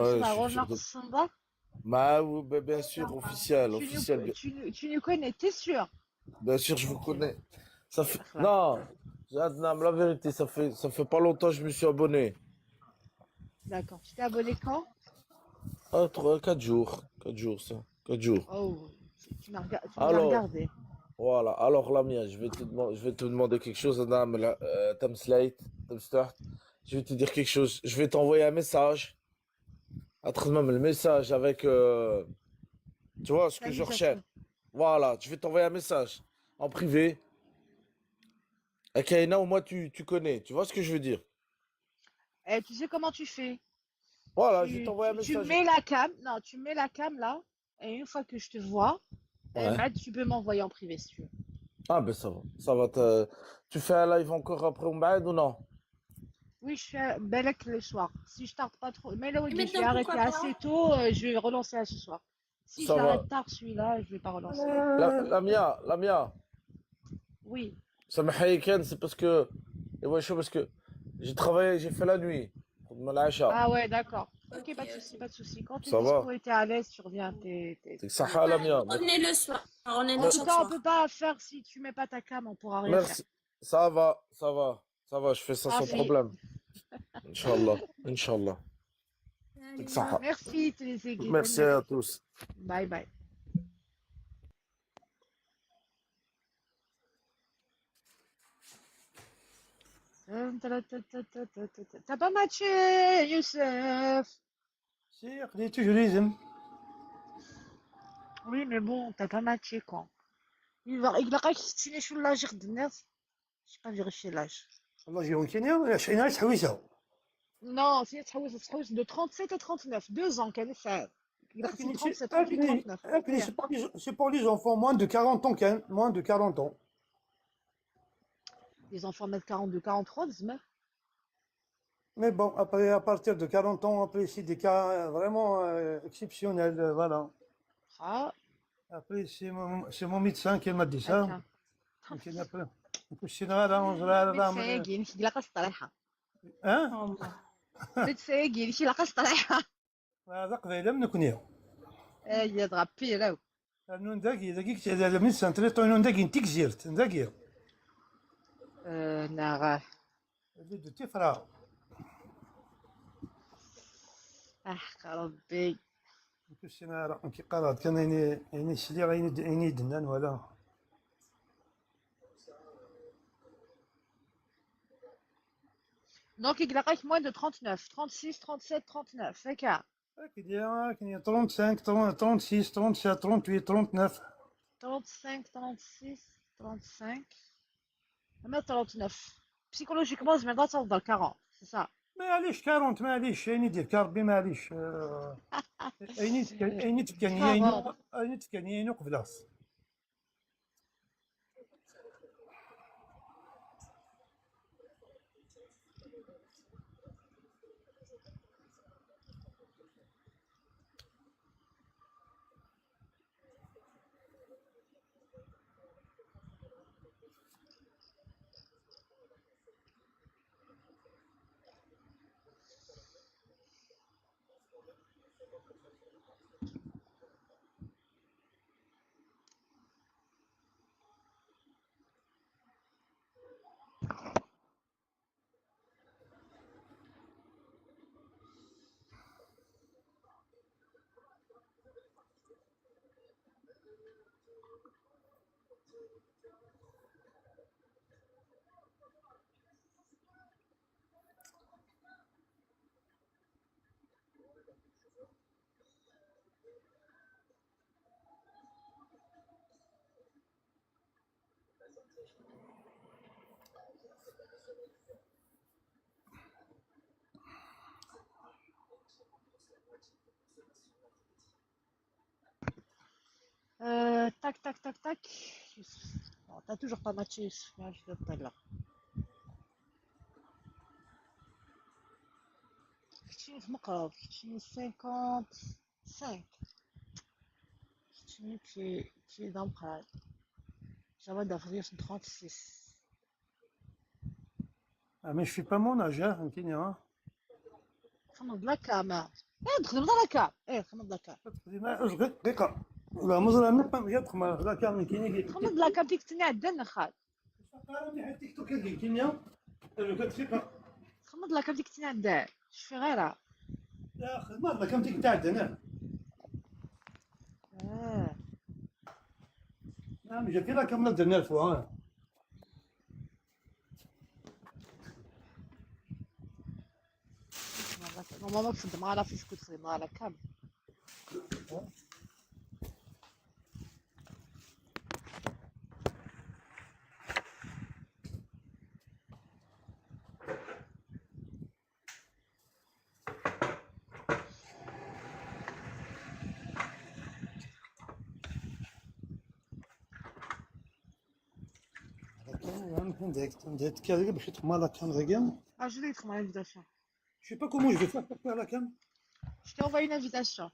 Ouais, je suis Romain sûr de. Samba. Bah, oui, bah, bien sûr, officiel, Tu officiel. nous, Bien, tu, tu nous connais, t'es sûr? bien sûr, je vous connais. Ça fait. Voilà. Non, Adnan, la vérité, ça fait pas longtemps que je me suis abonné. D'accord. Tu t'es abonné quand? Ah, 3, 4 jours. 4 jours, ça. 4 jours. Oh, tu nous as Alors, regardé. voilà. Alors, Lamia, je vais te demander quelque chose, Adam, Tamsleit, Tamstart. Je vais te dire quelque chose. Je vais t'envoyer un message. À travers même le message avec, tu vois, ce que je recherche. L'invitation. Voilà. Je vais t'envoyer un message en privé. Akaina, au moins, tu connais. Tu vois ce que je veux dire? Eh, tu sais comment tu fais? Voilà, je vais Tu, t'envoyer un tu, tu message. mets la cam. Non, tu mets la cam là. Et une fois que je te vois, eh, Ouais. bah, tu peux m'envoyer en privé si tu veux. Ah, ben ça va. Ça va te. Tu fais un live encore après Mbaed ou non? Oui, je fais Belek le soir. Si je tarde pas trop. Mais là, Et oui, je vais maintenant, arrêter pourquoi pas? assez tôt, je vais relancer à ce soir. Si Ça va. j'arrête tard celui-là, je vais pas relancer. La Mia, la Mia. Oui. Ça me haïken, c'est parce que. Et ouais, je parce que j'ai travaillé, j'ai fait la nuit. Pour l'achat. Ah ouais, d'accord. Ok, Ok, pas de souci, ok. pas de souci. Quand t'es Ça va. dispo et t'es à l'aise, tu reviens. C'est que ça la Mia. On est le soir, on est En là tout chaque cas, on soir. peut pas faire si tu mets pas ta cam, on pourra rien faire. Merci. Ça va, ça va. Ça va, je fais ça sans Parfait. problème. Inch'Allah. Inch'Allah. C'est que ça. Merci, Trézéguet. Merci à tous. Bye bye. T'as pas matché, Youssef. Si, خليته تجريزم. Oui, mais bon, t'as pas matché, quoi. Il va tu sur l'âge de. Je sais pas vérifier l'âge. والله جيون كينيا شينا تحويسه. Non, c'est تحوس de 37 à 39, 2 ans qu'elle est ça. Il a 37, 38, 39. C'est pour les enfants moins de 40 ans, quand moins de 40 ans. Les enfants mettent 42, 43, زعما. Mais bon, après, à partir de 40 ans, après, c'est des cas vraiment exceptionnels, voilà. Ah, Après, c'est mon médecin qui m'a dit ça. هكا. يمكن après. كل شيء غير متساقي نمشي لقاس طريحة. ها؟ متساقي نمشي لقاس طريحة. هذا قبيله من كنيا. اي تغبي راهو. نون داكي داكي هذا médecin traitant نون داكي تيكزيرت داكي. ناغ اللي دو تفرا. احق ربي. كل شيء راه كي قرات كان يعني سلي يعني دنان ولا. Donc il reste moins de 39, 36, 37, 39. هكا. كاين 35 36 37 38 39. 35, 36, 35. Mais 39. Psychologiquement, je mets dans le 40, c'est ça. معليش 40 معليش يعني دير كاربي معليش ايني ايني تكاني 40. ايني تكاني ايني قبلاص. Tac, tac, tac, tac. Bon, t'as toujours pas matché, Youssef. Là, je vais pas là. كنتي في مقرب كنتي 55 كنتي في dans مقرب. J'avais d'avril 36. Ah, mais je fais pas mon âge, hein, فهمتيني ها. فما de la cam. ايه تخدم la cam، ايه خدم la cam. دقيقة لا مزرعة ما يدخل la cam كاين. خدم la cam ديك تني عندنا خال. تيك توك كاين. خدم la cam ديك تني عندنا شوفي غيرها. لا خدمة la cam ديك تاع عندنا. اه. نعم j'ai fait la cam la dernière fois. Normalement تخدم على فيسكو، تخدم على cam. عندك باش تخدم la cam ذاك. Ah, je vais te l'invitation. Je sais pas comment je vais faire pour faire la cam. Je t'ai envoyé une invitation.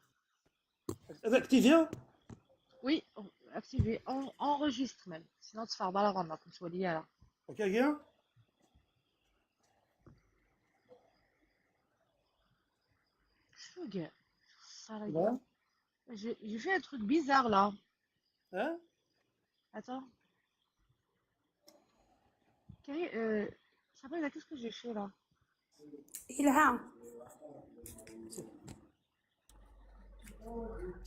Activé. Oui, activé. Enregistre même. Sinon, tu fais la rendre, comme tu vois là. Ok, bien. Chou, ça, là. J'ai fait un truc bizarre là. Hein? Attends. Ça s'appelle, qu'est-ce que j'ai fait là? Ilham.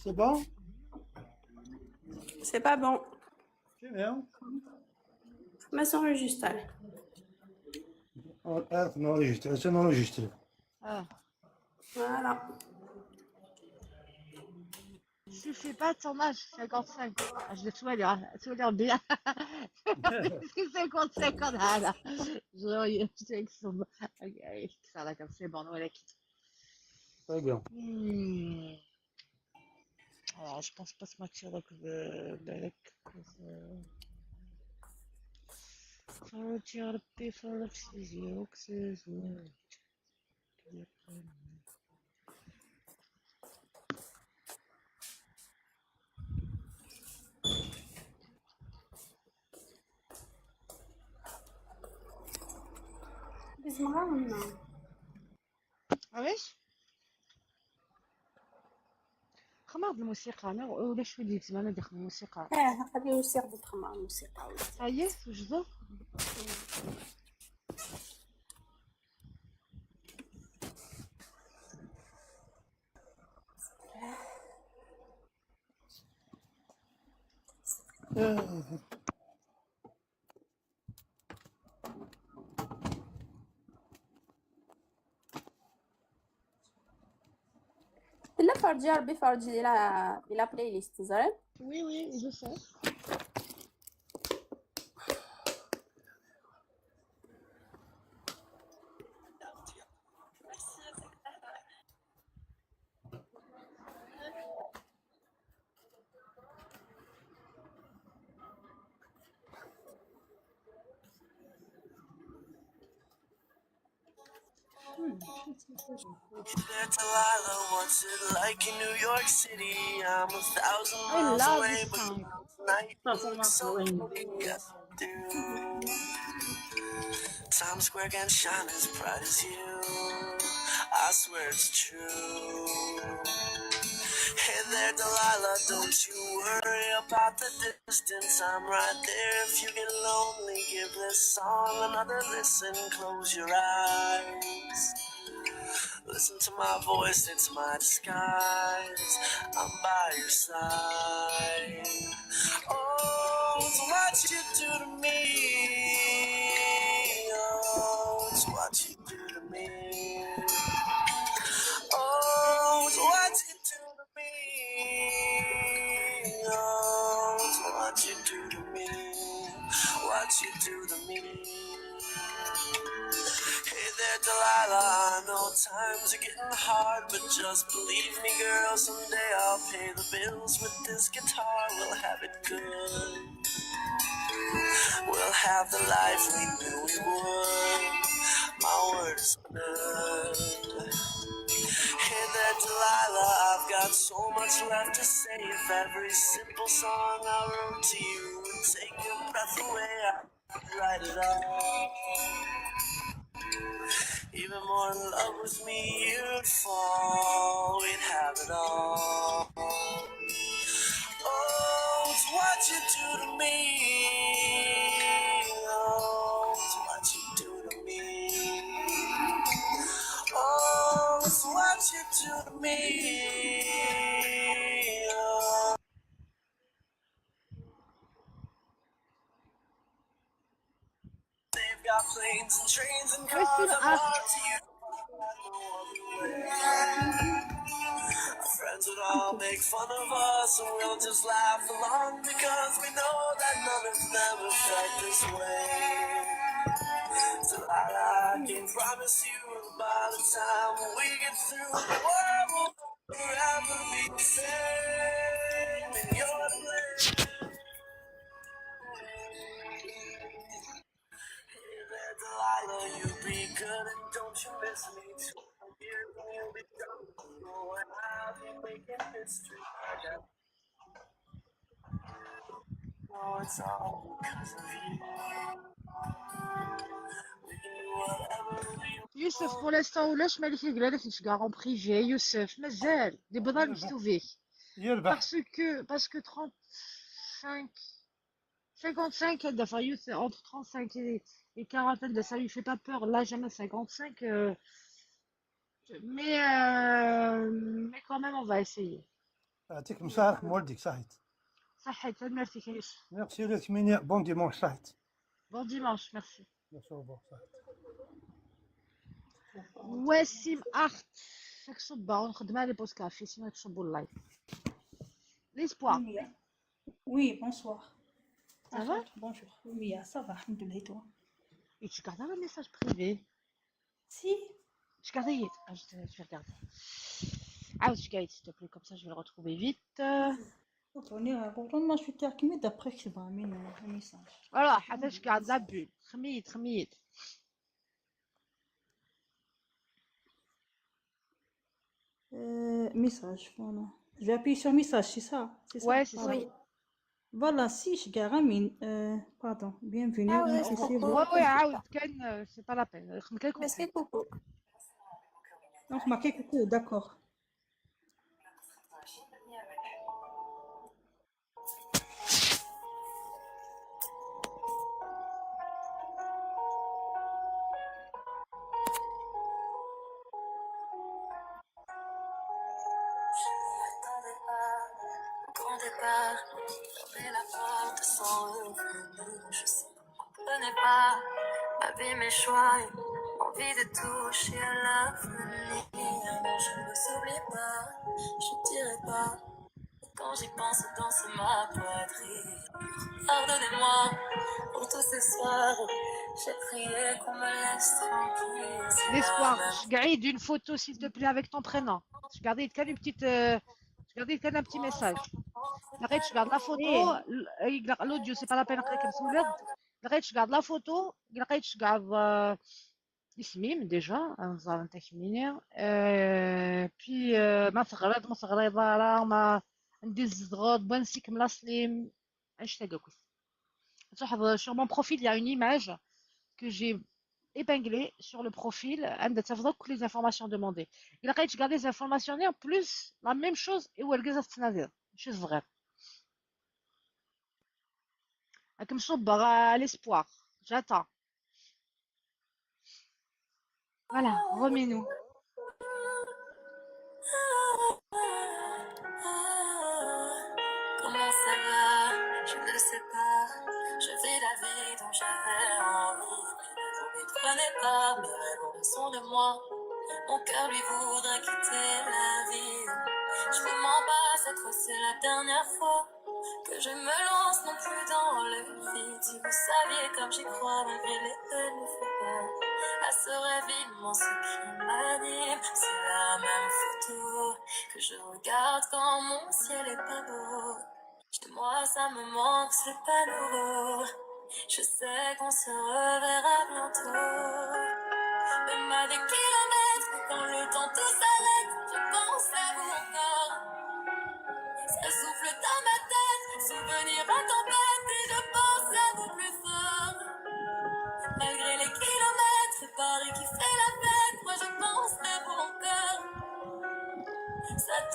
C'est bon? C'est pas bon. C'est bien. ما s'enregistre. Enregistre, c'est enregistré. Ah. Voilà. Tu fais pas ton âge, 55. Ah, je vais tout aller, tout aller bien. Parce que 55 ans, là. Je ça là, comme c'est bon, on la quitte. Très bien. Alors, je pense pas se mentir, donc, علاش خمر الموسيقى انا ولا شويه ديال زمان داخل الموسيقى. اه غادي نسير تخمر الموسيقى. هيا وجدوا. لا فرجي ربي فرجي la playlist زين. Oui, oui, je sais. Delilah, what's it like in New York City? I'm 1,000 I miles love away, this but song. tonight looks so yes, do. Times Square can shine as bright as you. I swear it's true. Hey there, Delilah, don't you worry about the distance. I'm right there. If you get lonely, give this song another listen. Close your eyes. Listen to my voice, it's my disguise. I'm by your side. Oh, it's what you do to me. Oh, it's what you do to me. Oh, it's what you do to me. Oh, it's what you do to me. What you do to me. Hey there, Delilah, I know times are getting hard, but just believe me, girl, someday I'll pay the bills with this guitar. We'll have it good. We'll have the life we knew we would. My word is good. Hey there, Delilah, I've got so much left to say. If every simple song I wrote to you would take your breath away, I'd write it all. Even more in love with me, you'd fall. We'd have it all. Oh, it's what you do to me. Oh, it's what you do to me. Oh, it's what you do to me. Oh. They've got planes and trains and cars. Wassim I'm Art. hard to you. Our friends would all make fun of us, and we'll just laugh along because we know that none of them have felt this way. Delilah, I can promise you that by the time we get through, the world will forever be the same. And you're to blame. Hey there, Delilah, you be good and don't you miss me. 2 years and you'll be done. And I'll be making history. I got no, it's all because of you. We can do whatever we Youssef, want. pour l'instant ولاش مالك يقول لك نشقى en privé يوسف مازال دي بضل يربح مكتوبيك. يربح. Parce que 35 55 enfin Youssef, entre 35 et 40, ça lui fait pas peur là, jamais 55, mais quand même on va essayer. يعطيك مسارح مولدك صحيت. صحيت, merci Youssef. Merci لك ميني, bon dimanche صحيت. Bon dimanche, merci. Merci, au revoir صحيت. وسيم ارت صبا ونخدم على pause café, sinon تصبوا ال live. L'espoir. Oui, oui, bonsoir. Ça va? Bonjour. Oui, ça va, الحمد لله, et toi? Et tu gardes un message privé? Si. Tu gardes. Ah, je vais regarder. Ah, tu gardes, s'il te plaît, comme ça je vais le retrouver vite. On est je suis terminée d'après que je vais amener un message. Voilà, حتى je garde la bulle. خميت خميت. Message, voilà. Je vais appuyer sur message, c'est ça? C'est ça? Ouais, c'est ça. Pardon. Oui. Voilà, si je garamine, pardon, bienvenue, Ah ouais, remplissez coucou. Ouais, votre. ouais, عاود كان c'est pas la peine. خدم كان Merci coucou. coucou. Donc, marquez coucou, d'accord. Je m'y attendais pas, au grand départ, fermer la porte sans revenir. Je sais que vous comprenez pas ma vie, mes choix, et envie de toucher à l'avenir. Non, je ne vous oublie pas, je dirai pas. Quand j'y pense, danse ma poitrine. Pardonnez-moi pour tous ces soirs où j'ai prié qu'on me laisse tranquille. C'est la L'espoir, même je garde une photo s'il te plaît avec ton prénom. Je garde كان une petite je garde كان un petit message. Arrête, je garde la photo, l'audio c'est pas la peine نقرا كنسولك. Arrête, je garde la photo, arrête, je garde اسمي déjà نزار نتا كميني puis ما تغريض ما تغريض راه ما ندي الزغود بنسيك ملاسليم هاشتاغ كويس. Sur mon profil, il y a une image que j'ai épinglée sur le profil, عندها تفضل toutes les informations demandées. إلا لقيت garder les informations en plus la même chose et والجزء تنادي ماشي صغير. راك مصبغ l'espoir. J'attends. Voilà, remets-nous. Comment ça va? Je ne sais pas. Je vis la vie dont j'avais envie. Mais ne vous méprenez pas, mes rêves sont de moi. Mon cœur lui voudrait quitter la ville. Je vous mens pas, cette fois c'est la dernière fois que je me lance non plus dans le vide. Si vous saviez comme j'y crois, malgré les peines, ne faut pas à ce rêve immense qui m'anime. C'est la même photo que je regarde quand mon ciel est pas beau. De moi, ça me manque, c'est pas nouveau. Je sais qu'on se reverra bientôt. Même à des kilomètres, quand le temps tout s'arrête, je pense à vous encore. Ça souffle dans ma tête, souvenir en tempête, et je pense à vous plus fort. Malgré les kilomètres, Paris qui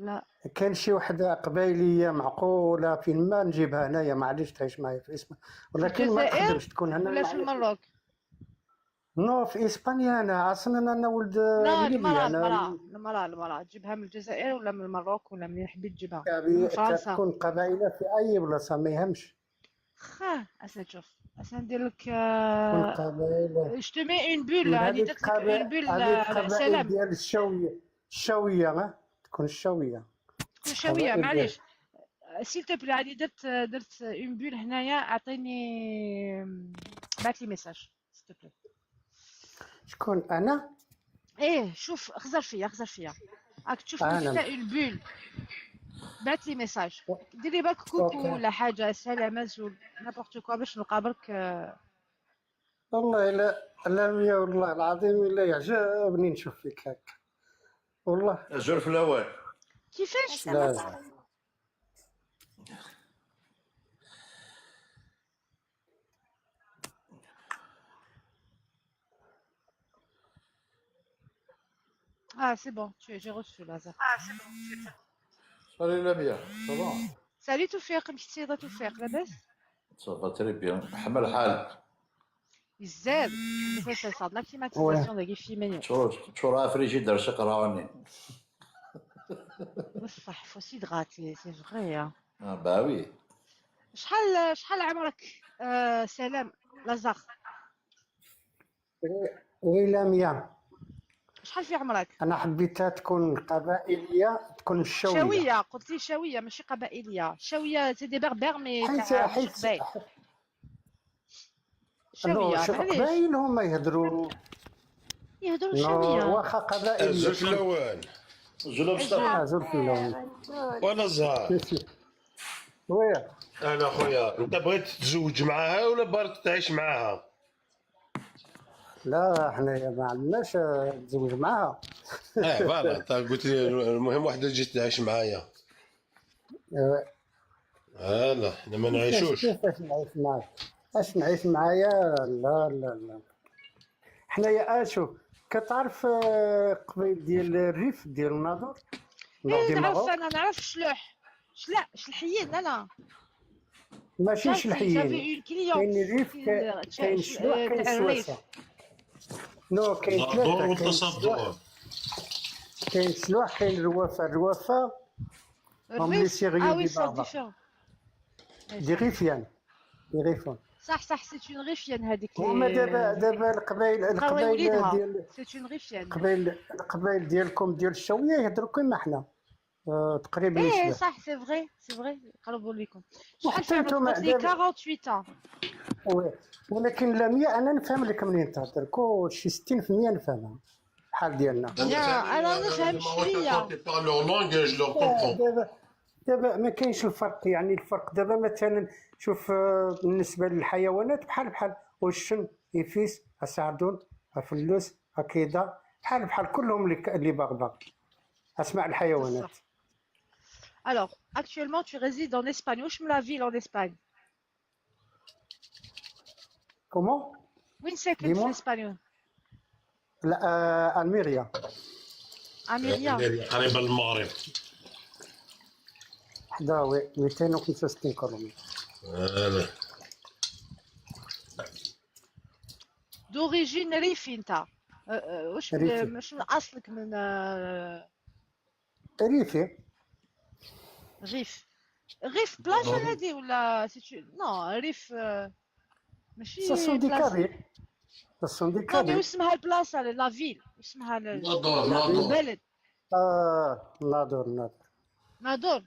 لا. كان شي وحده قبايليه معقوله فين ما نجيبها هنايا، معليش تعيش معايا في اسبانيا، في ولكن ما الجزائر تخدمش، تكون هنا ولا في معليش. ال Maroc؟ non، في اسبانيا. انا اصلا انا ولد لا، ليبيا. المرأة انا المرأة المرأة المرأة تجيبها من الجزائر ولا من ال Maroc ولا منين حبيت تجيبها، من فرنسا. تكون قبائله في اي بلاصه ما يهمش. خاه اسا تشوف، اسا ندير لك تكون قبائله je te mets une bulle من راني هذيك درت لك une bulle. هذيك القبائل سلام. ديال الشاويه، الشاويه ها تكون الشاويه. تكون شاوية. قبائل ديال معليش، s'il te plaît، راني درت une bulle هنايا، اعطيني، بعث لي message s'il te plaît. شكون انا؟ ايه، شوف، خزر فيا، خزر فيا، راك تشوف انا حتى une bulle. بعث لي message، ديري بالك coucou ولا حاجه، سلام، azul، n'importe quoi، باش نلقى برك. والله لا لا يا، والله العظيم الا يعجبني نشوف فيك هكا والله. زول في الاول. كيفاش؟ لا لا. اه c'est bon، tu j'ai reçu لازار. Salut Lamia, ça va؟ Salut توفيق، مشيتي سيدة توفيق، لاباس؟ Ça va très bien. حمل الحال. بزاف بزاف، ça la climatisation داكي في ماني. تشورا فريجيدر شقراوني. بصح faut s'hydrater، c'est vrai. Ah bah oui. شحال عمرك سلام لازار؟ oui لاميا. شحال في عمرك؟ انا حبيتها تكون قبائليه، تكون الشاويه. شاويه، قلت لي شاويه ماشي قبائليه. شاويه c'est des berbères mais حيت تاع ماشي حيت قبائل. non. شاويه. شوف. معليش. قبائل هما يهضروا يهضروا non. شاويه. واخا قبائليه. الزول في الاول. زول مصطفى. زول في الاول. وانا الزهر. oui. انا خويا، انت بغيت تتزوج معاها ولا بغيت تعيش معاها؟ لا، حنايا ما عندناش نتزوج معاها. اه voilà، انت قلت لي المهم وحده تجي تعيش معايا. لا، حنا ما كيفاش؟ نعيشوش. كيفاش نعيش معاك؟ اش نعيش معايا؟ لا لا لا، حنايا اشوف، كتعرف قبيل ديال الريف ديال الناظور nord ايه du نعرف. Maroc. انا نعرف شلوح، شلا شلحيين انا. ماشي j'avais شلحيين. une cliente. كاين الريف، كاين الشلوح، كاين تاع الريف. السواسه. non، كاين الدور ثلاثه، كاين والتصدر. الشلوح، كاين الشلوح، كاين الروافه. الروافه هم les الريف sérieux اه oui des sont berbères. différents. des Rifiens، des Rifiens. صح، c'est une rifienne هذيك. هما دابا القبائل قراي القبائل وليدها ديال c'est une rifienne. القبائل ديالكم ديال الشاويه يهضروا كيما حنا تقريبا ايه. يشبه. صح، c'est vrai، c'est vrai، قربوا لكم. شحال وحتى في عمرك؟ نتوما قلت لي دابا 48 ans. oui، ولكن لميا انا نفهم لك منين تهضر، كلشي 60% نفهمها بحال ديالنا. bien، انا نفهم شويه. Quand ils parlent leur langue, je leur comprends. دابا ما كاينش الفرق، يعني الفرق دابا مثلا شوف بالنسبه للحيوانات بحال بحال، والشن يفيس السعدون فلوس هكذا بحال بحال، كلهم les berbères، اسماء الحيوانات. بصح Alors, actuellement, tu résides en Espagne. واش من la ville en Espagne؟ comment؟ وين ساكن في dis-moi. اسبانيا؟ لا الميريا. اميريا. قريبة للمغرب. حدا، oui، 265 كيلومتر. هذا. d'origine ريفي انت؟ واش ريفي. واش من اصلك من ريفي. ريف، ريف بلاصه هادي ولا c'est non ريف ماشي ce sont des بلاصه. Kabyles، ce sont des non mais Kabyles. واسمها البلاصه، la ville واسمها ناظور، ناظور. البلد. اه ناظور، ناظور. ناظور.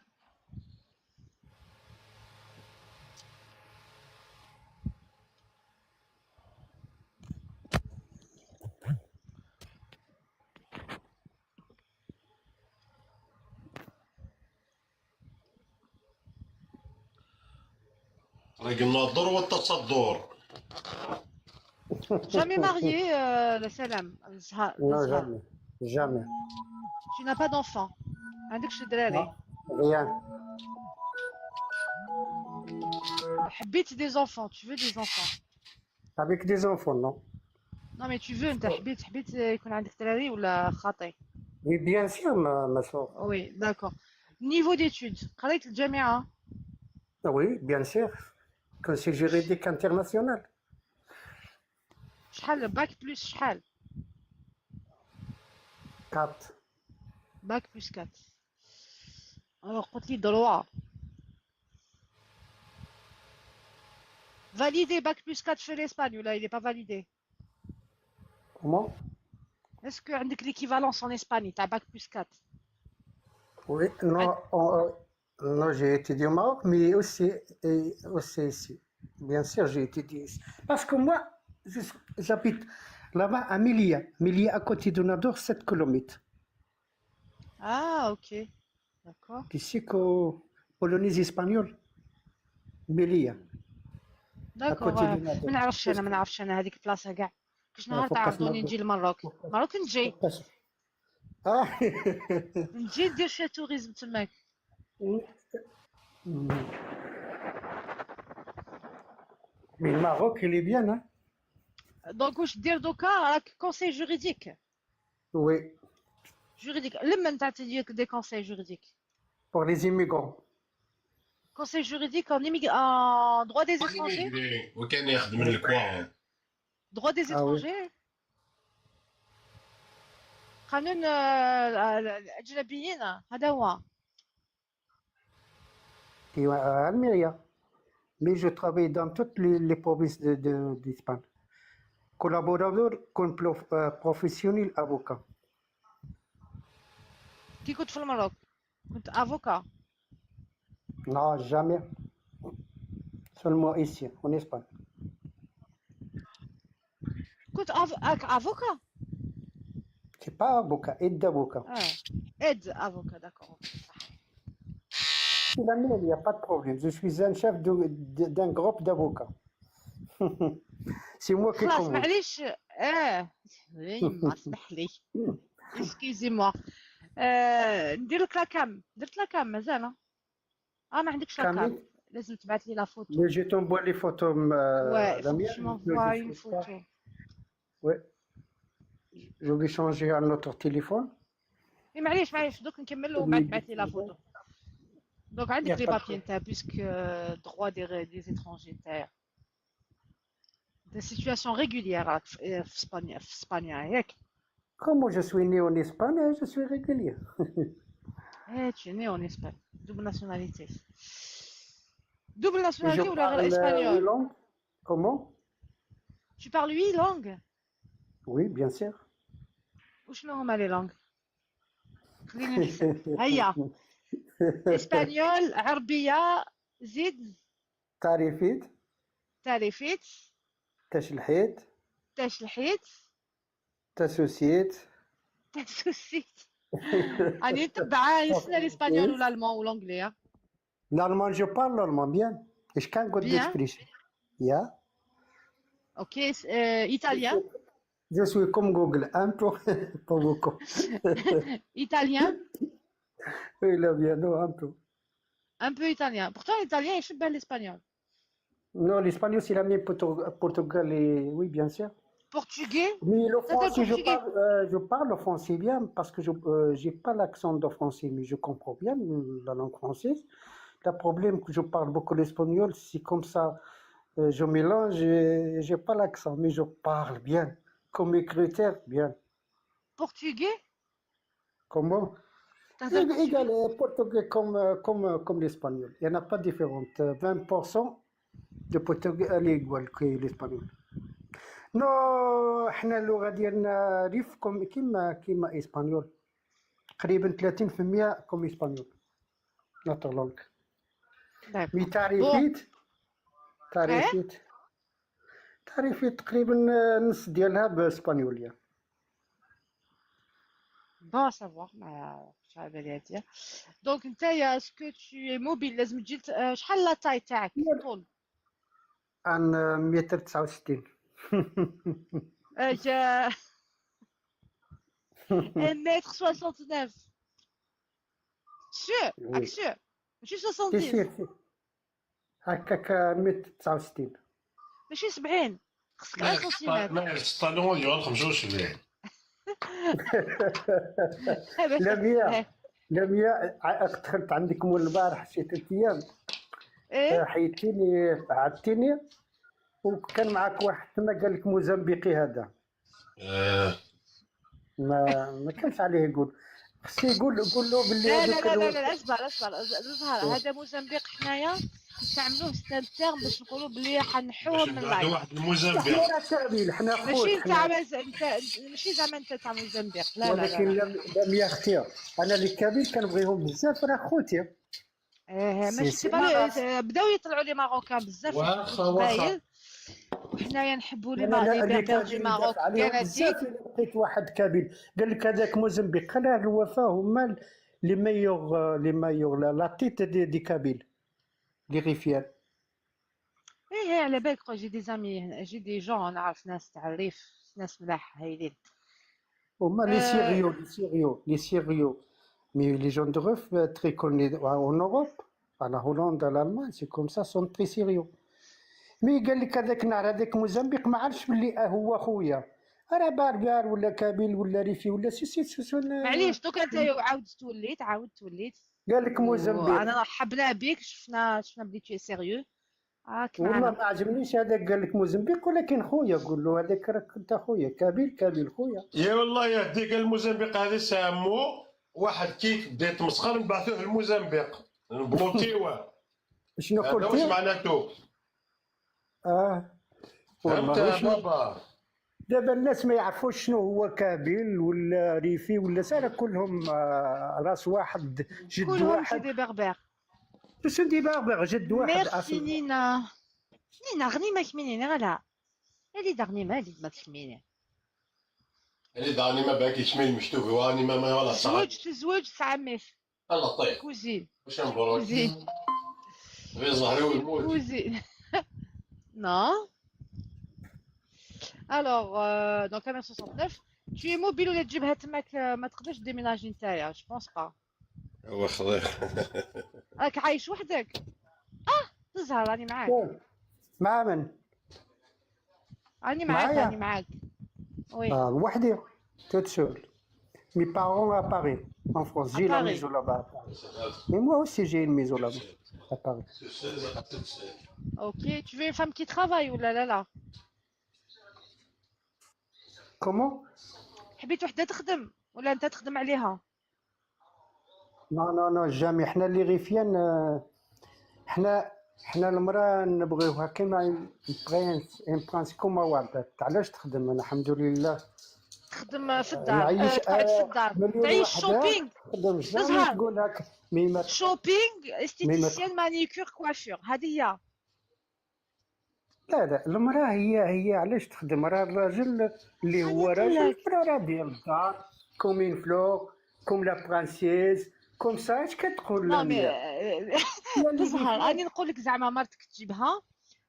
طريق الناظور والتصدر. Jamais marié, سلام non. الزهر. jamais، jamais. Tu n'as pas d'enfant؟ عندكش دراري؟ rien. حبيت des enfants؟ Tu veux des enfants؟ avec des enfants، non. Non mais tu veux، انت حبيت يكون عندك دراري ولا خاطي؟ Oui, bien sûr, ma soeur. Oui, d'accord. Niveau d'études, قريت الجامعة. Oui, bien sûr. Conseil juridique international. شحال bac plus شحال؟ 4. Bac plus 4. Alors قلت لي droit. Validé bac plus 4 في l'Espagne ولا il n'est pas validé? Comment? Est-ce que عندك l'équivalence en Espagne تاع bac plus 4? Oui, non, non, j'ai étudié au Maroc, mais aussi, et aussi ici. Bien sûr, j'ai étudié ici. Parce que moi, j'habite là-bas à Melilla. Melilla, à côté de Nador, 7 km. Ah, ok. D'accord. Tu sais qu'au Polynésie espagnole, Melilla, à D'accord. côté de ما Nador. نعرفش انا، ما نعرفش انا هذيك البلاصه كاع. كاش نهار فوقاش تعرضوني نادور. نجي للمروك، مروك نجي. Ah. نجي ندير شي tourisme تماك. Mais le Maroc, il est bien, hein? Donc واش دير دوكا؟ راك conseil juridique? Oui, Juridique لمن تعطي des conseils juridiques? Pour les immigrants. Conseil juridique en droit des étrangers? وكان يخدم الكوا. Droit des Ah oui. étrangers, قانون الاجنبيين هذا هو. Et à Almeria. Mais je travaille dans toutes les provinces d'Espagne. Collaborateur professionnel avocat. كي كنت في المروك كنت avocat? Non, jamais. Seulement ici, en Espagne. كنت avocat? C'est pas avocat, aide d'avocat. اه, aide avocat, d'accord. C'est la mienne, il n'y a pas de problème. Je suis un chef d'un groupe d'avocats. C'est moi qui خلاص commande. معليش اه ما اسمح لي, excusez-moi, ندير لك la cam. درت la cam مازال؟ اه ما عندكش la cam. كامل. لازم تبعث لي la photo. Mais je t'envoie les photos, Ouais, la faut que mienne. tu m'envoies Je une sais pas. photo. Ouais. Je vais changer un autre téléphone. إيه معليش معليش، دوك نكمل ومن بعد تبعث لي la photo. Donc عندك Y a les pas de papiers نتاع puisque droit des étrangers نتاع des situations régulières راك في اسبانيا، في اسبانيا ياك؟ Comme je suis né en Espagne, je suis régulier. ايه, tu es né en Espagne, double nationalité, double Je nationalité ولا غير parle huit espagnol? Langues. Comment? Tu parles huit langues? Oui, bien sûr. وشنو هما les langues؟ خليني نحسب هيا. Espagnol, عربيه، زيد. تاريفيت. تاريفيت. تشلحيت. تشلحيت. تاسوسيت. تاسوسيت. راني نتبع نستنى l'espagnol و l'allemand و l'anglais. L'allemand, je parle l'allemand bien. Ich kann gut Bien. sprechen. Ja. Ok, italien? Je suis comme Google, un peu, pas beaucoup. Italien? Oui, là, bien, non, un peu. Un peu italien. Pourtant, l'italien يشبه l'espagnol. Non, l'espagnol, c'est la même Portugal, et... oui, bien sûr. Portugais? Mais le Ça, c'est le français, je portugais. parle, je parle le français bien parce que je n'ai pas l'accent de français, mais je comprends bien la langue française. Le problème que je parle beaucoup l'espagnol, c'est comme ça, je mélange, et j'ai pas l'accent, mais je parle bien. Comme écriture, bien. Portugais? Comment? تهضر Égal, portugais? Portugais comme l'espagnol. Il n'y en a pas de différence. 20% de portugais, elle est égale que l'espagnol. Non, حنا اللغة ديالنا ريف comme كيما كيما espagnol تقريبا 30% comme espagnol, notre langue. D'accord. Mais Bon. تاريفيت تاريفيت تاريفيت تقريبا نص ديالها باسبانيولية. Bon à savoir, ما مش عارفة لي dire. Donc نتايا, est-ce que tu es mobile? لازم تجي شحال la taille تاعك طول؟ Un mètre 69. 1m69, sûr? Oui. راك sûr ماشي Si. 70? Si, si. هكاك متر 69. ماشي 70، خصك 1 سنتيمتر. ما talon يغال 75. لميا لميا، دخلت عندك مول البارح شي 3 ايام. ايه. حيدتيني عدتيني، وكان معك واحد تما قال لك موزمبيقي هذا. آه. ما كانش عليه يقول، خصو يقول، قول له باللي لا لا هذوك لا لا لا، اصبر اصبر اصبر، هذا موزمبيق حنايا نستعملوه c'est un terme باش نقولوا بلي حنحوه باش من نبعثوا ال live. واحد الموزمبيق. حنا راه Kabyles، حنا خوت. ماشي انت حنا انت ماشي زعما انت تاع موزمبيق، لا لا. ولكن لا. لم يا اختي، انا les Kabyles كنبغيهم بزاف، راه خوتي. ايه. سي ماشي سي c'est pas بداو يطلعوا les Marocains بزاف. واخا واخا. قبايل وحنايا نحبوا les انا les لا les Berbères du Kabyles Maroc. ندافع عليهم كناديك. بزاف. إلا لقيت واحد Kabyle قال لك هذاك موزمبيق، خلاه الوفا هما les meilleurs، les meilleurs، la tête des Kabyles، les Rifiens. ايه على بالك، j'ai des amis، j'ai des gens، نعرف ناس تاع الريف، ناس ملاح هايلين. هما les sérieux، les sérieux، les sérieux، mais les gens de Rif très connus en Europe، على هولندا، الالمان، c'est comme ça، sont très sérieux. mais قال لك هذاك النهار هذاك موزمبيق، ما عرفش باللي هو خويا راه berbère ولا kabyle ولا ريفي ولا c'est c'est c'est معليش، دوكا انت عاودت وليت، عاودت وليت. قال لك موزمبيق. وانا رحبنا بك، شفنا بلي t'es sérieux، راك والله معنا. ما عجبنيش هذاك قال لك موزمبيق، ولكن خويا، قول له هذاك راك انت خويا، kabyle kabyle خويا. يا والله يهديك، الموزمبيق هذه سامو واحد كي بدا يتمسخر نبعثوه الموزمبيق نبلوكيوه. شنو هذا واش قلتي؟ معناته؟ اه. فهمت والله يا واش بابا؟ دابا الناس ما يعرفوش شنو هو kabyle ولا ريفي ولا سارة، كلهم راس واحد، جد كلهم c'est واحد. des Berbères. sont des Berbères، جد واحد. ميرسي. اصل. نينا نينا غني ما كميني غلا هذه دغني ما هذه ما تكميني. اللي داني ما باكي شميل مشتوفي واني ما ولا صعب. تزوج تزوج سعميف. الله طيب. cousine. واش مبروك. cousine. غير ظهري والموت. cousine. Non. Alors, donc 1m69, tu es mobile ولا تجيبها تماك؟ ما تقدرش déménager نتايا، je pense pas. هو خضير. راك عايش وحدك؟ اه تزهر، راني معاك. مع من؟ راني معاك. معايا؟ راني معاك، oui. آه وحدي، toute seule. Mes parents à Paris, en France. À J'ai la Paris. maison là-bas à Paris. Mais moi aussi, j'ai une maison là-bas, à Paris. Ok, tu veux une femme qui travaille ولا لا لا؟ Comment؟ حبيت وحده تخدم ولا انت تخدم عليها؟ Non, non, non, jamais. حنا les Rifiens، حنا المرأة نبغيوها كيما prince، une prince، كوما وردة. علاش تخدم؟ انا الحمد لله تخدم في الدار. نعيش تقعد في الدار. مليون تعيش وحدة shopping. تخدم jamais. تزهر. تقول هكا mais ما shopping، esthéticienne، manucure، coiffure، هذه هي. لا لا، المرأة هي علاش تخدم؟ راه الراجل اللي هو أنا راجل. نقول لك. راه ديال الدار، comme une fleur، comme la princesse، comme ça. اش كتقول؟ non mais لميا تزهر، راني نقول لك زعما مرتك تجيبها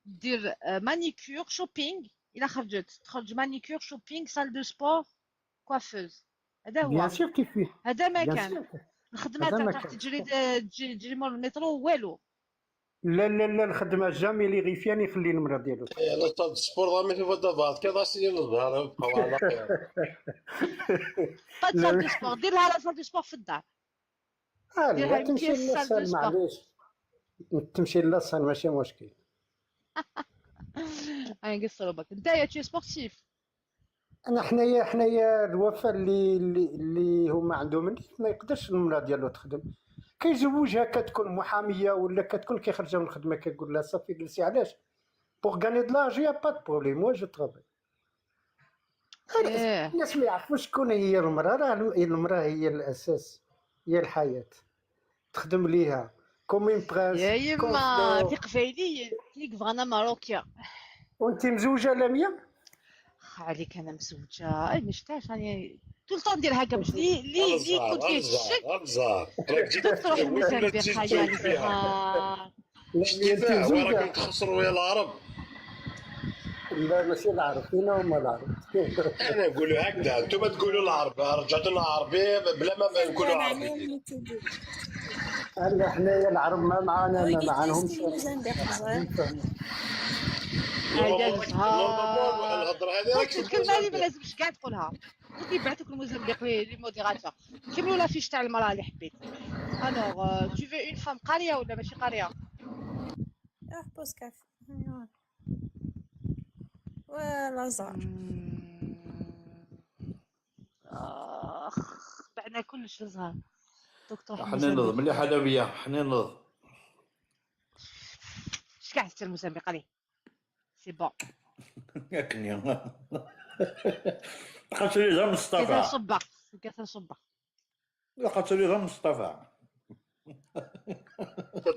دير manucure، shopping، الا خرجت تخرج manucure، shopping، salle de sport، coiffeuse، هذا هو. bien sûr، كيف هذا ما bien كان sûr. الخدمه هذا تاع ما تروح كان. تجري تجري تجري مور المترو، والو. لا لا لا، الخدمه jamais les Rifiens يخلي المراه ديالو. لا salle sport ضامي في فضافات كذا سنين الظهر بقاو على خير. pas salle de sport، دير لها la salle de sport في الدار. اه ديرها لا، تمشي pièce salle de la salle sport. معليش، تمشي la salle ماشي مشكل. انا نقصروا بك، انت tu es sportif؟ انا حنايا الوفا اللي هما عندهم النيف ما يقدرش المراه ديالو تخدم. كيزوجها كتكون محاميه ولا كتكون، كيخرجها من الخدمه كيقول لها صافي جلسي. علاش؟ pour gagner de l'argent، y a pas de problème، moi je travaille. ايه. الناس ما يعرفوش شكون هي المراه. راه المراه هي الاساس، هي الحياه، تخدم ليها comme une prince. يا يما في قبايلية تيك فغانا marocain. وانت مزوجه لميا؟ خ عليك، انا مزوجه، اي ما شفتهاش، راني tout le temps ندير هكا باش لي يكون فيه الشك. الزهر راك جيت دوك تروح تتزوج ولا الموزمبيق تزيد هيا تزوج فيها؟ الزهر. لميا انت كيفاه مزوجه؟ وراكم تخسروا يا العرب. لا ماشي العرب، فينا هما العرب. انا نقولوا هكذا، انتم تقولوا العرب، رجعتونا عربي بلا ما نقولوا عربي. لا حنايا العرب ما معانا، ما معانهمش. normalement الهضره. الهضره هذه راك قلت في الكلمه اللي ما الموزمبيق. لازمش كاع تقولها. قلت لي بعثوك الموزمبيق les modérateurs. كملوا la fiche تاع المراه اللي حبيت. Alors tu veux une femme قاريه ولا ماشي قاريه؟ اه pause café ولا زار. اخ بعنا كلش الزهر دكتور. حنا نض مليح حلوية، حنا نض. اش كاع حتى الموزمبيق عليه c'est bon. ياكني قتلي غير كاس مصطفى. صبه كاس صبه. قتلي غير مصطفى.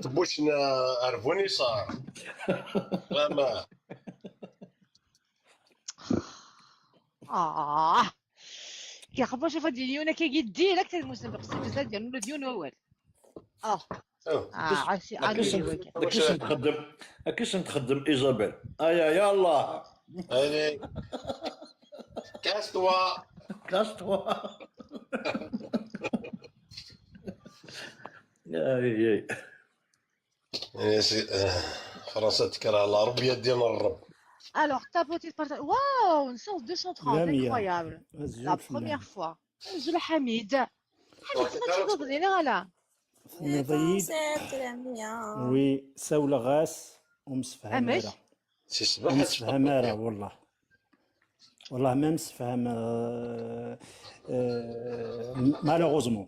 تبوشنا عرفوني صار ما اه كيخافوا شوف ديالنا كي direct الموزمبيق بزاف ديال ديون اول اه اه عرفتي عادي. كيش نتخدم، كيش نتخدم ايزابيل، ايا يا الله. Allez, casse-toi. Casse-toi. يا يا سي فرنسا تكره العربية ديال الرب. Alors, tapoter de partage. Waouh, une séance 230, لا مية. incroyable. La الزوج في première fois. زول حميد. حميد ما تنوض لينا غلا. نضيد. سلام. oui ساولا غاس ومسفهم. أمش؟ راه سي صباح. ومسفهم راه والله والله ما مسفهم. Malheureusement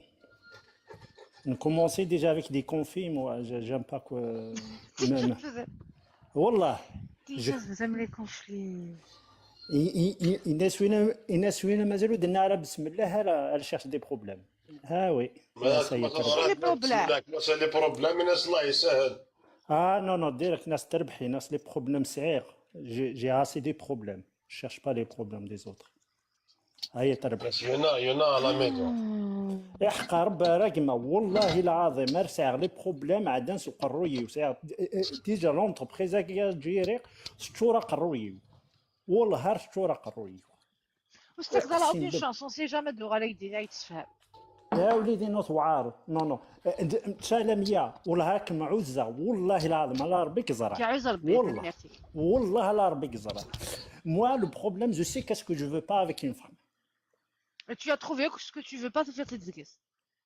on commençait déjà avec des conflits, moi j'aime pas que même والله Déjà, j'aime les conflits. الناس وين الناس وين مازالوا درنا على بسم الله راه elle cherche des problèmes. ها oui. ما ça y est. les problèmes. les problèmes الناس الله يسهل. اه non non, direct ناس تربحي ناس les problèmes صعير. J'ai assez des problèmes, je cherche pas les problèmes des autres. هيا تربح. بس يونا يونا la maison. يا حق ربي راكمة والله العظيم ارسع les problèmes عاد نسوق الرويو ساعة déjà l'entreprise كي جيري ستورا قرويو والله هار ستورا قرويو. واستقدر أقسم aucune بالله. chance, on sait jamais de عليك دينا يتفهم. يا وليدي نوت وعار non non سالمية والله هاك معوزة والله العظيم على ربك زرع. كيعوز ربي. والله والله على ربك زرع. Moi, le problème, je sais qu'est-ce que je veux pas avec une femme. Et tu as trouvé ce que tu veux pas te faire تتزكس.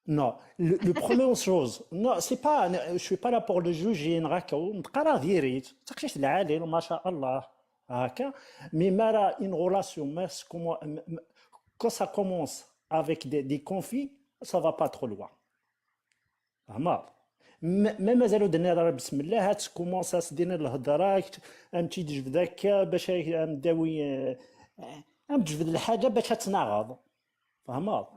Non, le première chose, non, c'est pas, je suis pas là pour le juger, نراكا نتقرا ديريت تقشيش العالي ما شاء الله هكا mais ما راه une relation ما quand ça commence avec des conflits, ça va pas trop loin. فهمت ما مازالوا درنا راه بسم الله هات commence دينا الهضره ام تيجبد هكا باش ام داوي ام تجبد الحاجه باش تناغض فهمت.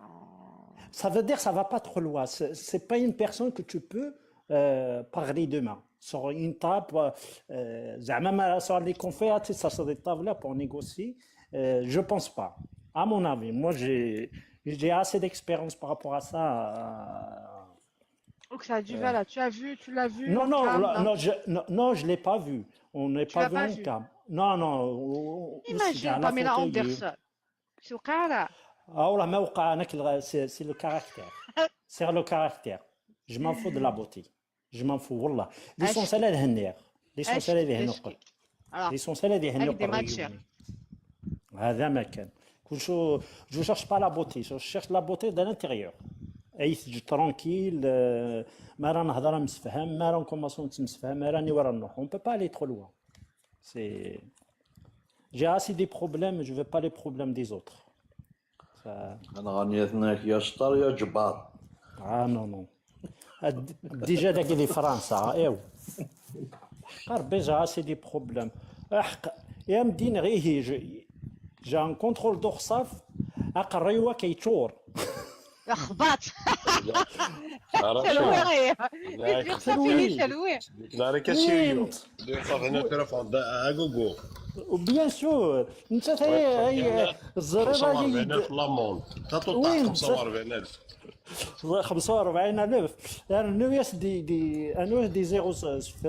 Ça veut dire que ça va pas trop loin. C'est pas une personne que tu peux parler demain. Sur une table, زعما ما sur les conflits, ça sur des tables là pour négocier. Je pense pas. À mon avis, moi j'ai assez d'expérience par rapport à ça. Donc ça a du voilà, tu as vu, tu l'as vu Non, en non, cam, là, non. non, je, non, non, je l'ai pas vu. On n'est Tu pas l'as vu pas en vu. cam. Non, non. Imagine على Pamela fauteuil. Anderson. شو وقع؟ اه والله ما وقع انا c'est le caractère, c'est le caractère. Je m'en fous de la beauté, je m'en fous والله. L'essentiel الهنير l'essentiel هذه هنقل. Alors, l'essentiel هذه avec des هنقل. matières. هذا ما كان كل شو je cherche pas la beauté, je cherche la beauté de l'intérieur. اي تجي tranquille ما راه نهضر مسفهم ما راه نكوماسون نتمسفهم ما راني ورا نروح on peut pas aller trop loin. C'est j'ai assez des problèmes, je veux pas les problèmes des autres. انا غنيتنا يا شطر يا جبار. اه non non, déjà داك اللي فرنسا ايوا قرب déjà c'est des problèmes. احق يا مدين غير هي j'ai un contrôle d'URSSAF اقريوا كيتور. خباط. سلوي سلوي. سلوي. لا كاسيريو هنا تليفون اغوغو. Bien sûr انت هي الزريبه. 45000 l'amende تطلع. وين؟ 45000. 45000 نو ياس des انو des zéros في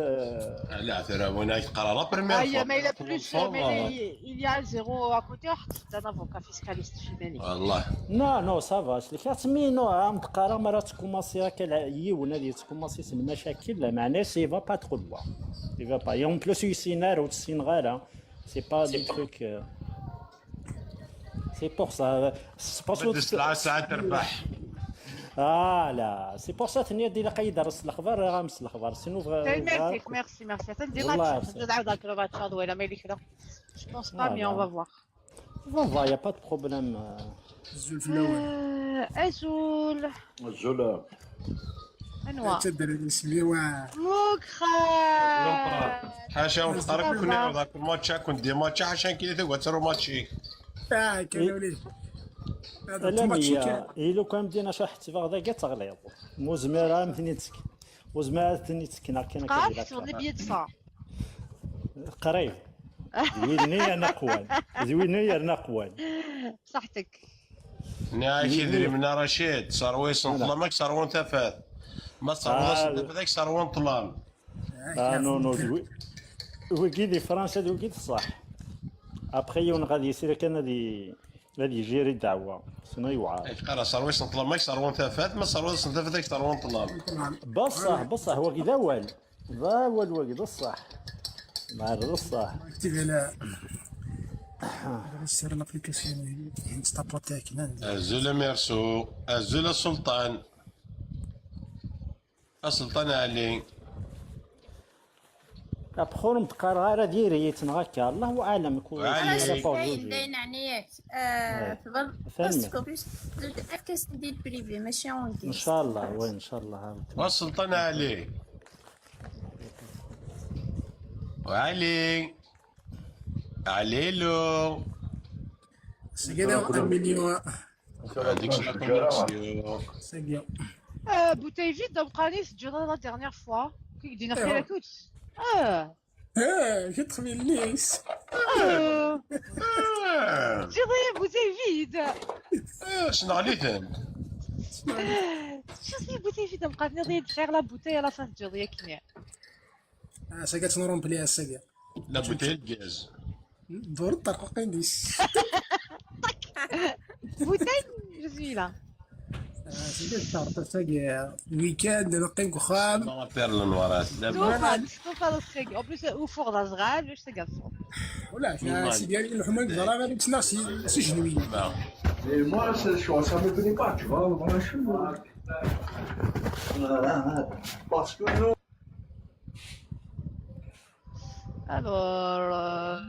لا ترى وين تقرا la première. Ah, mais il a plus, mais il y a zéro à côté, c'est un avocat fiscaliste في بالي. الله. Non non, ça va mais non عم تقرا مرة تكوماسي هكا يون هذه تكوماسي المشاكل معناها ça va pas trop loin, ça va pas. En plus يسينار وتسين غالا c'est pas des trucs. c'est pour ça parce que بدي سلعة ساعة تربح. اه لا c'est pour ça ثني دي لقى يدرس الاخبار غامس الاخبار sinon Merci, merci, merci. Attends, والله ماتش نعاود هكا ماتش ولا ما يليك لا. Je pense pas, mais on va voir. va y a pas de problème. الزول في الاول. ازول. الزول. انواع. تدري نسميوه موكخا. حاشا ونختارك كنا ذاك الماتش كنت دي ماتش حاشا كي تقعد ترو ماتشي. اه كان وليد هذا لا ماتش ميا كان إلو كان بدينا شي حتى غدا كاع تغليظ موزميرا مثنيتك وزميرا ثنيتك كاين قال sur les billets de sang. قريب زويني انا قوان زويني انا قوان. صحتك. ناكي يدري من رشيد صار طلامك صار وين ثفاث ما صار ذاك صار وين طلام. اه non non وكي فرنسا دوكي صح ابخي يون غادي يسير كان غادي يجيري الدعوه sinon يوعى. قرا صار وين طلامك صار وين ثفاث ما صار وين ثفاث ذاك صار وين طلام. بصح بصح هو كي ذا وال وكي بصح مع بصح. اكتب على سير l'application انستا تاعك. الزول ميرسو الزول السلطان السلطان علي. ابخور متقرا راه ديري تنغاكا الله اعلم علي. كاين داين عنيك parce que plus كاس ديال privé ماشي en ان شاء الله oui ان شاء الله. والسلطان علي وعلي عليلو سكينا مليون. هذيك سكينا Bouteille vide dans Pralis, durant la dernière fois. Qui dit n'a écoute. Ah. اه كتخمي ليس. Dirais bouteille vide. شنو عليتن شو c'est bouteille vide بقى نضيع faire la bouteille à la fin de journée كني. سكينا نرومبلي سكينا. la bouteille غاز. دور الطرق قنديس. Bouteille, je suis là. سكينا الطرق سكينا week-end نقيم كخام. ما بير النوارات. توفى السكي. En plus وفوق صغار باش تقصوا. ولا سيدي الحمام الزرا غادي تسنا c'est جنوي. Et moi, ça me connaît pas, tu vois. Voilà, je suis. Parce que nous, Alors,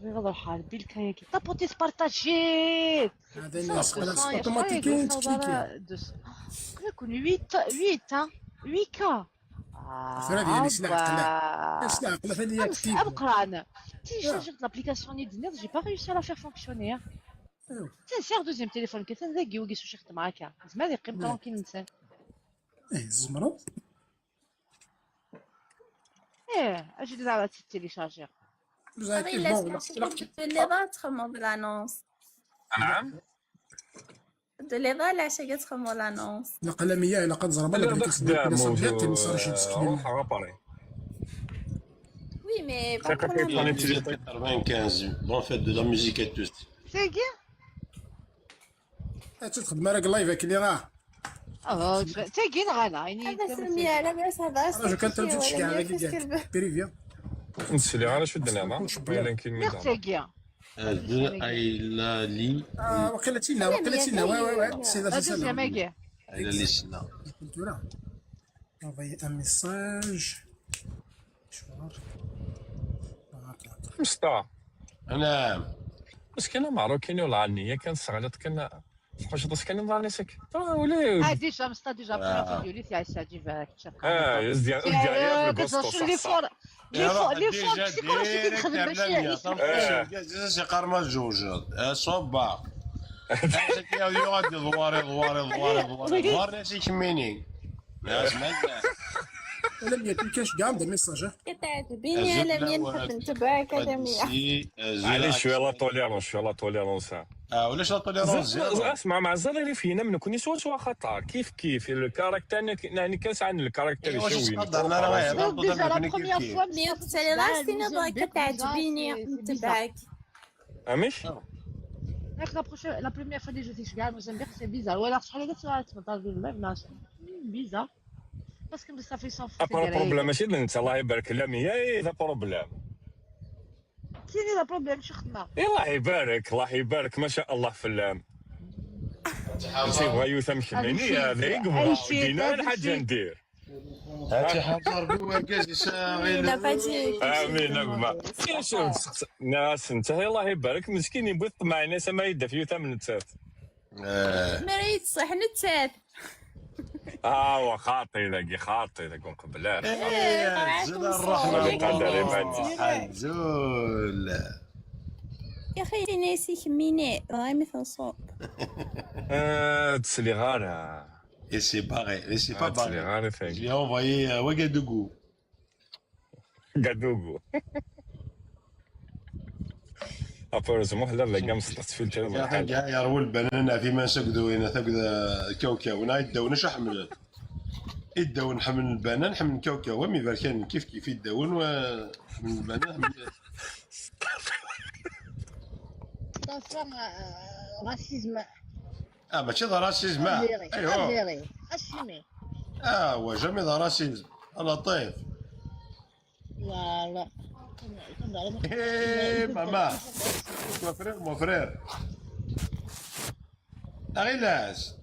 غير الحال بالكاياكي tapoter partager. هذا الناس خلاص automatiquement تكليكي. يكون 8 8 8 K. ثلاثة يعني سلاح قلا سلاح قلا ثانية active. أبقران télécharger l'application نيد j'ai pas réussi à la faire fonctionner. C'est un deuxième téléphone كي تنذاكي وكي سو شيخت معاك زعما هذه قيمة tranquille نسان. ايه الزمرة. ايه اجي على télécharger. لي تخمم l'annonce. نعم. لي ضال تخمم l'annonce. القلمية إلا قد زربة لا خدام oui mais 95 bonne fête de la musique à tous. c'est كي تخدم راك live اللي راه. اه تاكي غالا يعني هذا لاباس هذا راه كانت تمشي كاع privé. نسلي على شو الدنيا ما كاين تاكي ايلا لي وقيلا تينا وقيلا تينا oui oui oui c'est c'est ماكي ايلا لي سنا. envoyer un message. مصطفى. نعم. مسكينة marocaine ولا عنية كان صغلت كان حوش كان نظام سك ولا اه déjà مسطا déjà première vidéo اللي تاع ساجي اه يزدي les forts les forts psychologiques تخدم ماشي سي قرما جوج صوبا يا دواري دواري دواري دواري دواري ناسي كميني ناس لم يكن كاش كاع des messages. كتعجبيني انا مين نحب نتبعك انا مية. علاش شويه la tolérance شويه la tolérance. ولاش la tolérance؟ اسمع مع الزر اللي فينا من كوني سوا سوا خطا كيف كيف ال caractère يعني كاس عن ال caractère يشوي. déjà la première fois mais سالي راسي نبغى كتعجبيني نتبعك. امش La prochaine, la première fois déjà c'est كاع موزمبيق c'est bizarre ولا شحال هذا تمنطاش bizarre parce que مصطفى s'en fout. problème ماشي انت الله يبارك لا مية ذا problème. كاين لا problème شو خدمة. الله يبارك، الله يبارك، ما شاء الله في اللام. نسي يوثم كميني هذا يقبل دينا الحاجة ندير. هاتي حاجة ربي وركاز Il n'a pas dit. امين اكبر. شوف ناس انت الله يبارك مسكين يبث مع ناس ما يدف في يوثم نتسات. مريت صح نتسات. اه خاطي ذاك، خاطي ذاك قبل. إيه، زاد الرحمة قدر يبان. زول يا اخي ناسي كميني غاي مثل صوت. تسلي غارة. Et c'est pareil, et c'est pas تسلي pareil. غارة Je ثاني. lui ai envoyé à Ouagadougou. قادوغو. ابورزمون لا لا قام سطت فلتر من يا الحال. يا رول البنانة في ما سقدو وين ثقد كوكا ونا يداون اش حمل يداون حمل البنان حمل كوكا ومي كان كيف كيف يداون وحمل البنان حمل. Attention, racisme اه ماشي ذا racisme. avéré, ايوا avéré, assumé. اه هو jamais ذا racisme لطيف. Voilà. ايه ماما mon frère, mon frère اغيلاس.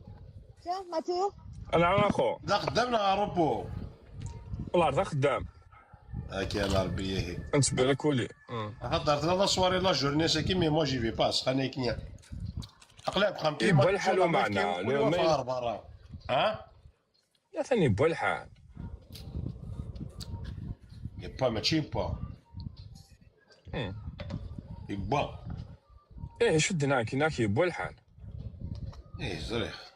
Tiens, Mathéo. انا اخو ذا خدامنا روبو. والله راه خدام. هاكي انا ربي يهي. انت بالك ولي. هضرت la soirée la journée c'est mais moi j'y vais pas خاني كنيا اقلاب خمتي. إيه، بالحال ومعنا. برا ها يا ثاني بالحال. يبا ماشي با يبا. ايه شد ناكي ناكي بالحال. ايه زريخ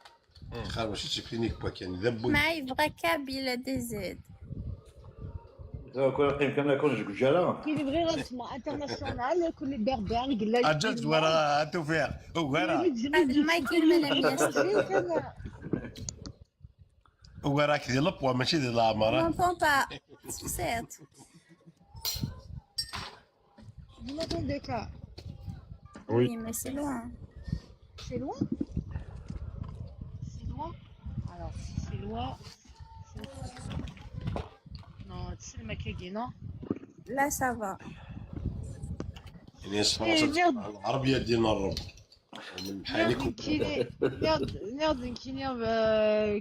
خير ماشي تسيبلينيك با كان ذبو. ما يبغى كابيلا دي زد. كل قيم كما يكون جوجالا. كاين vrai racisme international كل البربر قال لك اجلت ورا التوفيق وغيرها. ما كاين ما وراك ديال لبوا ماشي ديال العمارة. n'entend pas. Certes. Vous m'entendez quoi? Oui. Oui, mais c'est loin. C'est loin? C'est loin? Alors, si c'est loin. Non, c'est le maquillage, non? Là, ça va. يعني العربية ديالنا الرب من حالك. Merde, merde,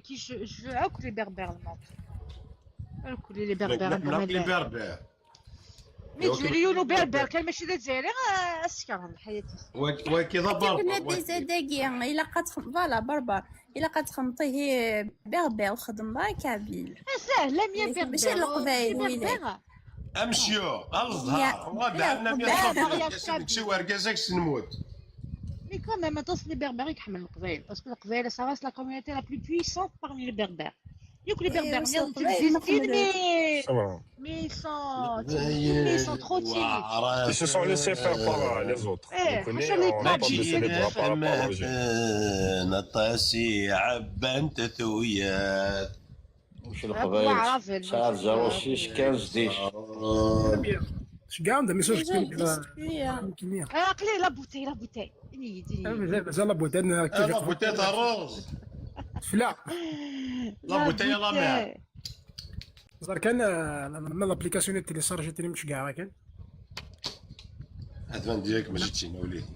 qui je veux que les berbères le mentent. Que les berbères. les berbères. mais توليونو berbères كان ماشي دا الجزائري اسكر الحياة. وكي ذا كنا بربر. دي زاد إلا قد voilà berbère إلا قد خمطيه berbère وخدم با kabyle. ساهله 100 berbère. ماشي القبايل ويلي. امشيو الزهر والله بعنا 100 شي وركازك نموت. Mais quand même, attends, les berbères, ils le القبائل parce que القبائل ça reste la communauté la plus puissante parmi les berbères. ياك les berbères mais ils sont trop timides. Ils se sont laissés faire par les autres. Eh, On connaît, on n'a pas baissé les bras par rapport au régime. نطاسي عبنت ثويات. وش القبائل 9 0 6 15 10. كاع عندها message. عقلي la bouteille, la bouteille. مازال la bouteille. la bouteille تاع الروز. فلا. la bouteille la mer. زار كان ما l'application télécharger تاني مش كاع كان. ادفان ديالك ماشي تشينا وليدي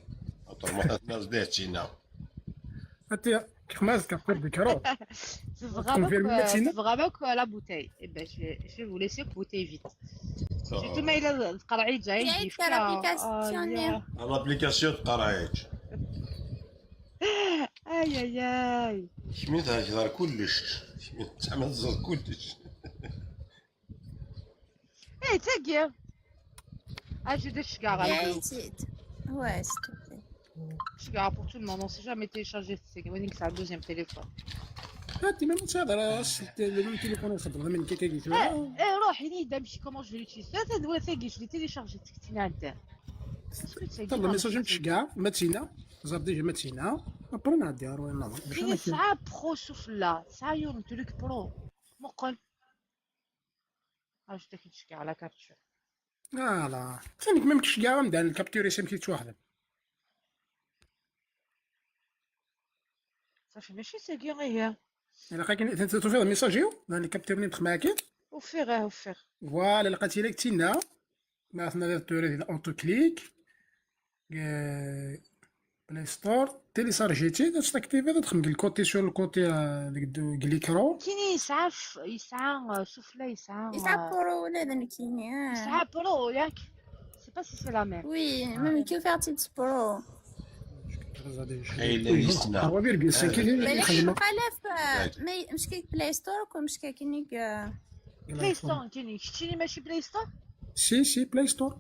autrement الناس ديال تشينا. انت خماس capture d'écran. C'est vraiment que la bouteille. Eh ben, je vais vous laisser bouteille vite. Surtout, mais il a القرعيج جاي. l'application. l'application قرعيج. اي اي اي. شميت هضر كلش شميت تعمل تزر كلش. ايه تاكي. اجي دير الشكارة. Ouais, s'il te plaît. شكارة pour tout le monde, on sait jamais télécharger, c'est c'est un deuxième téléphone. انت ما تهضر le même téléphone يخدم من كي كي. ايه روحي نيدا نمشي comment je l'utilise هذا ثاقي je l'ai téléchargé تكتينا عندها. طلع message مش كاع ما تسينا زار déjà ما تسينا après نعدي روح نظر. كاين ساعة pro شوف لا ساعة يوم truc pro مقل اش داك تشكي على capture. لا ثاني ما مكش كاع مدان ال capture يسمى كي تواحد. صافي ماشي ساكي غير. الا كاين توفيق message يو ال capture اللي معاك. وفيغ وفيغ. voilà لقيتي لك تينا ما عرفنا توري auto-click Play Store تيليسارجيتي تاكتيفي تخدم ال côté sur ال côté ديك l'écran. كيني يسعى يسعى سفلى يسعى. يسعى Pro ولا ذا كيني. يسعى Pro ياك؟ sais pas si c'est la même. oui, même كيف عطيت Pro. اي لا يستنى. 4.5 بالك خدمة. بقى ما مش كي Play Store كون مش كي Play Store كيني شتيني ماشي Play Store. si si Play Store.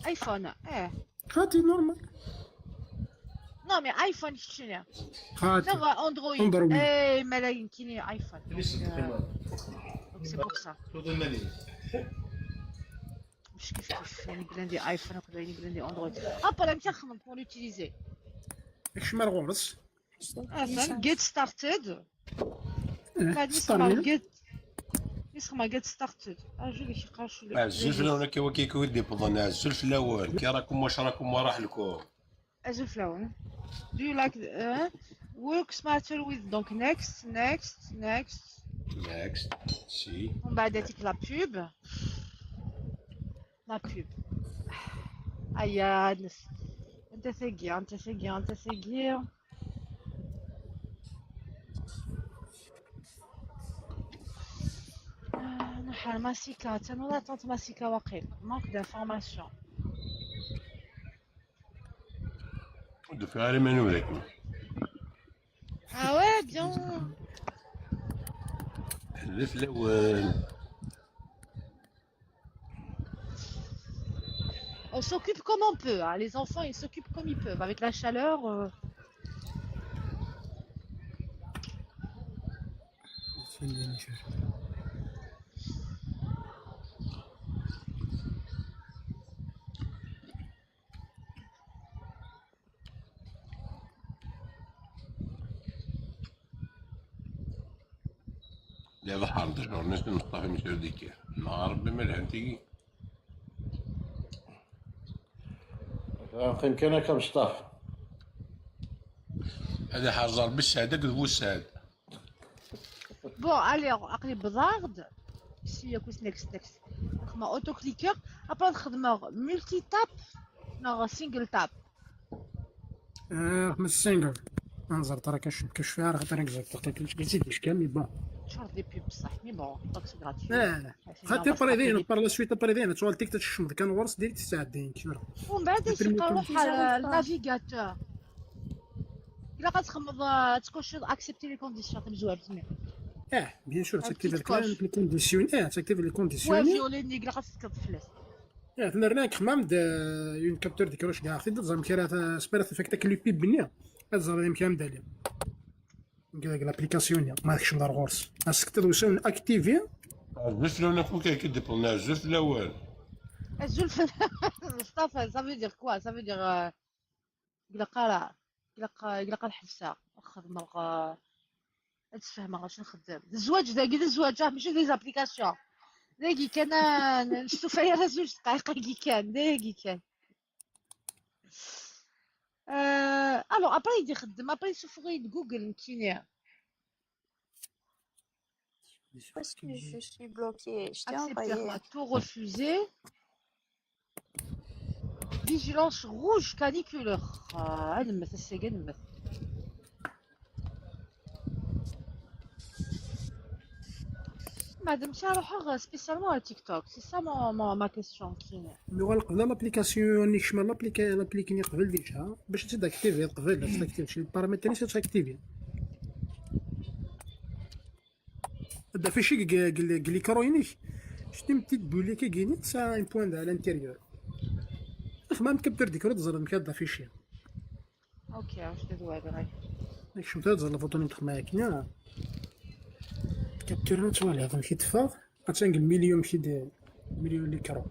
iPhone اه. خاطي normal. non mais iPhone شتيني. خاطي. non Android. Android. اي ملايين كيني iPhone. donc c'est pour ça مش كيف كيف يعني بلاندي iPhone وكذا يعني بلاندي Android ابا لا نخدم pour l'utiliser. كشمال غورس. اصلا get started. بعد اسمها get اسمها get started اجي لي شي الزلف الاول كي كي دي بضنا الزلف الاول كي راكم واش راكم وراح لكم. الزلف الاول. Do you like work smarter with donc next next next next si. ومن بعد هذيك la pub la pub ايا نس انت ثقي انت ثقي انت ثقي. نحن ماسيكا تنولا طنط ماسيكا واقيل manque d'information. دفعاري من ولك. Ah ouais, bien. الزلف الاول. On s'occupe comme on peut, hein. Les enfants, ils s'occupent comme ils peuvent. Avec la chaleur. يا ضحى جورنيست مصطفى مسيو ديكير نهار ربي ملهمتي. فين كان مصطفى؟ هذا حجر بالسعادة كذبوا السعادة. Bon, allez, أقلب بالضغط. Si يكون next next. خدمة auto-clicker. Après خدمة multi tap. Non, single tap. من ال single نزر ترى كاش كاش فيها راه خاطر نكزاكت قلت ليش كامل bon. تشهر des pubs بصح mais bon donc c'est gratuit. خاطر بريدين par la suite بريدين توال تيك تشمد كان ورس ديال تساعدين كيما. ومن بعد يروح على ال navigateur. الا غتخمض تكوشي accepter les conditions تمزوها بسمي. Bien sûr تاكتيفي les conditions تاكتيفي les conditions. وفيوليني الا غتسكت فلاس. تنرنا خمام une capture d'écran كاع خديت زعما كي سبيرات فيك les pubs بنيه زعما يمكن مدالي كذا l'application ما كش ندار غورس خاصك تدوسون activer. الزلف الاول كون كي ديبلنا الزلف الاول. الزلف مصطفى ça veut dire quoi؟ ça veut dire إلا قرا إلا قرا الحبسة خدمة تفهم واش نخدم الزواج ذاكي الزواج ماشي des applications ذاكي كان نشوف فيا زوج دقائق كي كان ذاكي كان. alors après يدي يخدم après يسوفغي جوجل كينيا. Parce que je suis bloquée, je t'ai envoyé. Tout refusé. Vigilance rouge canicule. هذا مثل السجن مثل. Madame, je spécialement à TikTok. C'est ça ma question. نوغال قبل l'application اللي شمال l'application قبل déjà باش تاكتيفي قبل تاكتيفي شي بارامتر تاكتيفي. هذا في شي l'écran ينيك شتي petite boule كي كيني ça un point à l'intérieur. خمام capture d'écran تزرد مكاد afficher. OK واش تدوي هذا؟ شوف تزرد la photo نتخ كينا. capture نتوالي هذا مشي تفاض غتنقل مليون مشي مليون l'écran.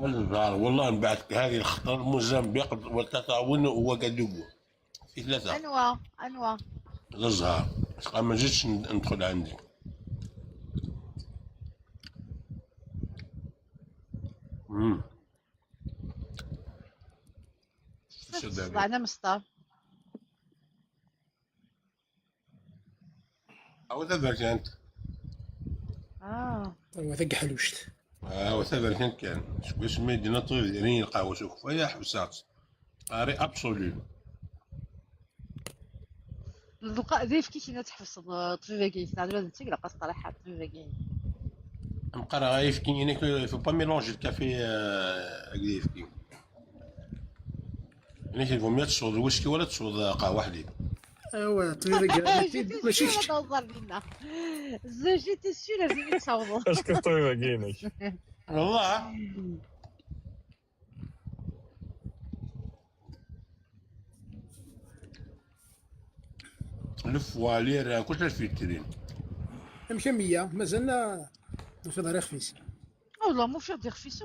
الزهر والله من بعد هذه الخطر موزمبيق وتطاوين وكادوغو في ثلاثة. انوا انوا الزهر ما جيتش ندخل عندي. صدعنا مصطفى. أو ذاك أنت. وذاك حلوشت. وثابر كان كان شكون اسمه دينا طويل ديرين القهوة شوف فيا حبسات اري ابسولو. دوكا ذي كي كينا تحبس طبيبة كي تعدل نتيك لا صراحة طبيبة كي نقرا غير يفكي هناك فو با ميلونجي الكافي هكذا يفكي هناك يفو مية تصوض الويسكي ولا تصوض قهوة حليب. ايوا طبيبة ماشي جيتي سير لازم تصوض. اش طبيبة كينك والله الفوالير كلشي الفلترين. مشى 100 مازلنا في دار خفيس. والله مو في دار خفيس.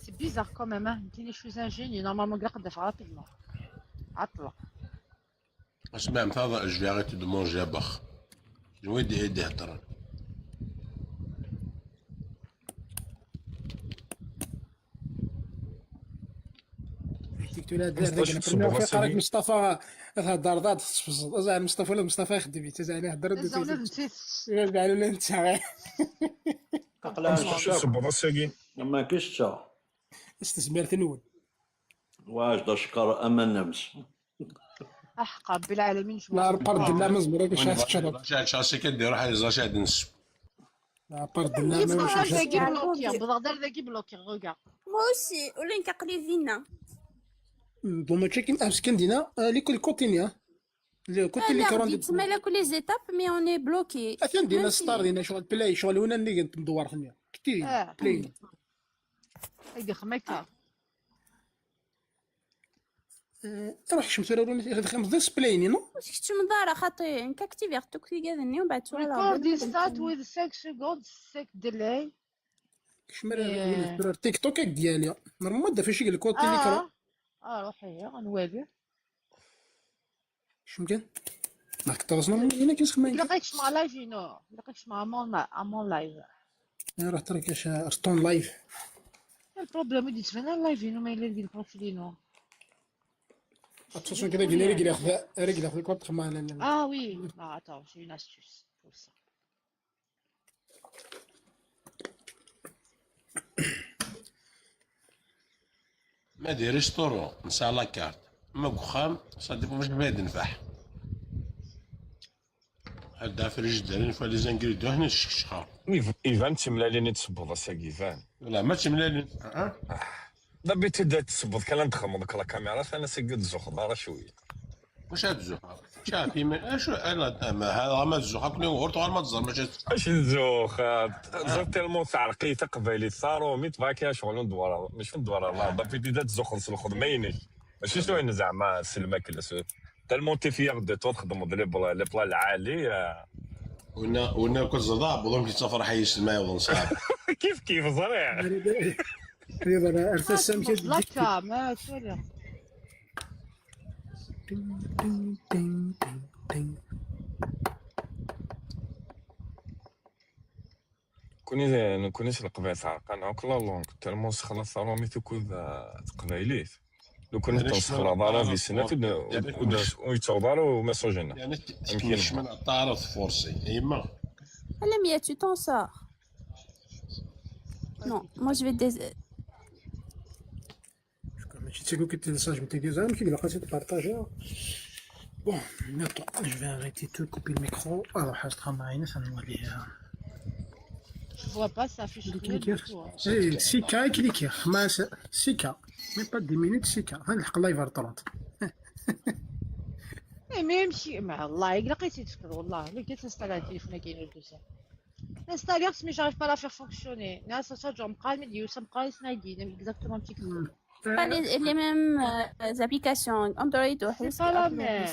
c'est bizarre quand même. انت je suis un génie normalement كاع قداش rapidement عطله. اسمع مفاضل je vais arrêter de manger بخ نودي يدي هضر. قالك مصطفى هضر ضاد زعما مصطفى ولا مصطفى يخدم زعما هضر ولا انت ما كاينش تا استثمار تنول واش دا شكر اما نمس احقا ربي العالمين. لا بارد الله ما زبرك واش تشرب شاسي كدير واحد زاشاد نس. لا بارد الله ما واش بغداد ذاكي بلوكي غوكا. Moi aussi ولا نكقلي فينا بون ماشي كاين امس دينا ليكول كوتينيا كنت اللي كرون تسمى لا كل لي زيتاب مي اون بلوكي. اثن دينا ستار دينا شغل بلاي شغل وين اللي كنت مدور ثنيا كتير بلاي هيدي خميكا. روح شمس ولا خمس ديس بلايني نو واش كنت من دار خاطي نكاكتيفي توك في كاذني ومن بعد ريكوردي ستارت وذ 6 سكوند 6 ديلي. كشمر تيك توك ديالي نورمال دا فاش الكوتي اللي كرون. روحي غنوالي شو مكان ما كنت هنا كنسخ ما لقيتش مع لايف نو لقيتش مع مون لايف. راه ترى كاش ارطون لايف البروبليم اللي تفنا لايف نو ما الا ديال البروفيل نو اتونسيون كذا قلنا رجل ياخذ رجل ياخذ كوت ما وي ما اتون سي اون استوس بور سا. ما دي ريستورون نسى لا كارت ما كخام صدق باش بعد نفح هدا في الجدرين فا لي زانغريديون هنا الشخشخه. ايفان تملالي تصبض اساك ايفان. لا ما تملالي دابا تبدا تصبض كان ندخل دوك لا كاميرا انا سكت الزخ راه شوية. واش هاد الزخ؟ شافي من شو انا ما هذا ما الزخ كل يوم غير ما تزر ماشي اش الزخ زر تيلمون تعرقي تقبلي ثارومي تباكي شغل ندوار ماشي ندوار الله دابا تبدا تزخ الخدمة ينك ماشي شنو زعما السلمه كلا تالمون تي فيغ دو تو تخدم لي بلا العالي. ونا كل زضاب وظن كي تسافر حي السماء وظن صعب. كيف كيف صريح. رضا ارتسم لا ما سوري. كوني كونيش القبائل تعرق انا كل لونغ تالمون سخنة ثرومي تكون تقبايليت لو كنا تنسخر ضارا في سنة ويتوضر وميساجينا يعني مش من الطارف فورسي ايما. لا ميا tu t'en sors. Non, moi je vais des ماشي تيقول كي تنساج متي زعما كي لقيت تبارطاجي. Bon, attends, je vais arrêter de couper le micro. Alors, حاجة معايا نولي. Je vois pas, ça affiche rien du tout. Eh, 6K cliquer. 6K. Même pas 10 minutes, 6K. نلحق لايف 30. إيه ما يمشي مع الله لقيتي تفكر والله لقيت نستعمل التليفون كاين الدوسي. Installer, mais j'arrive pas à la faire fonctionner. Là, ça, genre, me exactement petit. Pas les mêmes applications Android ou C'est pas la même.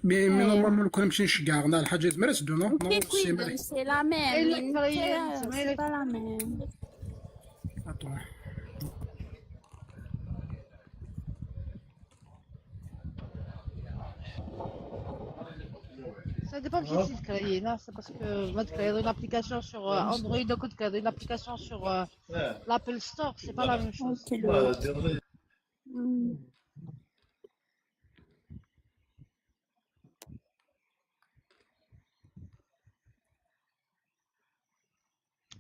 Mais normalement لو كان نمشي نشكع غنا الحاجات ما رسدو نو c'est la même. C'est pas la même. Attends. Ça dépend de qui c'est créé, non? C'est parce que moi, de créer une application sur Android, donc de créer une application sur l'Apple Store, c'est pas la même chose.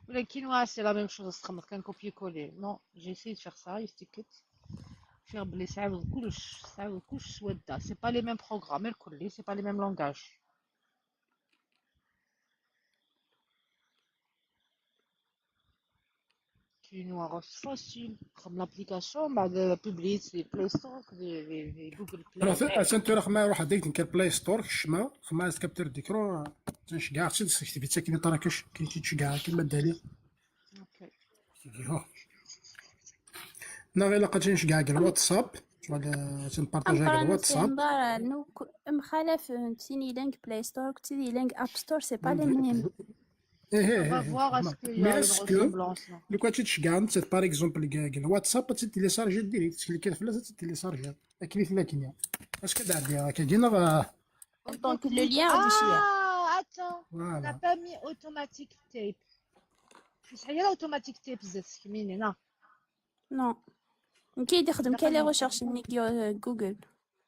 Le quinoa, c'est la même chose, c'est qu'un copier-coller. Non, j'ai essayé de faire ça, il faire blesser, c'est pas les mêmes programmes, c'est pas les mêmes langages. Quinoa, c'est facile, comme l'application, bah, de publier les Play Store, les Google Play. أنت راه ما روح ديك نكر Play Store كشما خما capture d'écran تنشكاع تكتب تاكي طراكش كي تشكاع كيما دالي. Ok. نا غير لاقا تنشكاع الواتساب ولا تنبارطاجي الواتساب. مخالف تيني لانك Play Store تيني لانك App Store c'est pas les mêmes. On va voir est-ce qu'il y a mais une est-ce que ressemblance. Non. لو كان تشكاع انت par exemple الواتساب تيليشارجي direct كليكي فلاس تيليشارجي كليك لكن est-ce que دار كاين Donc le lien غادي Ah, attends, on n'a voilà pas mis automatic tape. Je sais pas automatic tape, c'est ce qui non. Non كي يخدم كاين les recherches نيك Google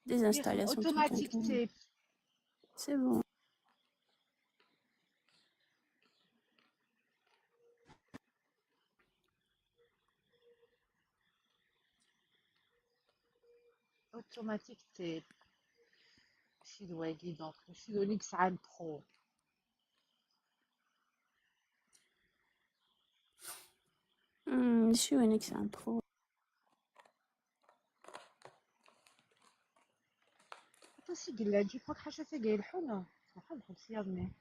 des installations Automatic tape. C'est bon. Automatic tape. Sidwagi, donc, Sidonix Am Pro. شو نيكس ان برو. Attends, c'est قلة je crois que حاجة تاع الحونة. نحب سيادني.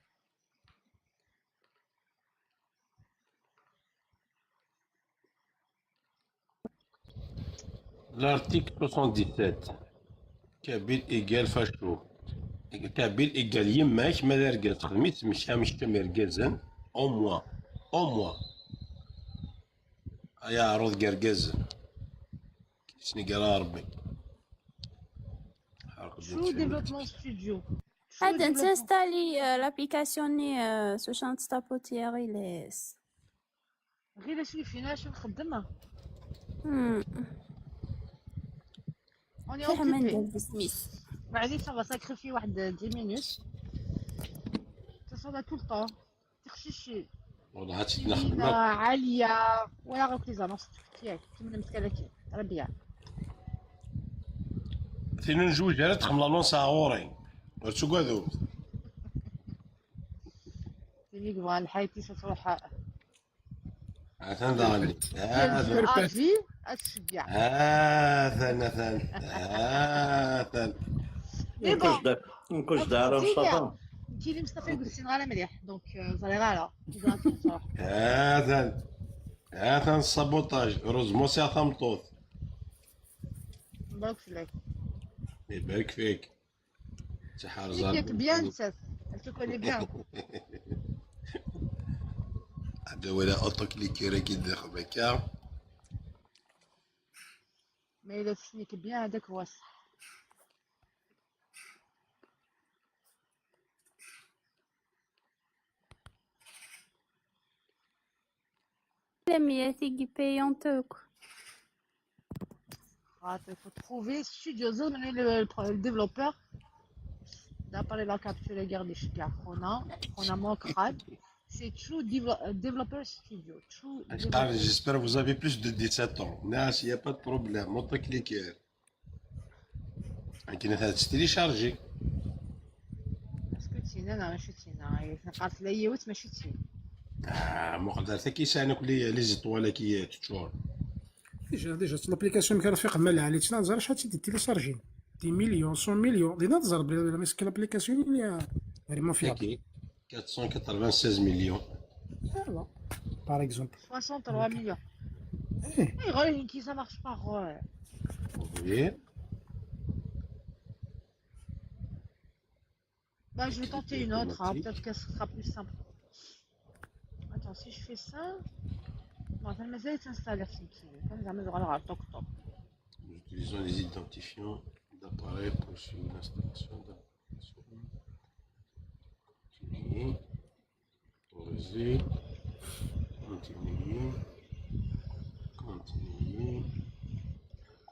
L'article 77. Kabyle égale facho. Kabyle égale يماك ما رجال تخدميت مش مش كم رجازن au moins au moins يا عروض قرقازن شنو قال ربي. True Development Studio. True هذا Development. تنستالي l'application ني سوشان تستابوتي ريليس. غير شوي فينا شو نخدمها. On est فيها ما occupé. ندير سميث. معليش ça va sacrifier واحد 10 minutes. De toute façon, on a tout le temps. تخشيش والله هادشي لينا نخدم عالية ولا غير les annonces تاعك كيما المسكلة ربيع. ثين نجوج راه تخدم l'annonce غوري تقعدوا اللي يبغى الحياة تروح هذا داني هذا افي الشجاع. هذا مثلا هذا mais bon نكوش دار مصطفى. كي اللي مصطفى يقول سي غالا مليح donc زالي غالا هذا هذا ال sabotage heureusement سي ثمطوط. مبروك فيك. يبارك فيك سحر ياك bien ça tu connais bien. هذا ولا auto-cliquer كي داخل هكا. mais الا تسنيك bien هذاك هو الصح. لم تيجي payante. Il faut trouver Studio Zone, le développeur. D'après la capture la guerre des Chicago, on a Mokrad. C'est True Developer Studio. True Developer. J'espère que vous avez plus de 17 ans. Non, s'il n'y a pas de problème, auto-cliquer. كاين هذا télécharger. est-ce que تينا انا ماشي تينا قالت لي يوت ماشي تينا. ما قدرت حتى كيسانك les étoiles كي تشور. déjà l'application كان رفيق مال علي تنزر شحال تيدي télécharger des millions 100 millions دينا تزر بلي mais que l'application اللي vraiment fiable. 496 millions. Voilà par exemple. 63 millions. ايه اي غير كي ça marche pas. Oui. Bah, je vais tenter une autre, hein. Peut-être que ce sera plus simple. Attends, si je fais ça... مثلا مازال تنستالي في التليفون زعما زعما غير توك توك. Nous utilisons les identifiants d'appareils pour suivre l'installation d'applications. Continuer. Autoriser. Continuer. Continuer.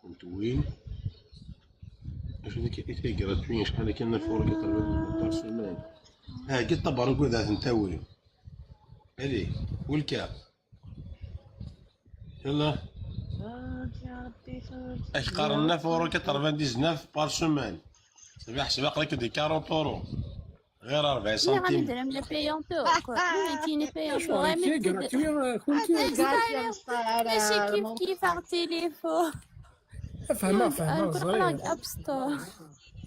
Continuer. اش هذيك était gratuit شحال كان 9.99 par semaine. ها قلت طبعا ذات نتاوي. الي والكاب. يلا. اش قارنا 9.99 par semaine. صافي حسب عقلك دي 40 اورو غير 40 غادي سنتيم. نديرهم لي payant كاين payant كي gratuit كنت ماشي كيف كيف على التليفون. فهمها فهمها نقول زرير. App Store.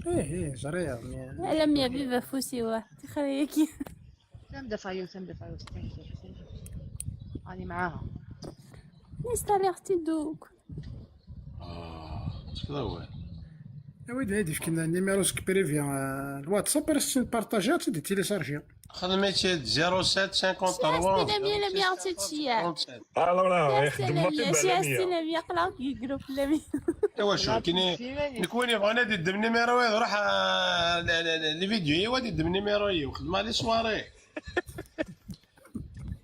ايه ايه زرير. لم يبي فوسي واحد خليكي. سام دفايو سام دفايو راني معاها. نستالي اختي دوك. اه كذا هو. ويد هادي كنا numéro سك privé الواتساب راه بارطاجيات دي télécharger. خدمت 07 53 سلامية لم يعطي شي. لا يخدم ما في سلامية بالامية. سلامية قلاو groupe لمية. ايوا شو كاين نكوني بغينا دير numéro روح les vidéos ودي دم numéro وخدم les soirées.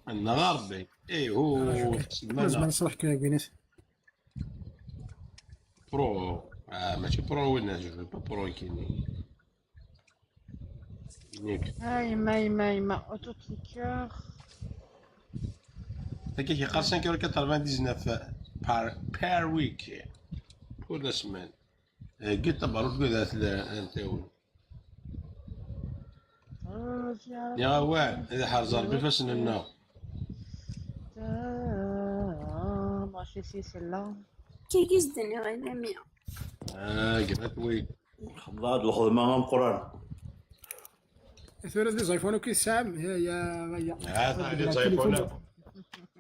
انا ربي اي هو. لازم نصلح كي بينات. Pro ماشي pro وين je pas pro كاين نيك. هاي ما ما ما autoclicker. هكا كيقال 5.99 par week pour la semaine. قلت طبعا تقول ذات نتاوي يا واه اذا حرز ربي فاسن. ماشي سي سلا. كي كيزدني غير لمية. اه gratuit. خدمة هاد الخدمة مقران. ثورة des iPhone كي الساعة يا يا يا هذا les iPhone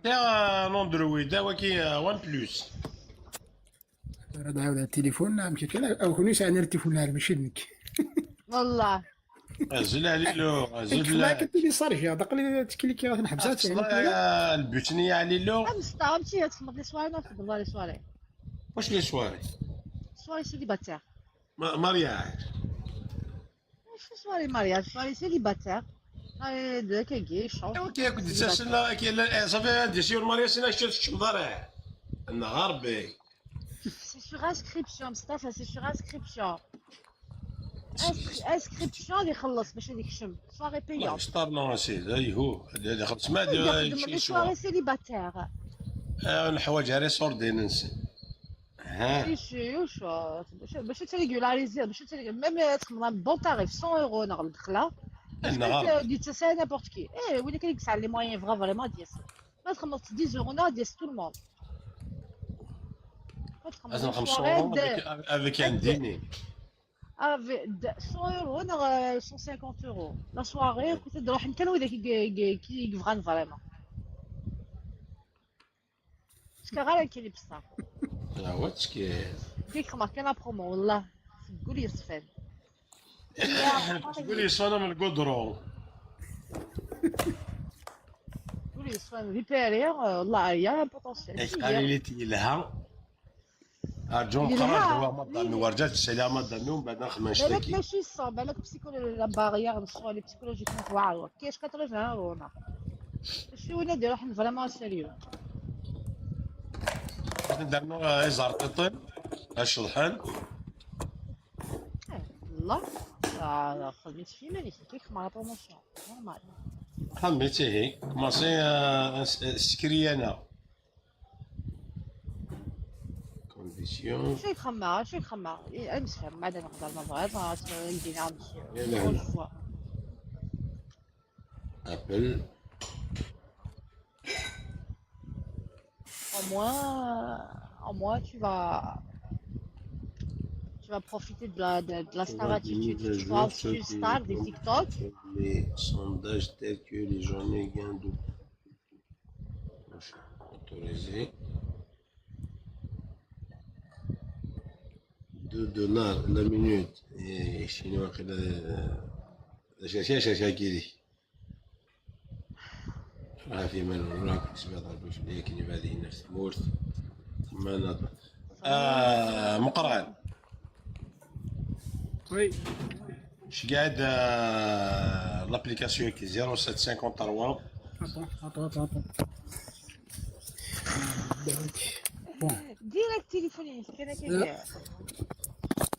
يا Android وكي OnePlus. راه عاود التليفون نعم كي كان او كوني ساعة التليفون نعرف ماشي لك. والله زل علي لو زل. ما كنت télécharger دقلي تكليكي غادي نحبسها يعني البوتنية علي لو. امس مشي تخمط les soirées نخدم les soirées. واش les soirées؟ soirée célibataire. mariage. ماشي soirée mariage، soirée célibataire كي شون. ايوا كي كنت تسنى كي صافي دي سيور mariage سينا شفت شمضارع انا ربي. C'est sur inscription مصطفى، c'est sur inscription. inscription اللي يخلص باش هذيك الشم soirée payante. شطرنا سيد اي هو هذا خلص ما les soirées célibataires. الحوايج غير صوردي ننسى ها. si si شو باش تريغولاريزي باش même تخدم bon tarif 100 اورو نغ الدخله. دي تسا n'importe qui ايه وين كاين على les moyens vra vraiment ديال ما تخلص 10 اورو نا ديال tout le monde. لازم 5 اورو avec un dîner. avec 100 اورو ولا 150 euros la soirée كنت تروح انت وذاك كي يفغان vraiment سكا غير كي بصح. اه تسكي ديك ما كان برومو والله قولي يصفن. قولي يصفن من القدرو. قولي يصفن ريبيرير والله يا potentiel. قال لي تيلها ارجو قرار دوا مضى ورجعت السلامة مضى ومن بعد نخدم نشتكي. بالك ماشي الصون بالك psycholo la barrière نصون les psychologiquement واعر كاينش 80 اورو ماشي وين ندير روح vraiment sérieux. درنا ازار الشطحان. الله خدمت في ماني كيك مع promotion normal. خدمت هي commencé سكريانا conditions. شو يخمع شو يخمع امس بعد نقدر نبغى ندير عندي Apple. Au moins tu vas profiter de la star attitude. Tu vas une star des TikTok. Les sondages tels que les journées gains de autorisé 2 dollars la minute. Et chinois شاشة شاشة كيدي. في من وراك سبع ضرب في الليل كني بعدين نفس مورث ما نض مقران oui شقاعد l'application كي 0753 attends attends attends attends. Bon. Direct téléphonique كان كيدير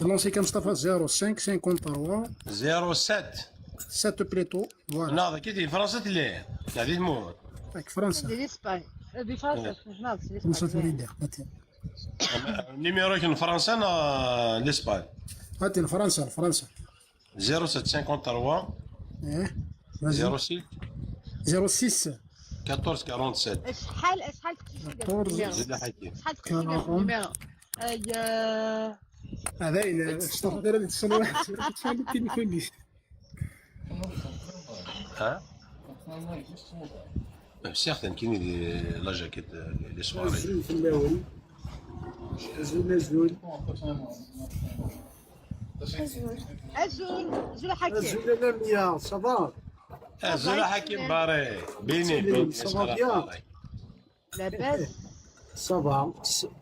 Lancé comme Mustafa 05 53 07 7 plutôt voilà. ناض كي فرنسا اللي غادي تموت تاك فرنسا ديال اسبانيا دي فرنسا ناض سي فرنسا l'Espagne. تريد numéro كن فرنسا نا l'Espagne هاتي فرنسا فرنسا 0753 ايه vas-y. 06 06 14 47 شحال تقيسي 14 ال numéro زيد حكي شحال تقيسي ال numéro اي هذا إلى مصطفى داير اتصال واحد اتصال التليفون ها سيغتان كاين la jaquette les soirées زول في الاول زول زول ازول زول حكيم زول انا ميا ça va زول حكيم باري بيني بيني ça va bien لاباس ça va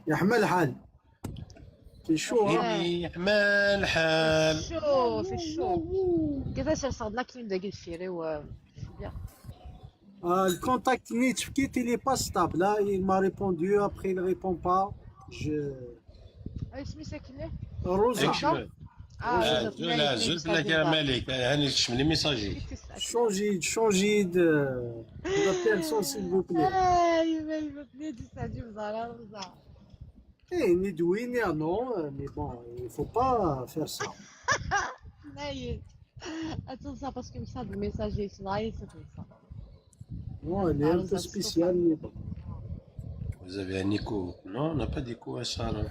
يا حمى الحال في شو يحمى الحال شو في الشو كيفاش صاد la clim داك الفيري و bien. Le contact Nitschke, il n'est pas stable. Là, il m'a répondu, après il ne répond pas. Je... اسمي ساكنه Rosa. اه زول زول فلاك يا مالك هاني تشمل les messages Changez, changez de personne, s'il vous plaît. ايوا بنيتي سعدي بزعرة بزعرة Eh, ni de oui, ni un non, mais bon, il ne faut pas faire ça. نايت اتنسى parce que مصاب ال message يسمع تنسى Non, elle est un peu spéciale, mais bon. Vous avez un écho. Non, on n'a pas d'écho à ça là.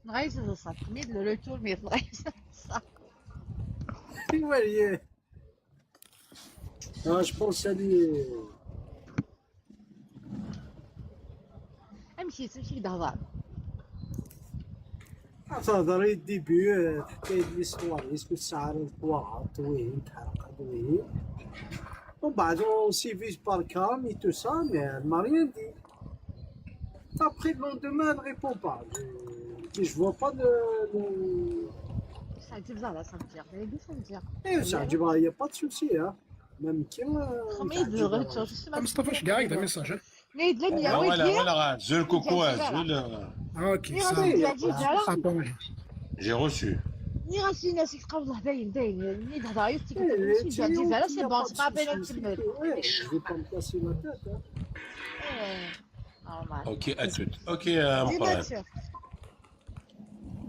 نغيز تنسى تميد le retour mais نغيز تنسى Ouais, ah, je pense qu'elle est... امشي تمشي تهضر تهضري ال début تحكي l'histoire est-ce que الساعة طواعت وين تحرق وين ومن بعد on s'est vu par cam et tout ça, mais elle m'a rien dit. Après, le lendemain, elle ne répond pas. Je vois pas de... سعدي بزعرة ça veut dire ça veut dire Eh, ça, il n'y a pas de souci, hein. Même qui خميد le retour مصطفى اش كاع يقدر message نيد لم يا ولا ولا زول coucou زول OK J'ai reçu. ني غاسي ناس يتقاو الله باين باين ني تهضر يستي كتمشي زعما c'est bon c'est pas peine نكمل Je vais pas me casser la tête. Hein. Normal OK à toute. OK مقران.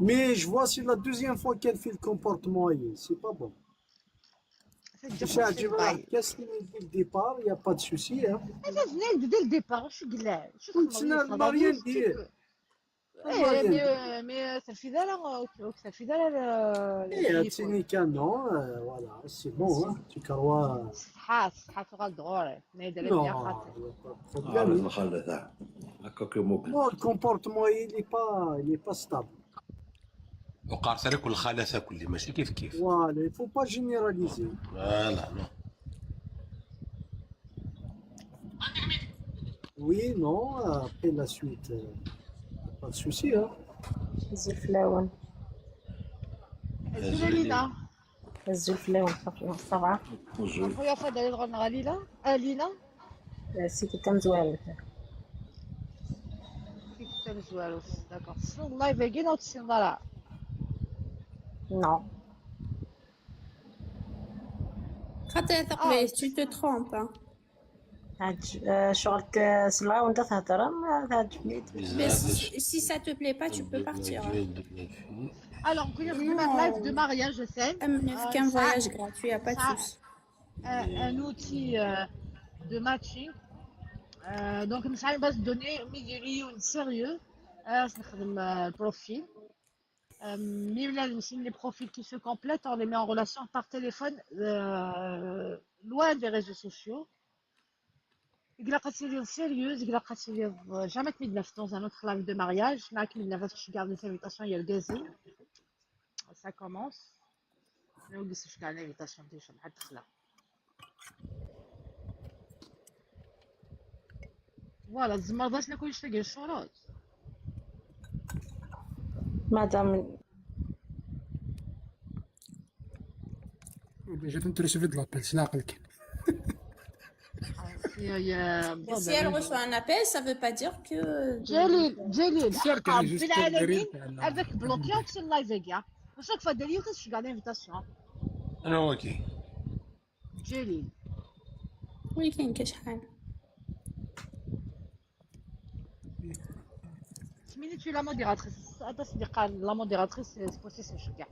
Mais je vois, c'est la deuxième fois qu'elle fait le comportement. C'est pas bon. Ça, tu vois, qu'est-ce qu'il dit le départ, il n'y a pas de souci. Hein. هذا زنان dès le départ شو قلع شو Elle m'a rien dit. ايه mais تنفيذ لا تنفيذ لا Eh, Tsinika, non, voilà, c'est bon, hein, tu crois. صحة صحة تغال دغوري ما يدير Non, bien خاطر il n'y a pas de problème. الخلة هكاك ممكن Non, le comportement, il est pas stable. وقعت لك الخالة كل ماشي كيف كيف. Voilà, il ne faut pas généraliser. Voilà non. Oui, non, après la suite, pas de souci. Hein. الزلفلاون زول لينا الزلفلاون صافي ça va خويا فضل يدغل ليلى لينا سيتي تمزوال فيك تمزوال d'accord تسن ال live كاين او تسن لا Non. خاطر ثقبي tu te trompes hein. شغل سلا وانت تهضر ما تعجبني Mais si ça te plaît pas, tu peux partir. Alors, on connaît un live de mariage, je sais. Qu'un voyage gratuit, y a pas de souci. Un outil de matching. Donc, نسعى une base de données ميديري sérieux. نخدم ال profil. Mais là, les profils qui se complètent, on les met en relation par téléphone, loin des réseaux sociaux. إلا قاتلي sérieuse, إلا قاتلي jamais تمد dans un autre live de mariage, معاك من نفس je garde les invitations, il y a le gazin. Ça commence. نوقس كاع l'invitation ديال حد دخله. voilà زعما رضاش ناكل شي الشروط. مادام déjà تنتريسي de l'appel سلا عقلك. يا يا Si elle reçoit un appel, ça veut pas dire que. جليل جليل سير حق كان رب juste العالمين الدليل avec bloqué في ال live كاع chaque fois دليل تشجع l'invitation. انا اوكي. جليل Oui, كاين كاش حال. سميني tu la modératrice هذا صديقة la modératrice c'est possible شكاع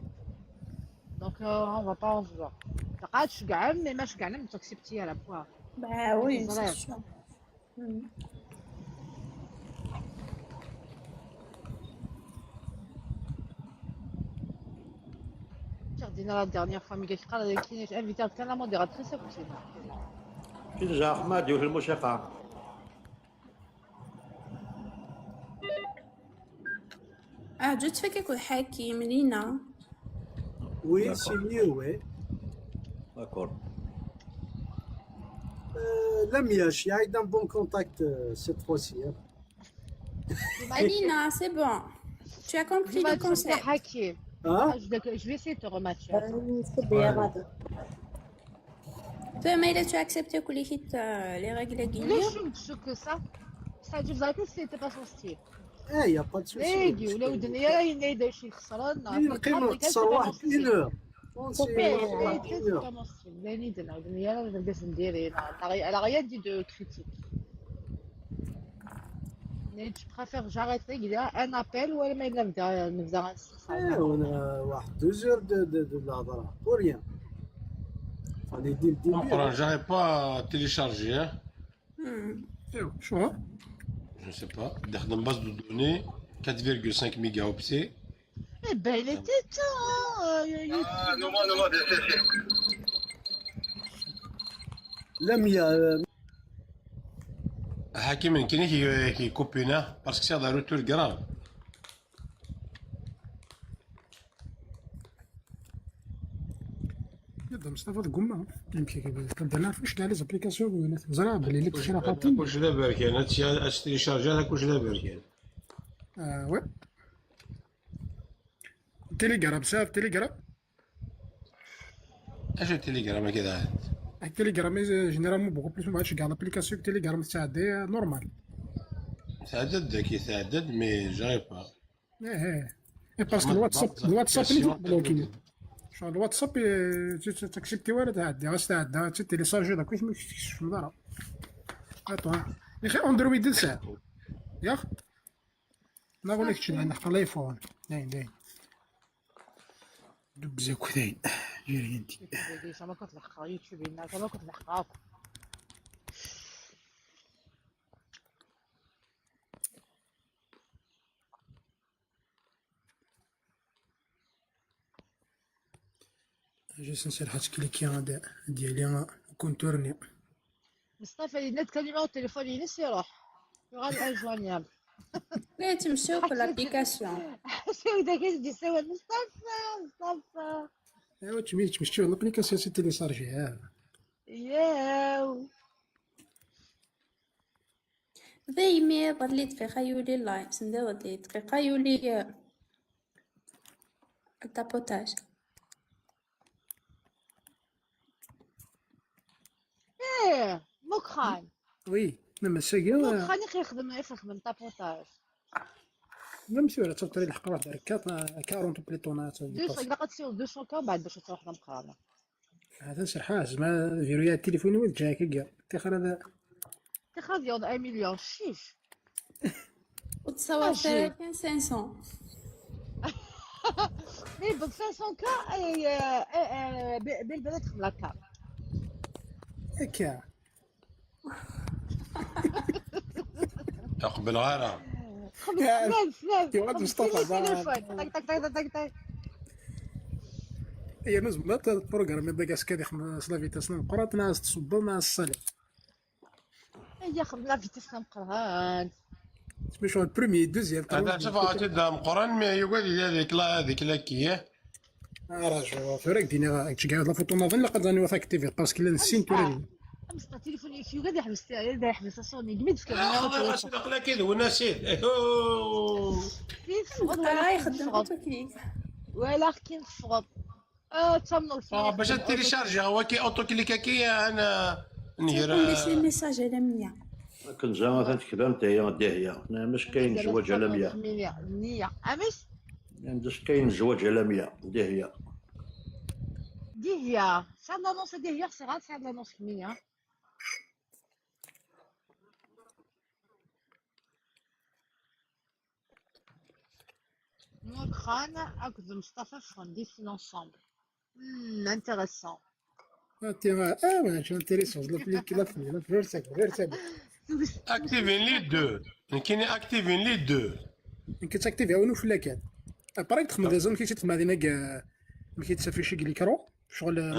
donc on va pas en vouloir تقعد شكاع mais ما شكاع ما تاكسبتي على بوا. Bah oui, c'est صغير. sûr. دينا la dernière fois ملي قال كاين invité كان la modératrice كنت كي احمد في الموسيقى. Ah, je te fais quelque Hakim, Lina. Oui, c'est mieux, oui. D'accord. Lamia, j'ai eu un bon contact cette fois-ci. Hein. Alina, c'est bon. Tu as compris le concept. حكيم. Hein? Je vais essayer de te rematcher. bien غادي. Toi, mais là, tu as accepté que les hits, les règles ليش شو que ça ça je vous c'était pas son style. Eh, il n'y a pas de souci. ليدي ولا ودنيا ينايدا شي خسران. نقيم نقصر واحد une heure. Une heure. Elle a rien dit de critique. Mais tu préfères j'arrête il y a un appel ou elle ما نبدا نبدا. Eh, on a واحد 2 heures de الهضرة pour rien. Fallait dès le début. Non, j'arrive pas à télécharger. Hein. شو Je ne sais pas. Dans base de données, 4,5 mégaoctets. Eh ben il était temps. Ah, non, non, non, c'est. Lamia, حكيم كاين كي كوبينا parce que c'est un retour grave. يبدا مصطفى تقوم يمكن كنبدا نعرف واش كاع les applications وين زرا بلي اللي كلشي راه خاطي. كلشي دابا كاين هادشي اش télécharger هذا كلشي دابا كاين. اه oui تيليجرام ساف تيليجرام. اش التليجرام كذا؟ التليجرام généralement beaucoup plus ما عادش كاع l'application تيليجرام تعدي normal. تعدد كي تعدد mais j'arrive pas. ايه ايه parce que الواتساب الواتساب اللي bloqué شغل الواتساب تاكسبتي ولا تعدي غاس تعدى télécharger داك ما كتكشف المدارة. attends يا اخي اندرويد ساعة ياك نقول لك شنو عندنا الايفون داين داين دبزة كذاين جيري انت. ما كنت نلحق يوتيوب ما كنت نلحق. juste نسير حاج cliquer هذا ديالي contourner. مصطفى اللي نت كلمة التليفون ينس يروح يغال injoignable. لا تمشيو في l'application. شو داك يجي سوا مصطفى مصطفى. ايوا تمشي تمشي l'application c'est télécharger ها. ياو ذي ضلي دقيقة يولي ال live ندير ضلي دقيقة يولي ال tapotage. ايه مكخان. oui ما ساكي. مكخان يخدم يخدم tapotage. ما مسيو تطري الحق واحد 40 بليطونات. 200 الا تصير 200 كا بعد باش تروح لمقرانه. هذا سرحاز ما فيرويا التليفون وين جاك كاع تاخر هذا. تاخذ يوض 1 مليون شيش. وتصور 500. mais ب 500 كا بالبلد خملا كا. هكا. تقبل غيرها. سلام سلام. يا ولد مصطفى. طق طق طق طق طق. هي نزم لا ال programme يبدا كاس كذا خمس la vitesse نقرا ناس تصب ناس الصالح. هي خدم la vitesse نقرا. تسمى شغل premier deuxième. هذا شوف عاد مقرن mais يقول هذيك لا هذيك لا كي. راه ثورك دينا تشكا la photo نظن لقد راني وثاك parce que نسين توري مصطفى تليفوني في غادي يحبس غادي يحبس صوني قمت في خذ كذا ونسيت. راه يخدم autoclic. ولا كي نفرط تمنو باش télécharger هو كي autoclic كي انا نهير. les messages على 100. كنزا مثلا تكبان هي داهية مش كاين زواج على 100. 100 امس مش كاين زواج على 100 داهية. ديهيا سعد l'annonce ديهيا c'est rare سعد l'annonce 100. Mokrane أكد مصطفى fondent ensemble. Intéressant. اه intéressant la la غير ساكت غير ساكت. activer les deux كاين activer les deux. كي تاكتيفي عاونو في لاكان après تخدم des zones كي تخدم هذينا كي تسافيشي l'écran شغل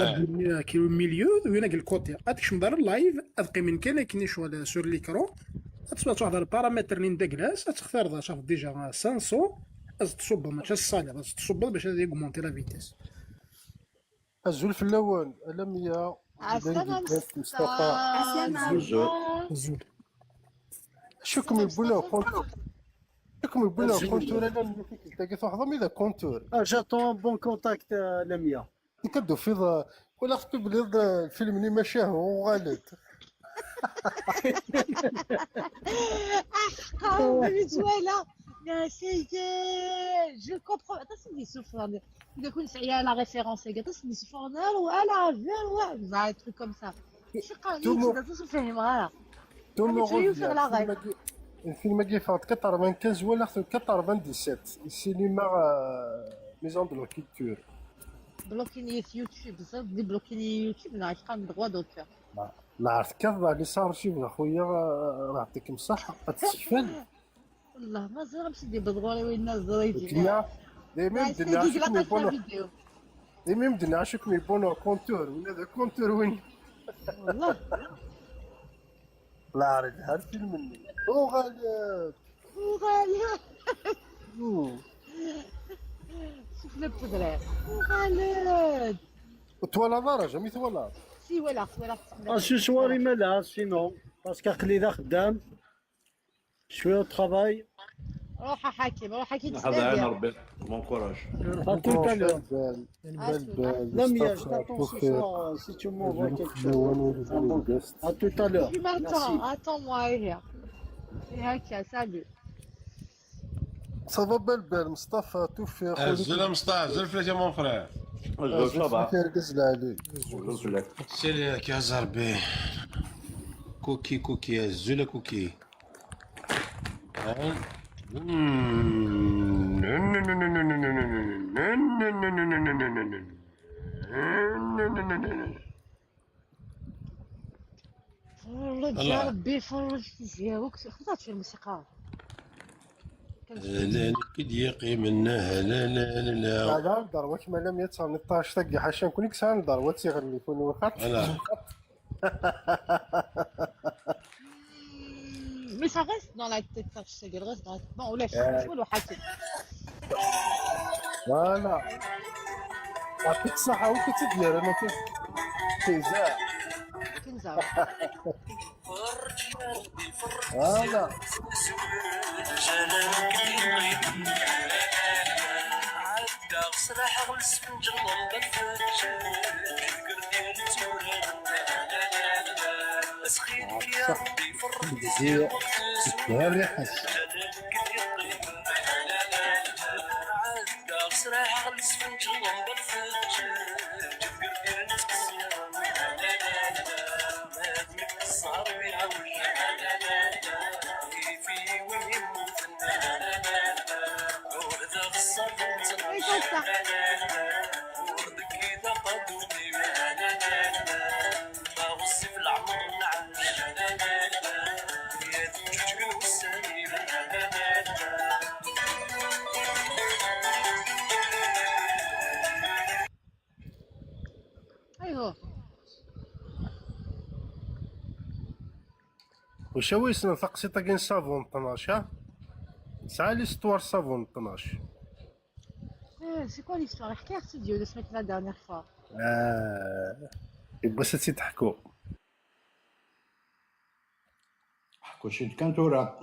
la كي milieu وين ال côté تكشم دار ال live ادقي من كان كاين شغل sur l'écran تسمع واحد البارامتر نين داكلاس تختار شاف déjà 500 تصب ماشي ال salaire تصب باش augmenter la vitesse. الزول في الاول لميا عسلامة مصطفى. عسلامة. الزول. شكم يبونا compteur شكم يبونا compteur انا فيك تلقى واحد اذا compteur. j'attends bon contact لميا. كدو في ولا خطو بلي الفيلم اللي ماشي هو غلط. ولا c'est je comprends. Attends, c'est des souffleurs. Il y a la référence. Attends, c'est des souffleurs. Voilà, voilà, un truc comme ça. Tout me revient. الفيلم كي فات 95 ولا 97 السينما maison de la culture. بلوكيني في يوتيوب بزاف ديبلوكيني يوتيوب نعرف كان droit d'auteur. لا عرفت كذا اللي صار شي خويا راه يعطيكم الصحة تسفل. والله ما زال مشي دي بدغوري وين الزريدي. ديما ديما عشكم يبونو ديما ديما عشكم يبونو compteur وين هذا compteur وين والله لا عرفت هذا الفيلم مني وغالب وغالب شوف لو بودرير وغالب توالا درجة مي توالا سي ولا ولا ce soir مالا sinon parce que قليله خدام شوية travail. روح حكيم روح حكيم. هذا عين ربي bon courage. À tout à l'heure. Lamia, je t'attends ce soir si tu m'envoies quelque chose. À tout à l'heure. Tu m'attends, attends-moi هي. هكا salut. ça va بال بال مصطفى توفي. الزلمة مصطفى زل فلاك mon frère. عليك. سير كي زربي كوكي كوكي الزلة كوكي. فرج يا ربي فرج ديالك خطات في الموسيقى. لا نكد يقي منها لا لا لا لا لا دروك ما لم يتصل 16 تاكي حاشا نكون كسان دروك تيغني يكون وقت. Mais ça reste dans la tête, ça reste dans la tête. Bon, ولا شوف حكي. voilà يعطيك الصحة وكي تدير أنا كنزة كنزة. voilà. وش هو يسنا تقسيطا كاين صافون 12 ساعة l'histoire صافون 12. C'est quoi l'histoire? حكي اختي ديالو سمعت la dernière fois. اه بس تضحكوا. كلشي كان تورا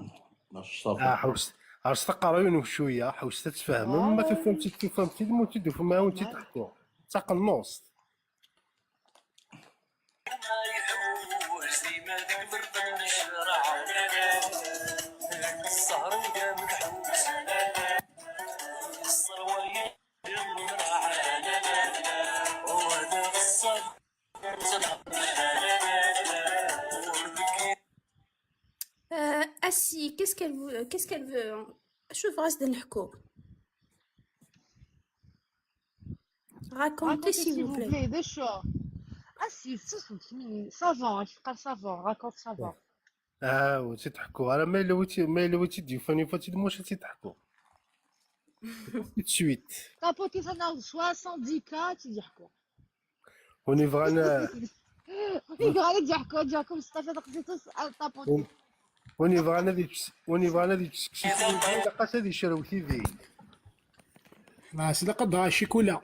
اه حوست عرفت تقراو شويه، حوست تفهم ما تفهمتي تفهمتي مو تدفهم ما وانت تحكوا تاق النص. Assis, qu'est-ce qu'elle veut? شوف غاز نحكو. Racontez Racontez s'il s'il vous vous plaît. plaît, des choses. Ah si, savant, je parle savant, raconte savant. اه وانت تحكوا راه ما الا وتي ما الا وتي ديفاني فاتي موش تضحكوا سويت. Tapoter ça dans 70K, tu dis quoi? وني فغانا يقول لك quoi, dire comme ça, fait tapoter. وني فغانا ديك وني فغانا ديك لقاش هذه شراو تيفي. لا سيدي قد شيكولا.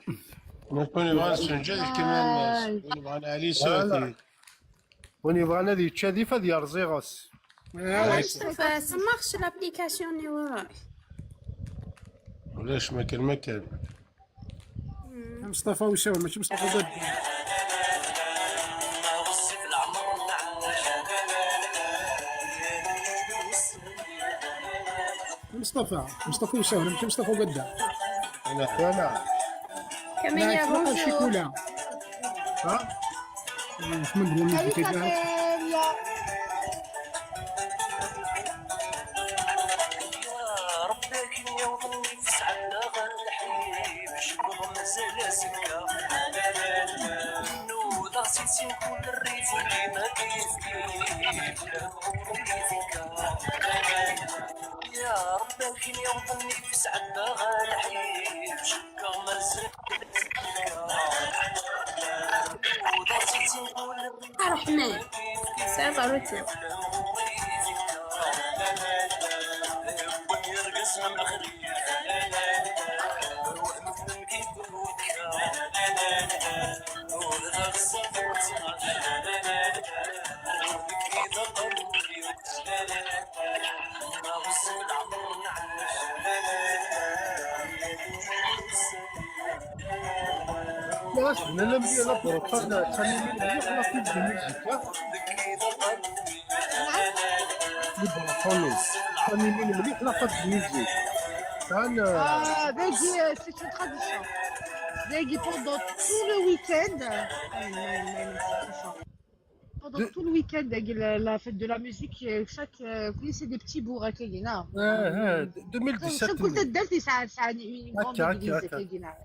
نكون بغا نسنجد كمان ونبغى علي ساتي. وني فغانا ديك تشادي فدي رزيغوس. Ça marche l'application نيورا. علاش ما كان ما كان مصطفى وسام ماشي مصطفى باب. مصطفى وسام ماشي مصطفى بدا. انا كاميليا bonjour. شيكولا. ها من Salut Camélia. رحمن ça va روتي. لا انا لا لا بروفان ثاني لا في الميوزيك لي بروفاني ثاني من مليح لا في الميوزيك كان. Ah, Veggie, c'est une tradition. Veggie pendant tout le week-end. Pendant tout le week-end, la fête de la musique, chaque. Vous connaissez des petits bourgs à Kegina. اه 2017. كل تدلتي ساعة ساعة une grande église à Kegina.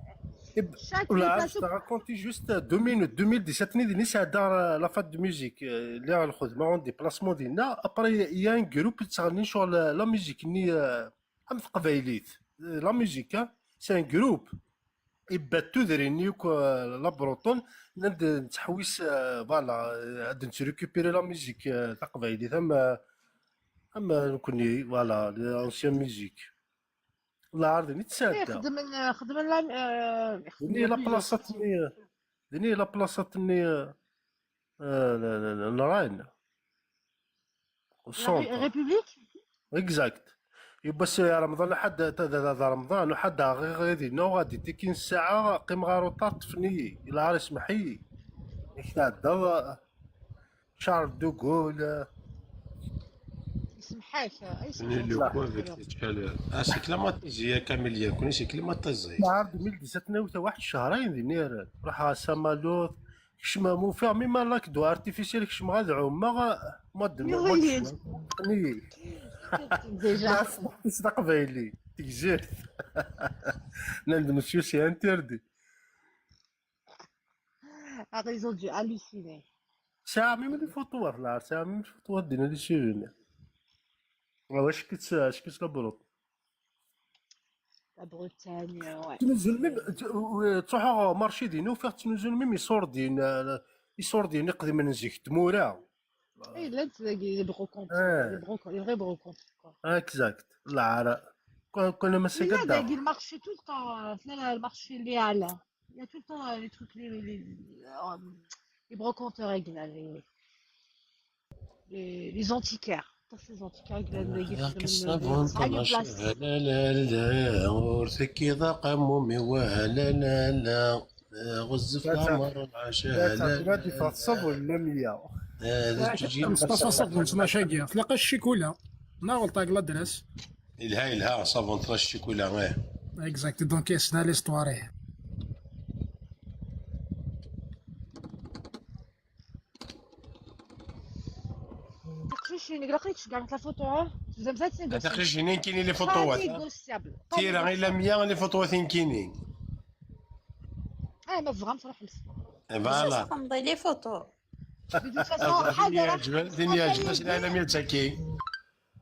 Chaque ولا place. je te racontais juste 2 minutes. 2017 ني دار la fête de musique اللي على الخدمه en déplacement ديالنا، après y a un groupe تغني شغل la musique ني ام تقبايليت la musique, c'est un groupe يبات تودري يوك la Bretonne ند نتحويس voilà عاد نتريكوبيري la musique تقبايليت ام نكوني voilà l'ancienne musique الله عارضني تسادة. خدم لا دني لا بلاصة دني لا بلاصة ني نراين République. Exact. بس يا رمضان حد هذا رمضان وحد غير غادي نو غادي تكين الساعة قيم غارو طفني إلى عارس سمحي تعدى شارل دوغول. يسمحاك. سي كليماتيزي كاميليا كوني سي كليماتيزي. نهار 2017 ناوي واحد الشهرين دينير راح سامالوط كشما مو فيها ميما لاك دو ارتيفيسيال كشما غاد عوم ما ما ما ديجا قبايلي تكزيرت نند مسيو سي انتردي. Ah, ils ont dû halluciner. ساعة ميم لي فوتوار لا ساعة ميم فوتوار دينا لي سيفوني واش كت اش كت لابروط. La Bretagne, ouais. تنزل ميم تروح مارشي دينا وفيها تنزل ميم يصور دين يصور دين يقدم من زيك تمورا. Et là, c'est les brocantes, les brocantes, les vraies brocantes, quoi. Exact. العراء كنا Mais là, مسكدا il marchait tout le temps. Là, le marché léal. Il y a tout le temps les trucs, les brocanteurs, les antiquaires. Ces antiquaires, ذاك الصابون طنش لا لا لا ورثك ضاق مومي ولا لا لا غز في العمر العشاء لا لا دي الصبر لا مية لا تجي 15 صافون 12 تلاقى الشيكولا ناغل طاق l'adresse. الها الها صابون طرش الشيكولا غير Exact, donc يسنا l'histoire. La photo, hein. Vous aimez ça, c'est négociable. تقريش كاينين les Pas فوطوات négociable. Pas تيرا غير لا négociable. مية les فوطوات كاينين Ah, ما vraiment صراحة حبس. Voilà. تمضي les photos. De toute façon, حاجة راح دنيا عجبت لا مية تاكي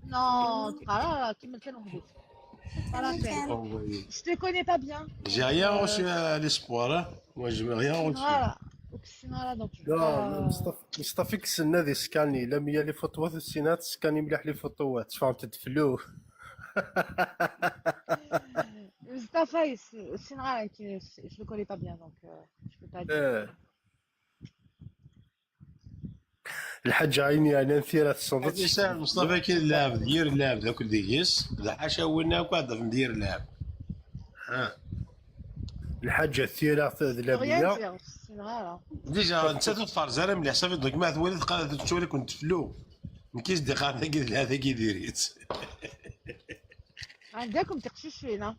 Non, voilà, كمل كان وحدك. Pas la peine. Je te connais pas bien. J'ai rien reçu à l'espoir, hein. Moi, je n'ai rien reçu. Voilà. Voilà, donc je لا pas- مصطفى مصطفى كسنا ذي سكاني لا مية les فوطوات السينات سكاني مليح les فوطوات فهمت تفلو Mustafa, c'est vrai que je le connais pas bien, donc je peux pas dire. اه الحاج عيني انا نثير الصندوق هذه ساعة مصطفى كي اللعب دير اللعب ذاك ديس حاشا ونا وقاعد في مدير اللعب ها الحاجة الثيرة Je peux rien ذلابية dire, c'est vrai, là. Déjà انت تتفرج انا مليح صافي دوك ما تولي تولي كنت فلو نكيس دي قاعد هذا كي ديريت عندكم تقششين hein.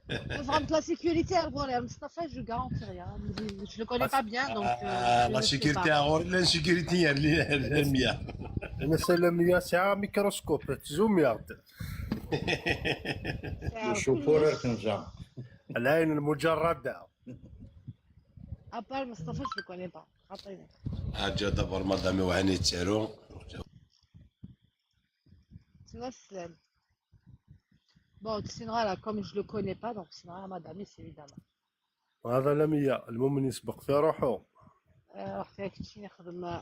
Vraiment, la sécurité, elle voilà, Mustafa, je garantis rien. Je le connais pas bien, donc je la ne sais sécurité pas. La sécurité اللي مية انا سلامية ساعة ميكروسكوب تزوم C'est الشوفور تنجا العين المجردة À part Mustafa, je le connais pas. عطيني. حاجة دبر مدامي وهاني تسالو Tu vois, c'est... Bon, sinon, là, comme je le connais pas, donc sinon, madame, c'est évidemment. هذا لمية المؤمن يسبق في روحه راح فيها كلشي نخدم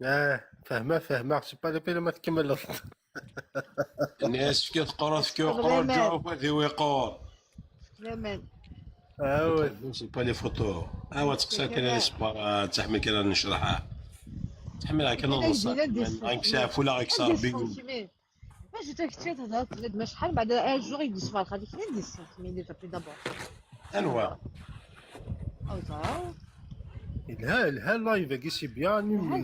اه فهمه فهمه c'est pas la peine ما تكمل الناس كي تقرا كي يقرا الجوع ذي ويقور لامان اه oui c'est pas les photos اه تقسا كان l'espoir تحمل كان نشرحها تحملها كان نص غنكشاف ولا غيكسر بيك ما جيت كنت هضرت ما شحال بعد un jour يدي سوال غادي كاين des sentiments déjà plus d'abord انواع او ça الها الها ال live كي c'est bien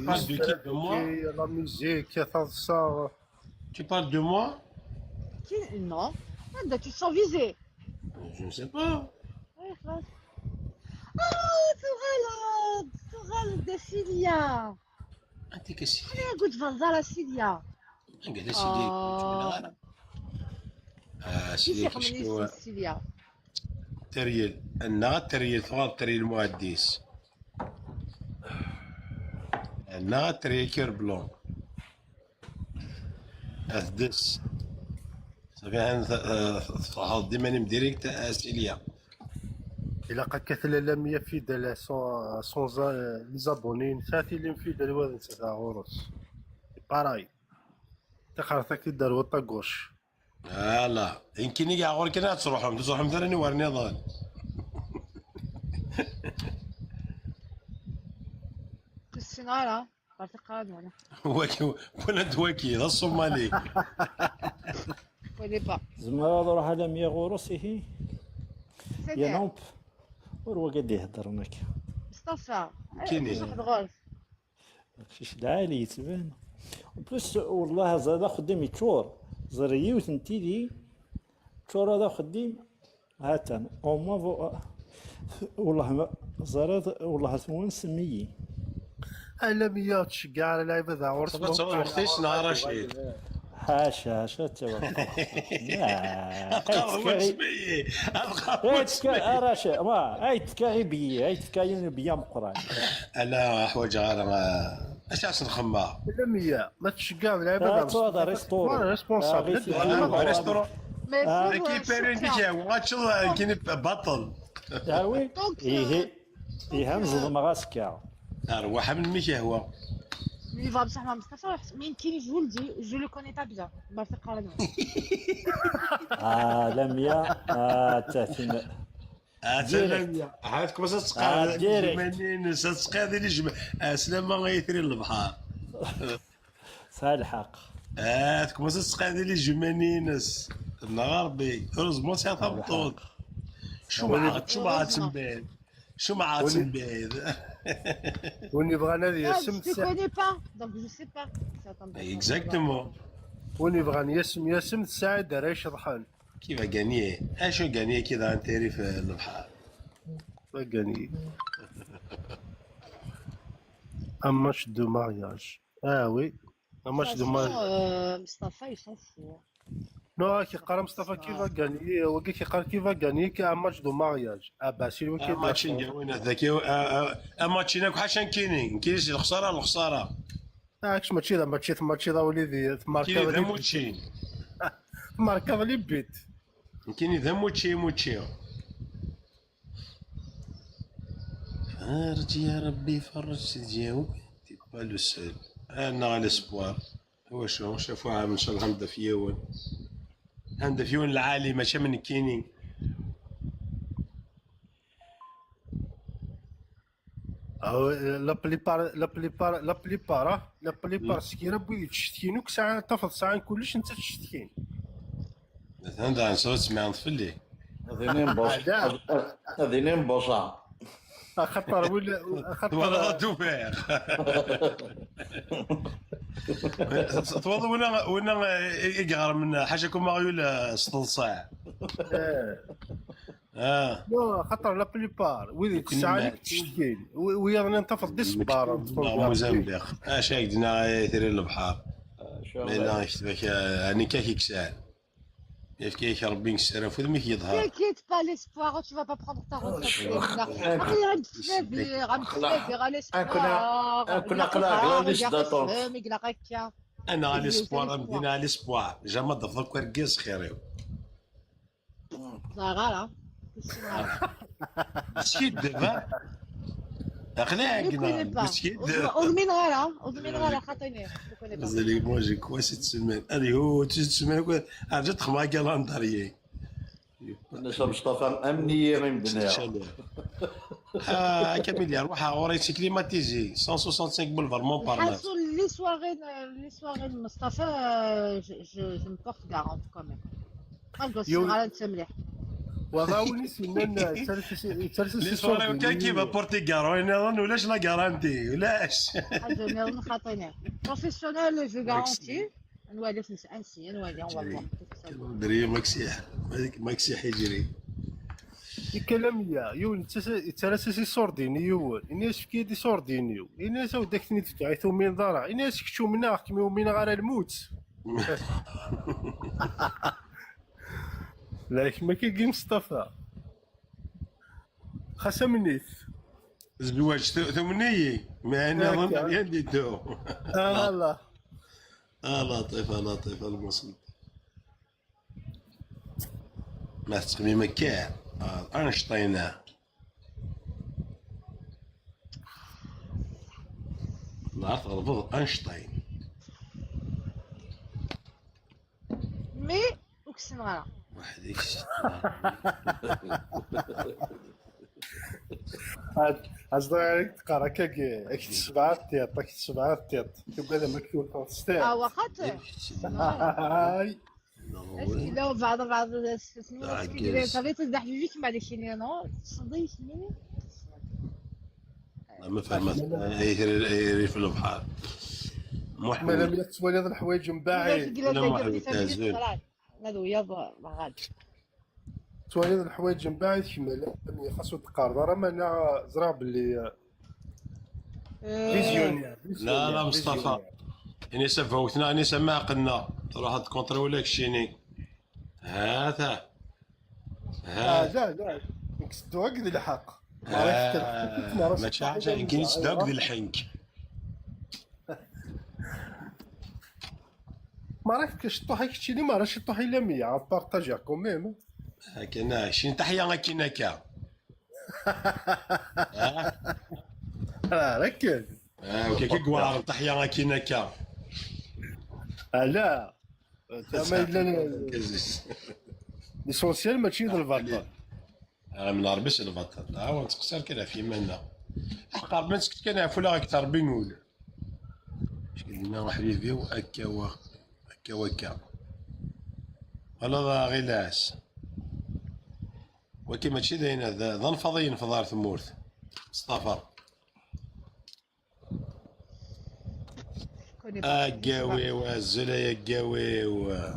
Parle de qui, de moi? La musique تاع Tu parles de moi? Qui Non. Ah, tu te sens visé. Je ne sais pas. Ouais, خلاص. اه تغلط تغلط دا سيليا انت كسي انا قلت فانزالا سيليا قال سيدي اه سيدي كيف كشكو سيليا تريل انا تريل ثغال تريل مهندس انا تريل cœur blanc اثدس صافي انا ديما direct سيليا الا قد كثر لا fidèles sont les abonnés ثلاثي اللي fidèles وهذا تاع غورس باراي تخرتك تدار وطاقوش Voilà يمكن كاع غور كنا تروحهم تروح مثلا ورني نظن السنارة بعتقد ولا ولا دواكي هذا الصومالي connais pas. زعما روح على 100 غورو هي يا سيدي نوب وروا قد يهضر هناك مصطفى كاين. واحد غولف شي العالي تبان plus والله زاد خدام يتشور زريوت نتيدي تشور هذا خديم هاتان او ما والله ما زرات والله ثمون سميي الا مية تشجع على لعيبة ذا غورس وقتاش نهار رشيد حاشا حاشا تا لا ما اي تكاغي بي اي تكاغي بيا مقران انا حوايج غير اش عشان نخمم لا مية ما تشجع لعيبة ذا تواضع restaurant responsable restaurant récupérer كي غاتشوف كاين بطل oui ايه ايه نزضم غاسكا ارواح من ميك هو Mais va بصح مع مصطفى mais كاين je vous le dis, je le connais pas bien. ما في قارنه. لميا تاتين ديريكت. عاد كما تسقى ديريكت. جمانين تسقى هذه اللي جم سلامة غيثري البحر. صح الحق. كما تسقى هذه اللي جمانينس الغربي رزمون سي ثبطوط شو مع شو مع تنبيد شو مع تنبيد. وني بغى نادي Ah, يسم je te connais pas, donc je sais pas. Ça tombe bien. Exactement. وني بغى يسم يسم تساعد رايش ضحان. كيف غاني اشو غاني كي دا انتري في البحر. غاني Un match de mariage. Ah oui, un match de Franchement, mariage. Mustapha, il s'en fout, hein. Non, qui قال مصطفى qui va gagner وكي كي قال qui va gagner un match de mariage. Ah bah c'est lui qui est ماتشين d'accord. وين هذاك ماتشين حاشا كيني كينيش الخسارة الخسارة. عكس ماتشي ذا ماتشي ماتشي ذا وليدي ماركا كاين ذا لي موتشي ماركا لي بيت. كاين ذا موتشي موتشي. فرج يا ربي فرج تجاوب t'es pas le seul. انا غا l'espoir هو شو شافوا عام ان شاء الله هنبدا في يون هنبدا في يون العالي ماشي من كيني. La plupart la plupart سكيرة بغيت تشتكينو ساعة تفض ساعة كلش انت تشتكين. هندا نصوت سمع نطفلي. هذه نبوصة خطر ولا ولا خطر توفيق توض ونا ونا يقهر من حاجة كوم ماريو سطلصاع. لا خطر la plupart ويدي تسعة تشتكين ويا ننتفض دي سبارة موزمبيق اش هكذا يثري البحر لا يكتبك يعني كاك يكسال يفكيك ربي يكسر فوذ ميك يظهر. T'inquiète pas, l'espoir, tu vas pas prendre ta retraite. انا على l'espoir مدينا على l'espoir jamais ضفضك ورقاس خيريو. Voilà. مسكين دابا اقنعك مسكين. مازال moi quoi cette semaine هذه هو cette semaine عرفت تخمع calendrier. الناس مصطفى امنية ما يمدنا. كاميليا روح اوريتي climatisé 165 boulevard Montparnasse. Les soirées de Mustapha, je me porte garante quand même. وضاوني سنان les soirées كان qui va porter garant انا ولاش la garantie ولاش. حاجة نظن خاطيني professionnel je garantis نوالي في انسي نوالي on va voir. دري ماكسيح ماكسيح يجري. كلامية يون ترى سي سورديني يون إني شفكي دي سوردينيو إني سو داك ثني تاع من ضرع إني شكتو منا كمي ومن غير الموت. لكن ما كاين مصطفى خاصة منيت الزواج ثمني ما انا ظن يدي تو. الله لطيف لطيف المصيب ما تسمي مكان اينشتاين نعرف غلبض اينشتاين mais وكسن غلا وحدك. أصدق عليك تقرا كاك سبعة تيط كي سبعة تيط تبقى هذا مكتوب تستاهل. واخا هاي لا بعض بعض صافي حبيبي كيما داك الشيء نو تصدي شنو ما فهمت يثري في البحر. ما لم يتولي هذا الحوايج من بعيد. هذا ويا غاد تولي هذا الحوايج من بعيد كيما لم خاصو تقارن راه ما انا زرع باللي visionnaire. لا لا مصطفى اني سفوتنا اني سما قلنا تروح تكونترولك شيني هذا هذا لا لا نكسدو هكذا الحق ما تشعرش يمكن يسدو هكذا الحنك. ما راك كشطوح كشتي ما راش طوح الا 100 بارطاجي quand même. هكا شي تحية كي هكا. راك اوكي كي كوار تحيا كي هكا لا زعما الا ليسونسيال ماشي د البطل. من ربيش البطل ها تقصر كان في منا حقا ما سكت كان فولا اكثر بنقول قلنا حبيبي وأكا وأكا وكا ولا غيلاس ولكن ماشي داين ذا نفضي نفضار ثمورث مصطفى. Connais pas. اكاوي وزلا يا كاوي و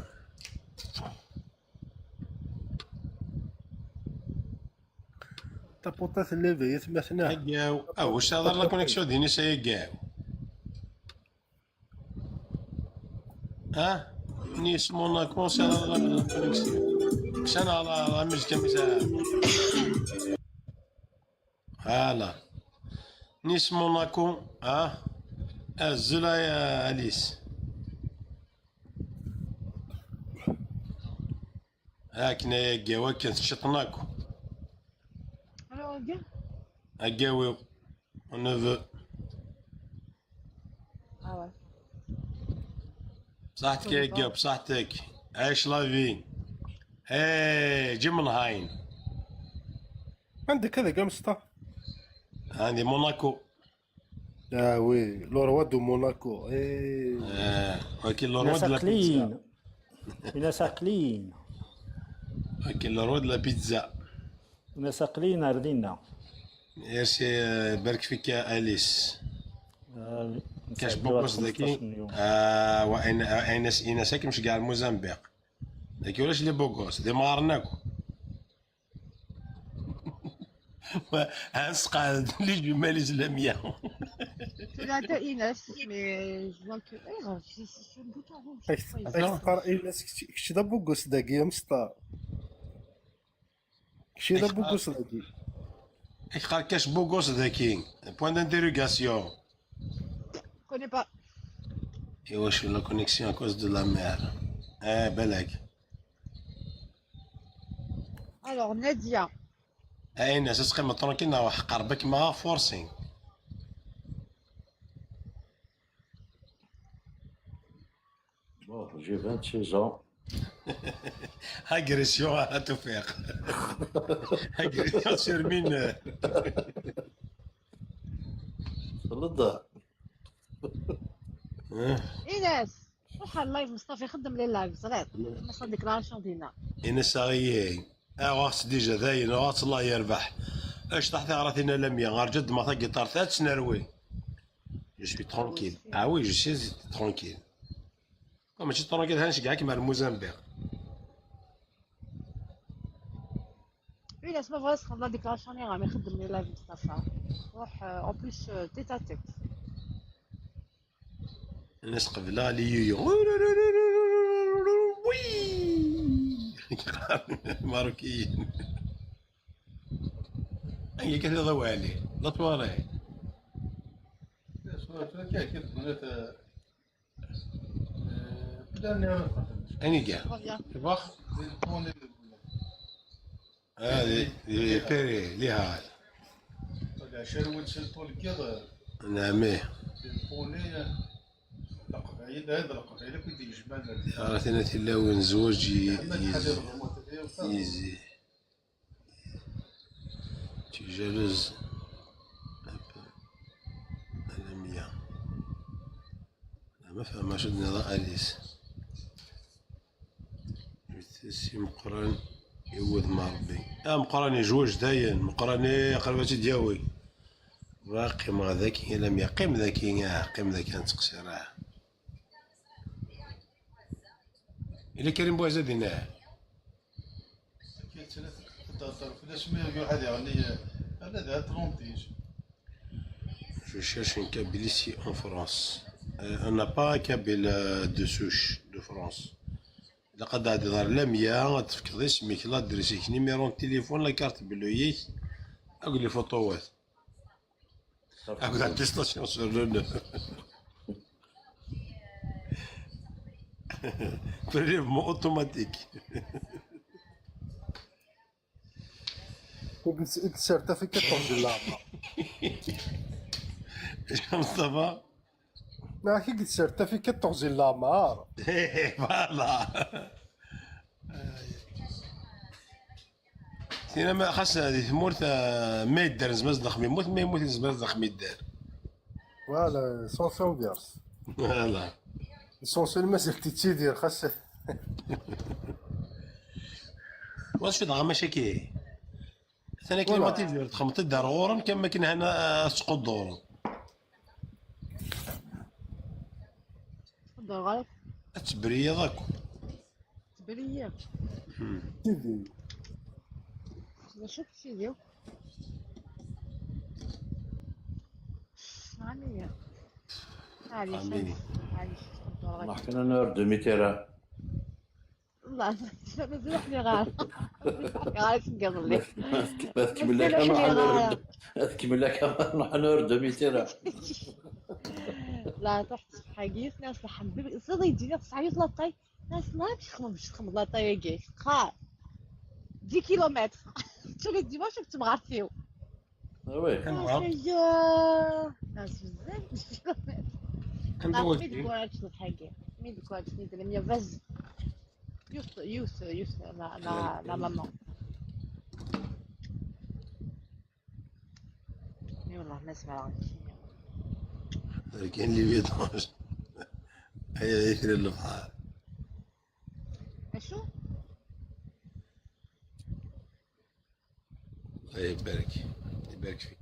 تابوطات الليفي مثلا. اكاو او واش هضر la connexion ديني سا كاو ها نيس موناكو سي la connexion كسانا la musique ميسا voilà نيس موناكو ها الزلا يا اليس هاكنا يا كاوا كنشطناكو. Alors, bien. اكاوي on veut. Ah ouais. بصحتك يا كاو بصحتك عيش la vie ايه جي من هاين. عندك هذا كاع مصطفى. عندي موناكو. اه oui le roi de Monaco ايه. اه ولكن le roi ناس de la pizza. عاقلين ناس عاقلين. ولكن le roi de la pizza. ناس عاقلين اردينا. ميرسي بارك فيك يا اليس. كاش نسعدو بوكوس 15 ذاكي يوم. آه وين اين اين ساكن مش كاع الموزمبيق ذاكي ولاش les beaux gosses دي مارناكو هنسقى لي جمال الاسلاميه. C'est la Inès, mais je vois que. Eh, c'est un bouton rouge. Pourquoi il تقرا الناس كشي دا beau gosse داكي يا مصطفى كشي دا beau gosse داكي. قال كاش beau gosse ذاكي point d'interrogation. Je connais pas. ايوا شو la connexion à cause de la mer اه بالك. Alors, Nadia. اي ناس تقيم tranquille حق ربك ما forcing. Bon, j'ai 26 ans. Agression à tout faire. Agression sur mineur. تفضل. Inès. روح على ال live مصطفى خدم les lives صغير ما déclaration ديالنا. انا صغير اه واخس déjà ذاين واخس الله يربح اش تحت راتينا لميا غير جد ما ثقي طار نروي je suis tranquille. Ah oui, je suis tranquille. ماشي tranquille هانش كاع كيما الموزمبيق. ايناس ما بغاش تخدم la déclaration راه يخدم les lives مصطفى روح en plus tête à tête. الناس قبلها لي يو oui ماروكيين هي كثير ضوء عليه لا تواري. اني كاع تبخ هذه بيري لي هاد نعم. عرفتنا تلاون زوج يزي Tu es jalouse un peu. ألمية ما فهم شو نظام أليس سي مقران يود مع ربي اه مقراني جوج داين مقراني قربتي دياوي باقي ما ذاك لم يقيم ذاك قيم ذاك نتقصي راه إلا كريم بوعزة دينا. Je cherche une Kabyle ici en France. On n'a pas un Kabyle de souche de France. لقد هذه لميا تفكض اسمك l'adresse يك numéro téléphone la carte bleue يك اقول لي فوطوات اقول attestation sur l'honneur prélèvement automatique. Certificat de l'arme. مصطفى ما كي قلت في 14 العمار. voilà. سينا ما خاص هذه ثمورت ما يدار زماز ضخم يموت ما يموت زماز ضخم يدار. voilà sens inverse. voilà. l'essentiel مازال تيدير خاص. واش في دغا مشاكل ثاني climatiseur تخمط الدار غورا كما كاين هنا سقط دورا. تفضل غلط. تبريه ذاك تبريه تيدي شوف سيدي عامية. معليش معليش. نحكي انا demi-terrain. والله مازال حني غار غار تنقض لي. تكمل لك تكمل لك نروح demi-terrain. لا تحت حقيقة ناس الحمد صدق يجينا تصعيط la taille ناس لا باش تخمم la taille كاع قا 10 كيلومتر تولي ديما شفت مغارتيو. oui ناس بزاف 10 كيلومتر. ميد كواتش الحقيقة ميد كواتش ندير فاز يوث يوث يوث la maman. والله ما سمع. كاين les vidanges هيا يشري البحر. اشو؟ الله يبارك يبارك فيك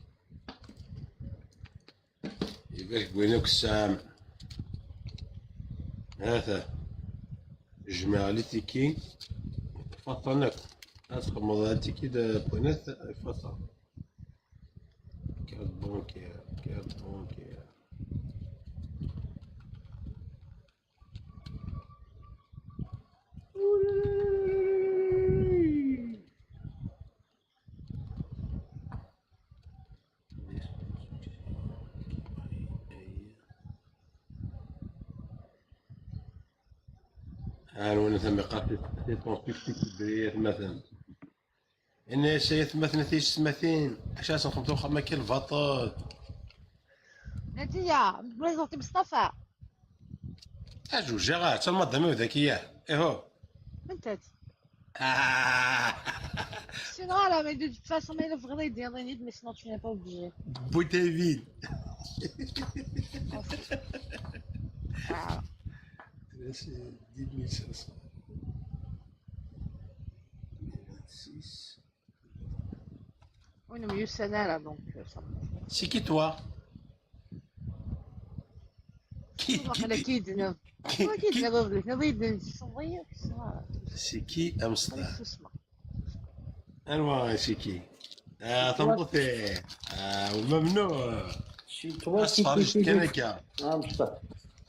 يبارك وينك السام. هذا جمع les tickets فطنك تخمض ticket de بوينات فطن carte bancaire carte bancaire. وانا ثم قاتل مثلا ان سيت مثلا ثيش 30 اساسا خمسة خمسة كيل فطر. نتيا بريزونتي مصطفى اجو جا حتى المدام ذكية ايهو انت Sinon, là, mais de toute façon, mais le vrai dire, mais sinon tu n'es pas obligé. Bouteille vide. Ah. C'est 10 500. 26. Oui, non, mais Youssana, là, donc ça. C'est qui toi? Qui C'est qui Amsterdam? أنواع c'est qui؟ تنطفي وممنوع. c'est toi أصفر كان هكا.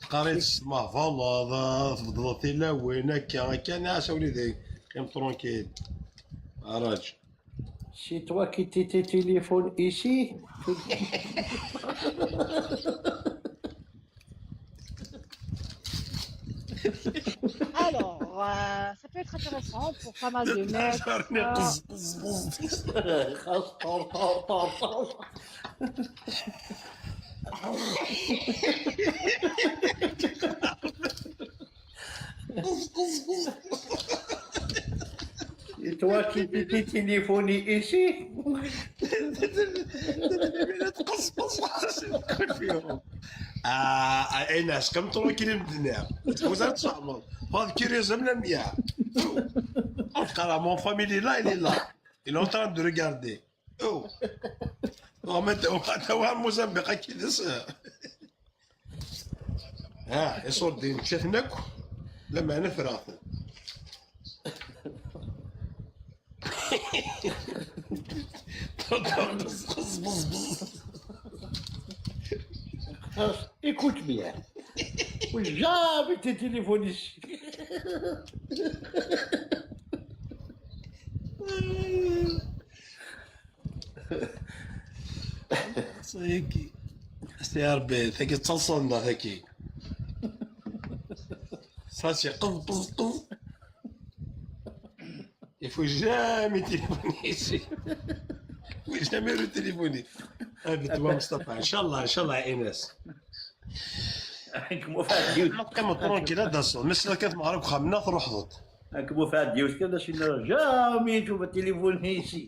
قريت السما فوالا تفضلت لا وين هكا كان عاش وليدي قيم tranquille راج. c'est toi qui t'es téléphone ici. Alors, ça peut être intéressant pour pas mal de mecs. Et toi qui t'es téléphoné ici. اي ناس كم تروكي الدنيا وزاد تصعمل هذا كيريز من مية قرا مون فاميلي لا il est là il est en train de regarder. او هو موزمبيق كي ها يصور دين شفناك لما نفرغ. Écoute bien. Jamais t'es téléphoné ici. سيكي سي ربي ثكي تصلنا ثكي ساسي قض قض قض. Il faut jamais téléphoner ici. Il faut jamais retéléphoner. بتوا مصطفى ان شاء الله ان شاء الله يا ايناس. كمو فاديوت. قيمة tranquille داسون مثل كانت مغرب خمنا تروح ضد. كمو فاديوت كذا شي jamais تشوف التليفون ici.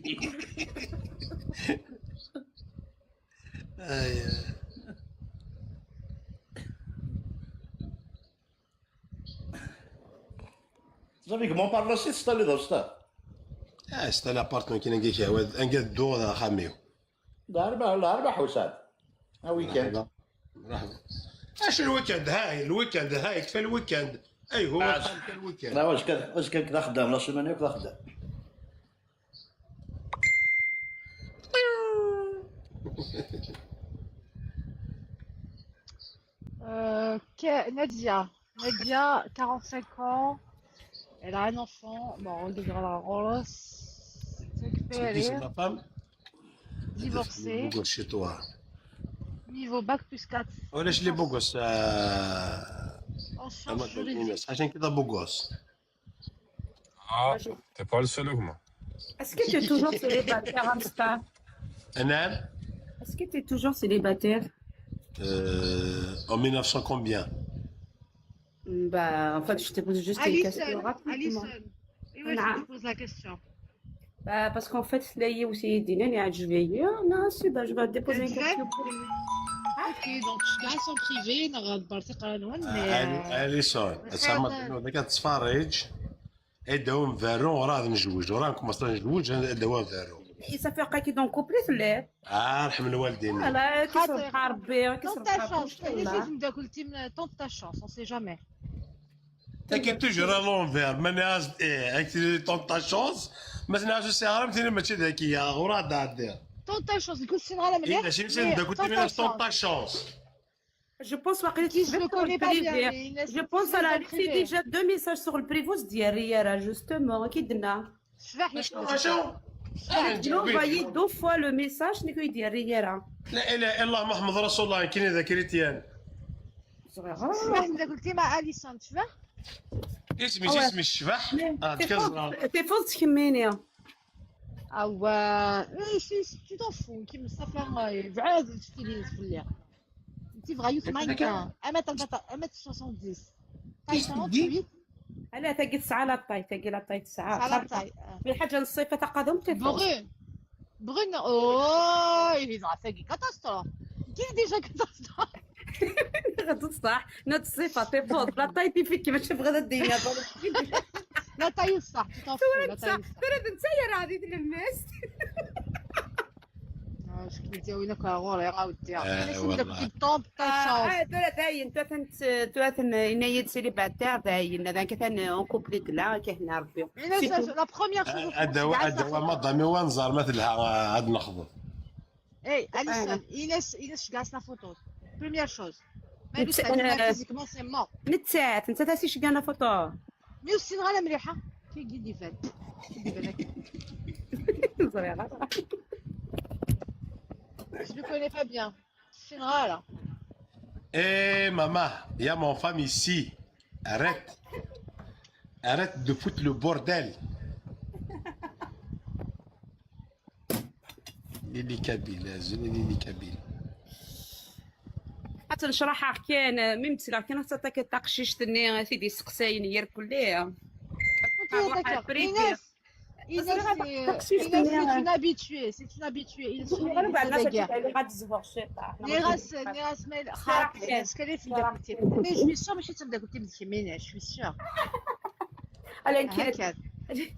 صافي Montparnasse تستالي دوستا. استنى appartement كاين كي كيعود انقاد دو هذا خاميو. الاربعاء الاربعاء حوسات. ها week-end. مرحبا. اش ال week-end هاي ال week-end هاي كفى ال week-end اي هو ال week-end. لا واش كان واش كان كذا خدام la semaine كذا خدام. Nadia. Nadia, 45 ans. Elle a un enfant. Bon, on regarde la Rolos. C'est qui, c'est ma femme? Divorcée. Beau gosse chez toi. Niveau bac plus 4. وعلاش les beaux gosses En sciences juridiques. عشان كذا beau gosse. Ah, t'es pas le seul moi. Est-ce que tu es toujours célibataire, Amsta? نعم. Est-ce que tu es toujours célibataire? En 1900 combien? Bah, en fait, je te pose juste une question Alison, rapidement. Alison. Et ouais, je te pose la question. Bah, parce qu'en fait, là, il y a aussi des nains, je vais non, c'est bah, je vais te déposer une question. Ok, donc je garde son privé, نغاد بارتي قانون mais اليسون تسمى ذاك تفرج اداو فارو راه نجوج وراه كوماسا نجوج اداو فارو. Ça fait quoi qui dans couple là? اه رحم الوالدين. Voilà, qui sont ربي qui Tente sont ta chance, tente ta chance, on sait jamais. لكن toujours à l'envers ماني عاز ايه tente ta chance ما تنعرفش السيارة مثلا ماشي ذكية وراه دير. Tente ta chance, écoute c'est la إلا شي مثلا كنت من tente ta chance. Je pense que je le connais pas bien. Je pense à la laissé déjà deux messages sur le privé ديال justement كي درنا. شنو؟ J'ai envoyé deux fois le message نيكو يدير ريارة. لا اله الا الله محمد رسول الله كاين ذا chrétien. الشبح انت قلتي مع اليسون تشبح؟ اسمي اسمي الشبح. تيفوز تكميني. او tu t'en fous كي مصطفى بعاد تشتري في الليل. انت فغايوس مانكان 1m70 48. لا تاقي 9 la taille تاقي la taille 9 la taille. من حاجة للصيفه تقادم تيفوز. brune brune او il est تاقي catastrophe كاين déjà catastrophe. غادي صح نوت الصيفه تيفوز la taille تيفيك كيفاش بغا الدنيا. la taille صح ترى انت يا راه غادي تلمس. داين ترى ينايد célibataire داين هذا كثان en couple لا كهنا ربي. la première chose الدواء مضامي ونزار مثلها عاد نخضر. اي اليسون ايناس ايناس جالسة photo première chose ما physiquement c'est mort. نتسات انت تاسي شكانا photo mais aussi غالا مليحة كي كي فات بالك. Je le connais pas bien. C'est là. Eh maman, il y a mon femme ici. Arrête. Arrête de foutre le bordel. Lili Kabyle, Lili Kabyle. حتى نشرحها كان ميم تسلا كان حتى تاك تاقشيش تني سيدي سقساين ير كلي. Inès, c'est une habituée, c'est une habituée. Ils sont mais je suis sûre, ماشي تبدا قلت لي مينا, je suis sûre. على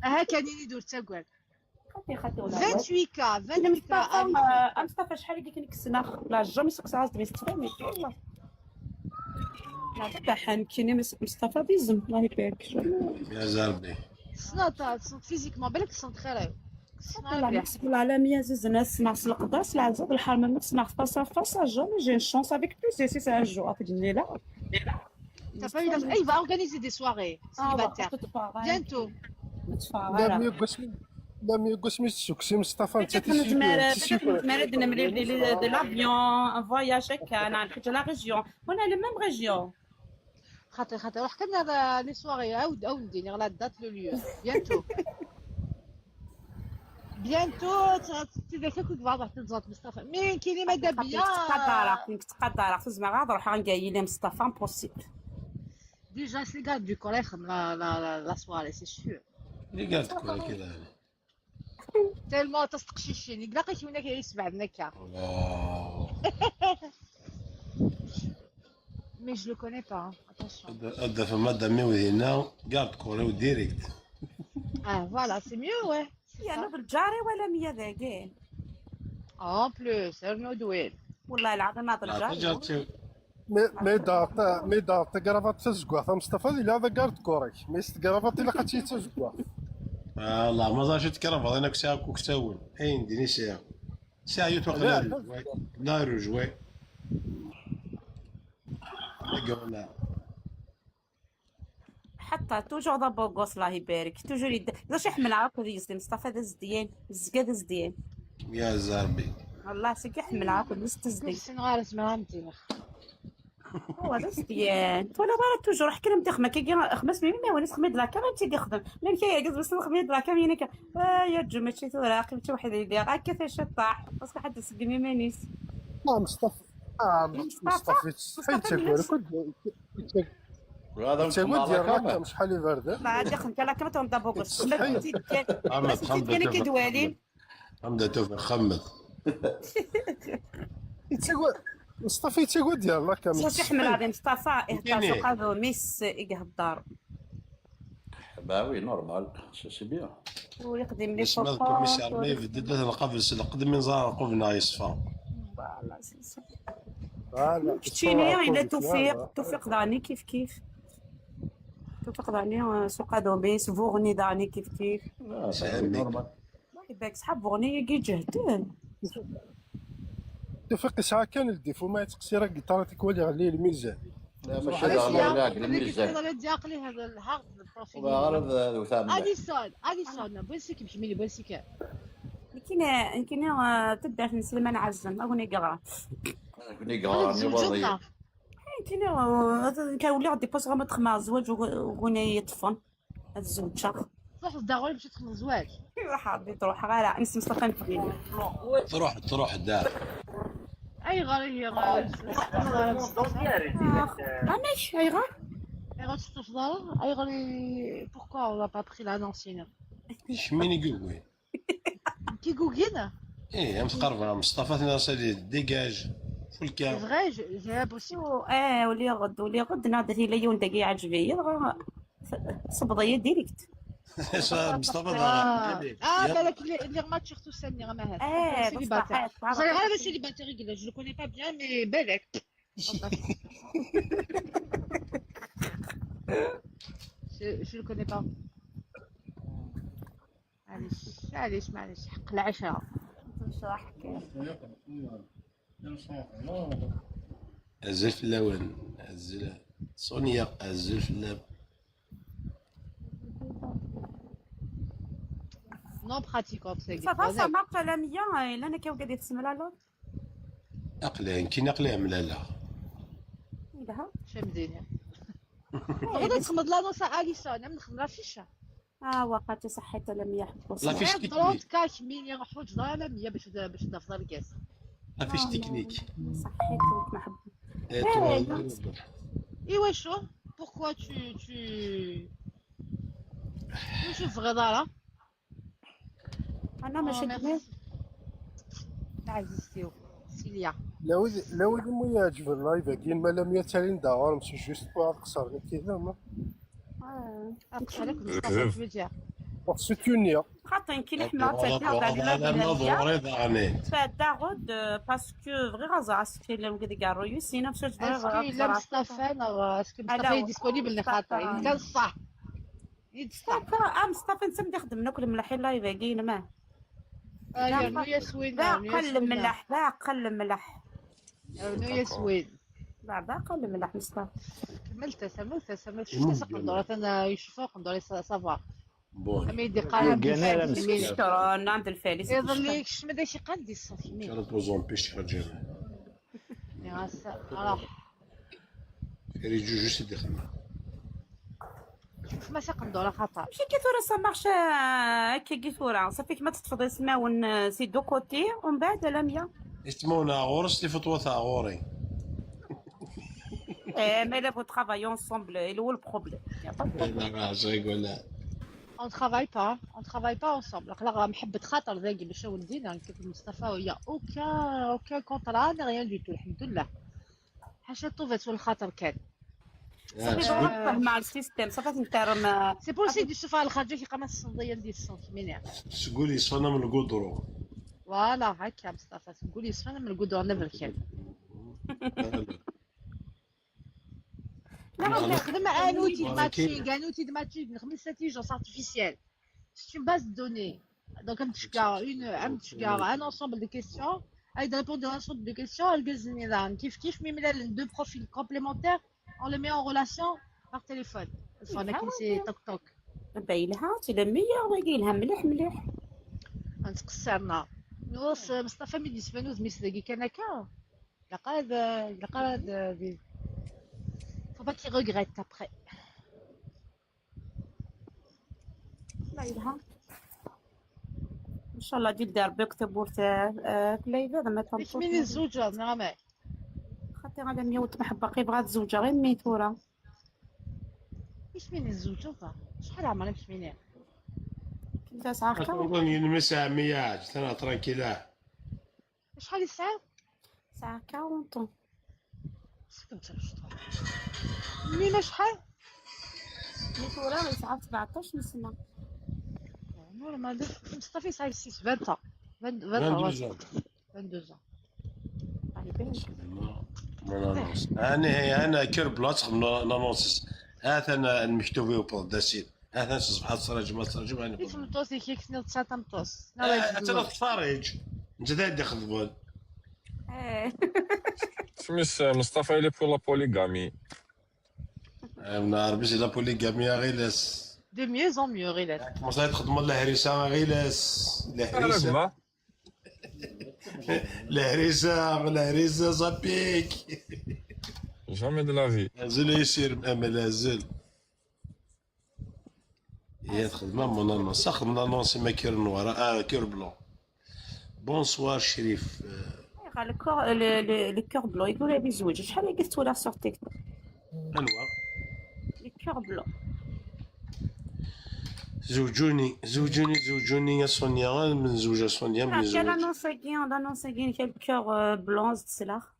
هكا نيني دور تاكل. 28 K 28 K. مصطفى شحال هذيك كنكسنا لا jamais سقسا عاد بيستفهمي والله. لا تاع كيني مصطفى بيزم الله يبارك. يا زربي. سنة physiquement بالك سنت والله العالمية زوز ناس ناس القداس العزاز الحرمة نفس ناس face à face jamais j'ai chance avec plus c'est un jour في الليلة. T'as pas eu la... Il va organiser des soirées célibataires. Bientôt. لا يقسم السكسي مصطفى انت تمرد نمري l'avion un voyage هكا نحج la région وانا la même région. خاطر خاطر روح كنا les soirées عاود عاود ندير la date le lieu bientôt. Bientôt تذاك كنت واضح تنزلت مصطفى مين كاين ماذا بيا. تقدر تقدر تزعما غاد روح غنقايل مصطفى impossible. Déjà c'est garde du corps يخدم la la la la soirée, c'est sûr. اللي قالت كورة كده Tellement تستقشيشيني لقيت هناك يسبع هناك. الله. Mais je le connais pas, hein. Attention. أدى فما دمي وهنا قالت كورة و direct. Ah voilà, c'est mieux, ouais. يا نوض الجاري ولا مية ذاكين. En plus, ارنو دويل. والله العظيم هذا الجاري. mais دار تكرافات تزكوا مصطفى لا هذا garde corps mais ستكرافات الا قد تزكوا. آه الله ما زالش تكرافات انا كسا كوكساون اين ديني ساعة ساعة يتوقع لا لا rouge, oui. لا. حتى toujours ذا beau gosse الله يبارك toujours يد زاش يحمل عاق يزدي مصطفى ذا زديان الزكا ذا زديان. يا زربي. والله سكي يحمل عاق تزدي. سنغار اسمها مدينة. هو ذا زديان ولا بارا toujours حكي لهم تخمه كي خمس ميمي ما ونس خميد لاكا ما تيجي يخدم لان كي يعجز بس خميد لاكا مينك آه يا جو ماشي ثورا قيمتي واحد اللي هكا فاش طاح parce que حد يسقي ميمانيس. لا مصطفى مصطفى تستحيل تقول هذا تقول ديال راكم شحال يبرد. ما عاد يخدم كلا كما تهم beau gosse. خمد خمد كان كيدوالين. خمد توفيق خمد. يتقول مصطفى تيقول ديال راكم. صوتي حمل هذا مصطفى اهتا سوق هذا ميس إيقه الدار. bah oui, normal, c'est bien. ويخدم لي بس ما ال commissaire ما يفدد القفز القدم من زار قفنا يصفى. voilà c'est ça. voilà. كتشيني إلا توفيق توفيق داني كيف كيف توفيق داني سوق هذا ميس فوغني داني كيف كيف. Normal. يباك صحاب فوغني كي جهدان. توفيق ساعة كان ال défaut ما يتقصي راه قطارة تكوالي عليه الميزان. لا ماشي لا الميزان. دياقلي هذا الهارد ال profil. غرض وثام. اليسون اليسون بوسيك بشميلي بوسيك. كاين كاين تبدا في سليمان عزم اغني قرا. اغني قرا ني كاين كاولي غادي بوس غا تخمع الزواج وغني يطفن هاد الزوج. تروح للدار باش تدخل الزواج. راح ربي تروح غير نس مصطفى نفديني. تروح تروح الدار. اي غير هي غير ماشي اي غير اي غير تستفضل اي غير pourquoi on n'a pas pris l'annonce شميني كوكوي كي كوكين. ايه متقرب مصطفى تناصر dégage فولكا. C'est vrai, j'ai impossible. اه ولي غد ولي غد نادر لي يون دقي عجبي صبضيه direct. مصطفى اه بالك اللي ما surtout سامي ما هذا. اه célibataire. غير célibataire je le connais pas bien mais بالك. Je le connais pas. معليش معليش معليش حق العشرة. نشرح أزل في اللون أزل سونيا أزل في اللون. Non pratiquante, c'est ça va ça marche لا مية الا انا كي وقعد يتسمى لا أقلع كي نقلع من لا لا شمديني. غدا تخمد l'annonce اليسون نخدم l'affiche. اه وقعتي صحيت لم يحب l'affiche technique. كاش مين يروحوا جدار لا مية باش تفضل الكاس. l'affiche technique. صحيت ما حب. ايوا شو pourquoi tu tu نشوف غدارة. انا ماشي كبير. عزيزتي سيليا. لا ودي مو يعجب ال live كاين ما لم يتالين دار ماشي juste بواحد قصر كذا ما. اقصر لك مصطفى سيتونيا. خاطر كي لحمة فداغود parce que فغي غازا اسكي لا وكذا كاع رويوس نفس est-ce que لا مصطفى est-ce que مصطفى disponible خاطر كان صح. مصطفى مصطفى انت مدي خدم ناكل ملح live كاين ما. يا سوين باقل ملح باقل ملح. يا سوين. باقل ملح مصطفى. كملت سملت سملت شفت قندورة انا يشوفوا قندورة ça va. bon ما يدي قال شكرا عند الفارس. يظل لي شمدا شي قندي الصافي. شرط بوزون بيش رجال. يا راح. ريجو جو سيدي خدمة. ما ساق خطا. ماشي كي ثورة ça marche هكا كي ثورة صافي كما تتفضل سماون c'est deux côtés ومن بعد لميا يسمونا غورس لي فطوة تاع غوري. إيه mais là vous travaillez ensemble il هو ال problème. لا يقول On travaille pas, on travaille pas ensemble. راه محبة خاطر ذاكي باش ولدينا كيف مصطفى y a aucun contrat ni rien du tout الحمد لله. حاشا طوفت والخاطر كان. صافي فاهمة ال système صافي نتعرم. c'est pour ça دي شوفها الخارجة كي قامت الصندية ديال السنتيمينير. تقولي صفنا من القدرو. voilà هكا مصطفى تقولي صفنا من القدرو نفر كان. لا نخدم un outil de matching, un outil de matching نخدم l'intelligence artificielle. C'est une base de données. Donc, un ensemble de questions, elle répond à un ensemble de questions, elle gagne كيف كيف mais deux profils complémentaires, on les met en relation par téléphone. Enfin, c'est toc toc. بايلها c'est le meilleur بايلها مليح مليح. نتقصرنا. نوص مصطفى ميدي سبانوز ميس كان هكا. لقاد لقاد faut pas qu'il regrette après. بايلها. ان شاء الله ديال دار بك تبورت كليفه ما تنطوش. من الزوجة نعم. خاطر غادا ميوت محبة قي بغات تزوج غير ميتورة. ايش من الزوجة شحال عمرها مش منين؟ كنت ساعة نمسها مياج ترى ترانكيلا. شحال الساعة؟ ساعة 40. ميمة شحال؟ ميتورة ساعة 17 سنة. normal مصطفى ساعة 6 20 22 22. انا انا cœur blanc l'annonce هذا انا المكتوب يوبل داسيد هذا صبحات سراج ما سراج ما اسم توسي كيك سنة تسعة مطوس. انت تفرج انت تادي خدمون. سميس مصطفى il est pour la polygamie. نعرف la polygamie غيلاس. de mieux en mieux غيلاس. مصطفى تخدم الهريسه غيلاس. الهريسه الهريسه الهريسه ça pique. jamais de la vie. لازل يسير مازال. هي تخدم mon annonce خدم l'annonce ما cœur noir cœur blanc. bonsoir شريف. le cœur blanc يقول لي زوج شحال قلت ولا sur تيك توك. انوا le cœur blanc. زوجوني زوجوني زوجوني يا سونيا من زوجة سونيا من زوج. l'annonce كاين l'annonce كاين كان cœur blanc تسلاخ.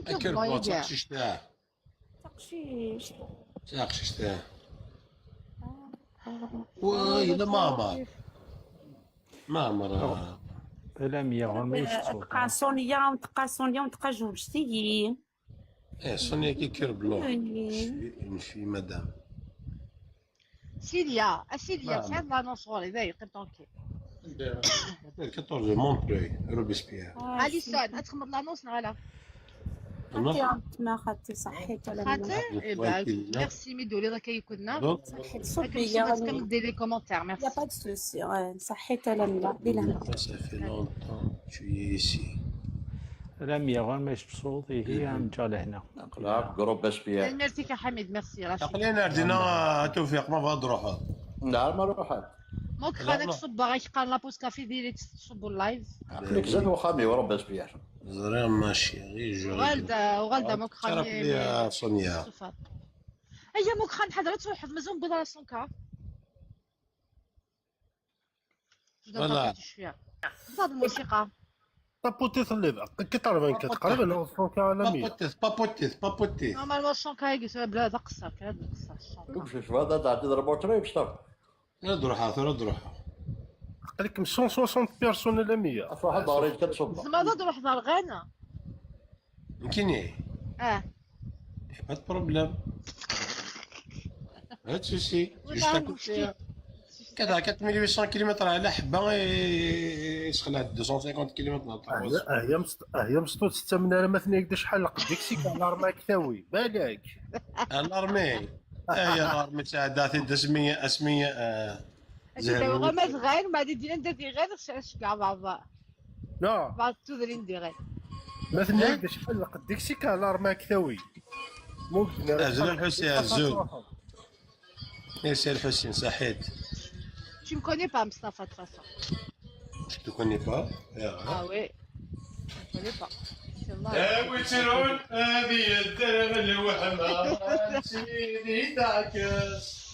cœur blanc تقشيش تاع تقشيش تقشيش تاع وي لا ماما ماما لا ميا ما يشتو. تبقى سونيا وتبقى سونيا وتبقى جوجتي. ايه سونيا كي cœur blanc نشي مدام سيليا سيليا شحال l'annonce غوري ذاي قيم طونكي 14 مونتري روبسبيير. اليسون تخمر l'annonce نغالا. ما خدتي صحيت ولا خاطر ميرسي ميدو لي راك كنا صحيت صوفيا كم دير les commentaires merci. y a pas de souci صحيت لا لا ça fait longtemps tu es ici. لميا غير ما يشبصوضي هي مجا لهنا. نلعب groupe SPR. ميرسي كحميد ميرسي رشيد. خلينا ردينا توفيق ما بغا تروح. لا ما روحت. موك خانك صب غيقال la pause café ديالي تصبوا ال live. عقلك زاد وخامي ورب SPR. زرا ماشي غير جو. وغالدا وغالدا موك خاني. يا سونيا. هيا موك خان حضرت تروح مازال بضرا 100 K. voilà. زاد الموسيقى. بابوتي ثليب 84 تقريبا 100 K على 100. بابوتي بابوتي normalement 100 K يقيسوا بلا تقصر كان تقصر. شوف هذا تعطي ضربه تريب صافي. تروح تروح. قال لك 160 personnes على 100. واحد داري كتصب. زعما تروح دار غانا. يمكنني. اه. pas de problème. pas de souci. juste à côté. كذا 4800 كيلومتر على حبه يسخن 250 كيلومتر. هي مسطوط 6 من راه مثلا يقدر شحال قديك سيك الارمي كثاوي بالك. الارمي هي الارمي تاع داتي اسميه اسميه زين ما غير بعد دينا ندير غير شكا بعض لا بعض تودرين دير غير مثلا يقدر شحال قديك سيك الارمي كثاوي. ممكن أزول الحسين أزول يا سي الحسين صحيت. Tu me connais pas, Mustafa, de toute façon. Je te connais pas. Ah oui, tu me connais pas. C'est Allah. وترون هذه الدرب الوحمة سيدي تعكس.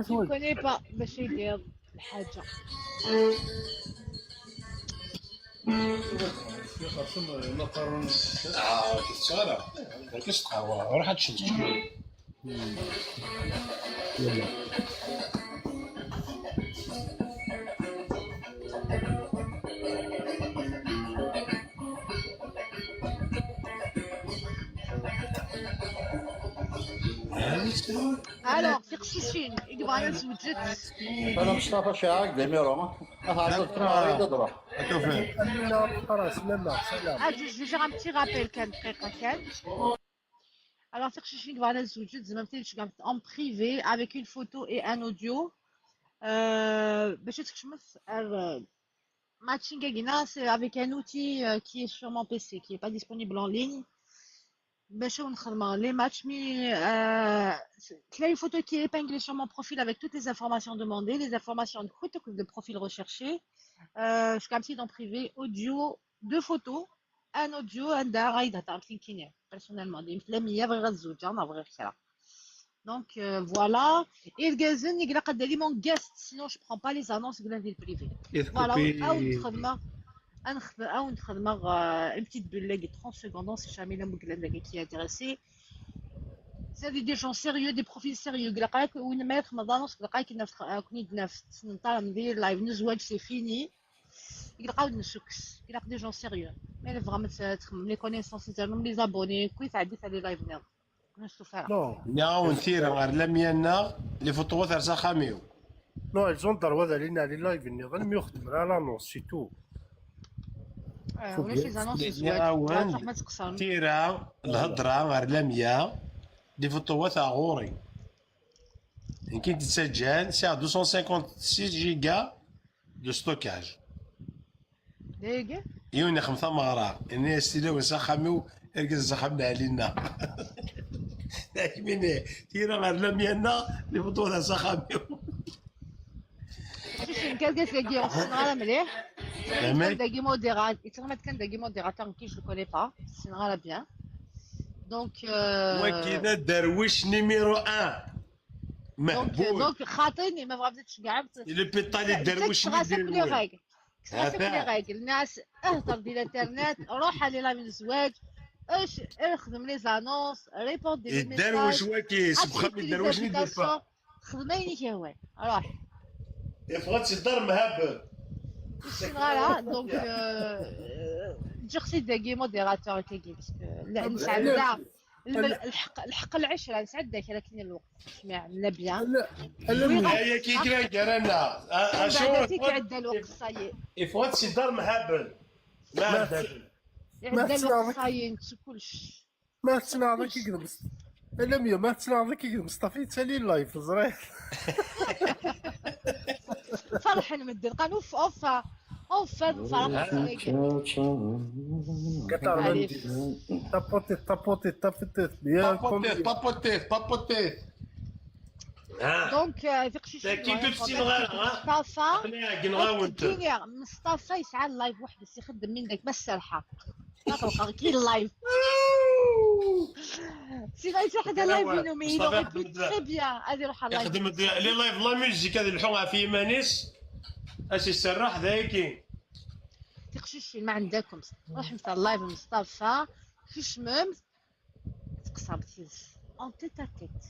Tu me connais pas. باش يدير الحاجة. اه كتشارع كاش قهوة روح تشد. يلا Alors, تقشيشين يبغى انا زوجت. انا مصطفى شاعر دميرو هذا كنا تروح. سلامة سلام. Ah, je vais faire un petit rappel كان دقيقة كان. Alors, تقشيشين يبغى انا زوجت زعما مثلا en privé avec une photo et un audio. باش تكشمس Matching Agina, c'est avec un outil qui est sur mon PC, qui n'est pas disponible en ligne. باش نخدم les matchs, mais تلاقي une photo qui est épinglée sur mon profil avec toutes les informations demandées, les informations de photo de profil recherché. Je suis comme en privé, audio, deux photos, un audio, un دار تاع كينيا personnellement. دي مثل مية بغي غتزوج انا بغي خيرها. Donc voilà. Et le gazon, il a mon guest, sinon je prends pas les annonces de la ville privée. Voilà, أو نخدم أو نخدم une petite bulle 30 secondes si jamais la qui est intéressé. C'est des gens sérieux, des profils sérieux. قال وين ما يخدم annonce قال كنا كني نفس نطالع ندير live نزواج c'est fini. يلقاو نسكس يلقاو des gens sérieux. Mais vraiment تخدم les connaissances تاعهم les abonnés كي تعدي على live نعم. Non. نعاون ثيرا غير لم ينا لي فوتو تاع خاميو. Non, ils ont droit d'aller dans les lives, النظام يخدم على l'annonce, c'est tout. ولاش les annonces الزواج نعاون ما تقصر. ثيرا الهضرة غير لميا لي فوتو تاع غوري. يمكن تتسجل سي 256 giga de stockage. دقيقة. يوني خمسة مغرا الناس تلاوي سخاميو اركز سخامنا علينا. لكن تيرا غير لم ينا لي فوتو تاع سخاميو. شوف كان جالس كي سنغالا مليح. كان داكي modérateur كان داكي modérateur qui je connais pas سنغالا bien. Donc وكذا درويش numéro 1 مهبول. donc خاطيني ما بغاتش كاع. لو بيطالي الدرويش كسراسك les règles كسراسك les règles. الناس اهدر ديال الانترنت روح على live الزواج اش اخدم les annonces répondre les الدرويش واكي سبخ الدرويش ندير با خدميني كي هو روح يفغت الدار مهبل. Voilà, donc جرسي داكي modérateur كاكي parce que لا نسعد الحق العشرة نسعد داك لكن الوقت سمع لا bien. هيا كي كرا كرانا اشو عندنا الوقت صاي يفوت الدار مهبل ما عندنا الوقت صاي نسو كلش. ما تسنعضك يكذب لا مية ما تسنعضك يكذب مصطفى تسالي ال live زرير. فرح نمد اوف اوف اوف فرح. tapoter tapoter tapoter tapoter tapoter tapoter. donc في مصطفى مصطفى يسعى ال live وحده يخدم من داك بس السرحه تلقى كي ال live سي غير واحد ال live وينو mais il aurait pu très bien غادي يروح على ال live يخدم les lives la musique هذه الحومه في مانيس اش يسرح ذاكي تقشيش ما عندكم روح نتاع ال live مصطفى كيشمم تقصى بتيز en tête à tête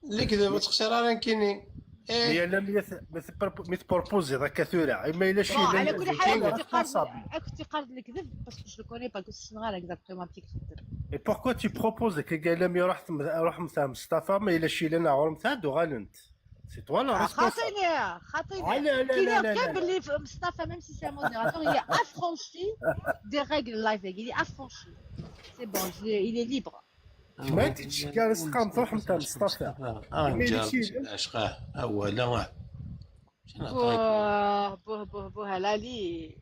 اللي كذا ما تخسر راه كاينين. هي لا ميت proposer ذاك ثورة اما الا شي على كل حال كنت قارد الكذب parce que je connais pas كنت سنغال exactement بتيك خدم. et pourquoi tu proposes كي قال لهم يروح روح مثلا مصطفى ما الا شي لنا عور مثلا دوغالنت c'est toi la responsable. خاطيني خاطيني لا لا لا كان باللي مصطفى même si c'est modérateur il est affranchi des règles live, il est affranchi, c'est bon, il est libre. ما تتشكى تقام تروح نتاع مصطفى. اشقاه اولا واحد بوه بوه بوه بوه لالي.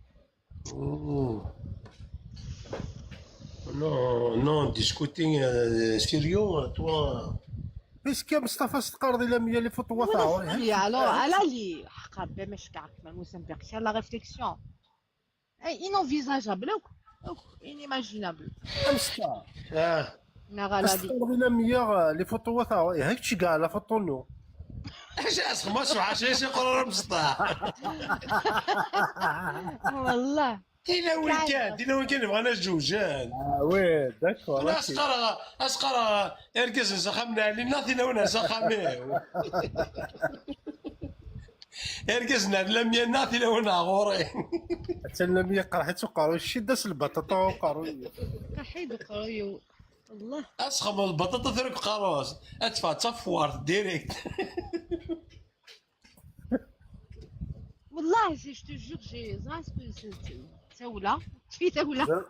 Non, non, discuter sérieux, toi. بس كي مصطفى ستقرضي لا مية les photos ولا تاع سمي alors على لي حقا باش كاع كما موزمبيق c'est la réflexion inenvisageable inimaginable. مصطفى اه نغالا لي ستقرضي لا مية les photos تاع هاك شي كاع la photo نو. اش اسخ ما سمع شي قرار مصطفى. والله دينا وين كان، دينا وين كان بغانا جوجان. اه oui d'accord. انا اسقر اسقر اركز نسخمنا علينا دينا وين نسخمي. اركزنا لم يناتي لو غوري. حتى لم قرحت وقارو الشي داس البطاطا وقارو. كحيد قريو الله. اسخم البطاطا ثرك قاروس ادفع تصفوار direct. والله si je te jure j'ai زعما تاولا في تاولا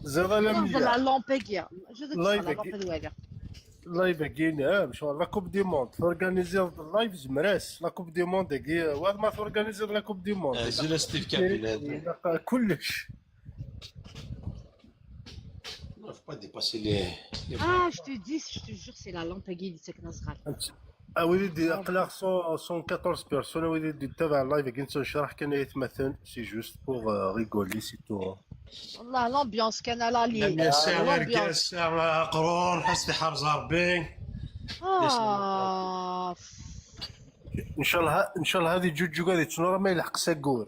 زاد لا نزل مية على لومبيكيا جو الله لا يبارك. لومبيكيا. الله يبقينا مش la coupe du monde تورغانيزي ال live زمراس la coupe du monde كي واد ما تورغانيزي la coupe du monde. زيلا ستيف كابيل هذا. كلش. Faut pas dépasser les اه je te dis, je te jure, c'est la lampe اللي ساكنه صغار. وليدي اقلاق 114 personnes وليدي تابع ال live كي نشرح كان يتمثل c'est juste pour rigoler, c'est tout. والله l'ambiance كان لا لي لم يسع l'ambiance. ركاس قرون حسني حرز ربي. اه ان شاء الله ان شاء الله هذه جوج غادي تنور ما يلحق ساكور.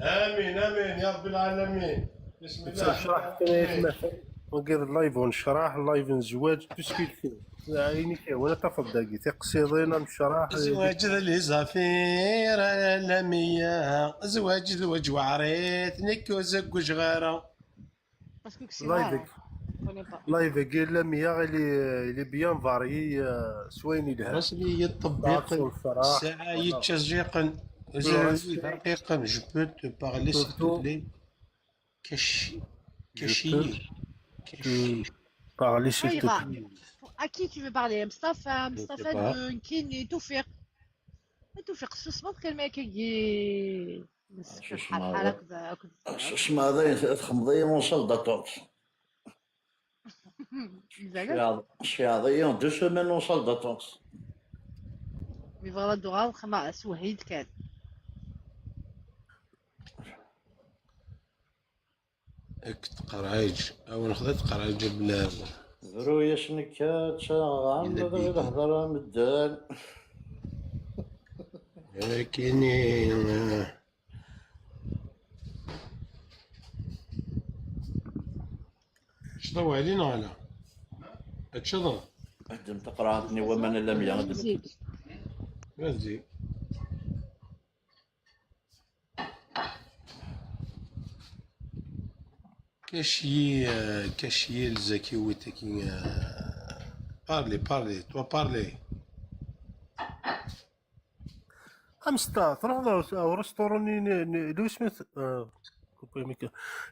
امين امين يا رب العالمين، بسم الله. نشرح كان يتمثل وندير ال live ونشرح ال live نزواج tout ce qu'il faut عيني ولا تفضل تقصيدين نشرح. زواج ذا زفير لمية زواج زواج وعريت نكو زكوج غارة. parce que c'est live connais pas. live كي لا مية il est bien varié سوين يلها رسمي الطبيق الساعة يتشجيقا رقيقا je peux te parler s'il te plaît. كش كشي parler s'il te أيوة. À qui tu veux parler؟ مصطفى مصطفى pas. كيني توفيق توفيق سوسمون كلمة كي شو بحال بحال هكذا. اسمع هذا تخمضي en salle d'attente. زعما شي عضية 2 semaines en salle d'attente. mais voilà دوغا خما سوهيد كان قرايج او نخذت قرايج بلا ذرويا شنكا تشاغ إلا بيدي. الهضرة مدان. لكني شنو علينا ولا تشضر. قدم تقرا ومن لم يغدم. زيد. غادي كاشي كاشي الزكي ويتاكي parlez parlez toi parlez. امستا تروح restaurant لو سميث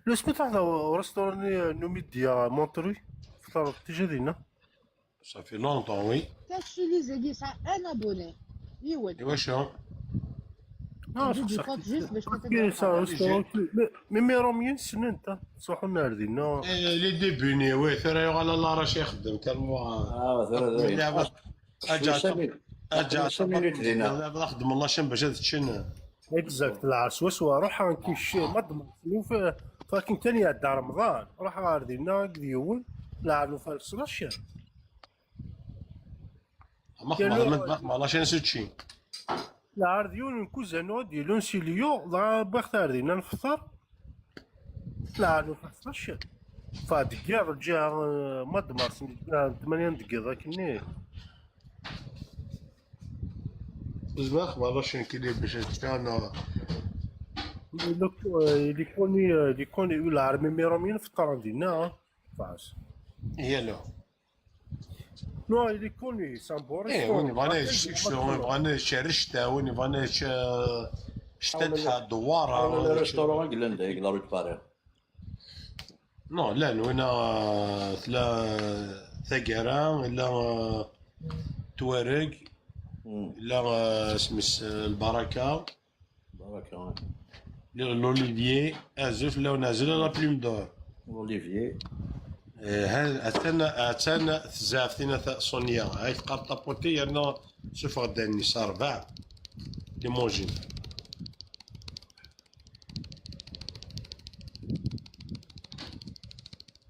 لو سميث تروح restaurant نوميديا مونتروي فطر تيجي دينا. Ça fait longtemps, oui. كاش لي زيدي سا un abonné يول. ايوا شو du compte juste باش ما سا restaurant mais mais روميين سنن انت تصحوا النهار دينا. les débuts ني oui ثرا يغالا لا راه شي يخدم تالمو اه اجا minutes دينا. خدم الله شن باش تشن. exact العرس وسوا روح كي ما ضمن فاكين كان يعدى رمضان روح غير دينا قد لعبوا في السلاشير. ما ما لا شي سوتشي. العرض يون كوزانو ديالون سيليو ضا باختار دينا نفطر لعبوا في السلاشير فدقيق رجع ما دمر 8 دقيقة كني. زباخ ما لا شي كلي باش تشان. les connus les connus العربي ميرومين في الطران ديالنا فاس. هي لو non il est connu c'est un bon. ايه وين بغانا شو بغانا شرشتا وين بغانا شتتها دواره. restaurant قلنا دايك la rue Paris. non لا وين ثلا ثقرا الا توارق الا سميس البركه. بركه. l'Olivier ازف لا نازل la Plume d'Or. l'Olivier. اتانا تزافتينا سونيا هاي تقار طابوتي انا شوف غدا النساء ربع لي موجين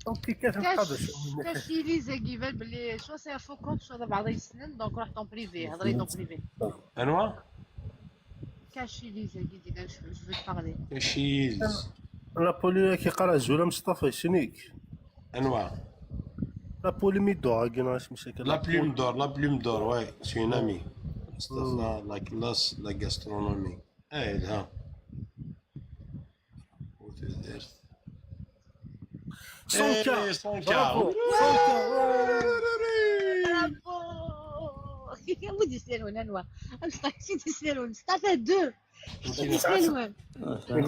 اوكي كيف نقدر كاش ليزا كيفال بلي شو سي فو كونت شو هذا بعض السنين دونك روح طون بريفي هضري طون بريفي انوا كاش ليزا كي دينا جو فو بارلي كاشيلز لا بولي كيقرا زولا مصطفى سنيك انوا لا بولي ميدو كينا مساكن لا بلوم دور لا بلوم دور واي سي اون امي مصطفى لا كلاس لا غاسترونومي اي ها وتدرت 100 إيه، 100 برافو برافو ودي سلالون انوا مصطفى سلالون مصطفى دو سلالون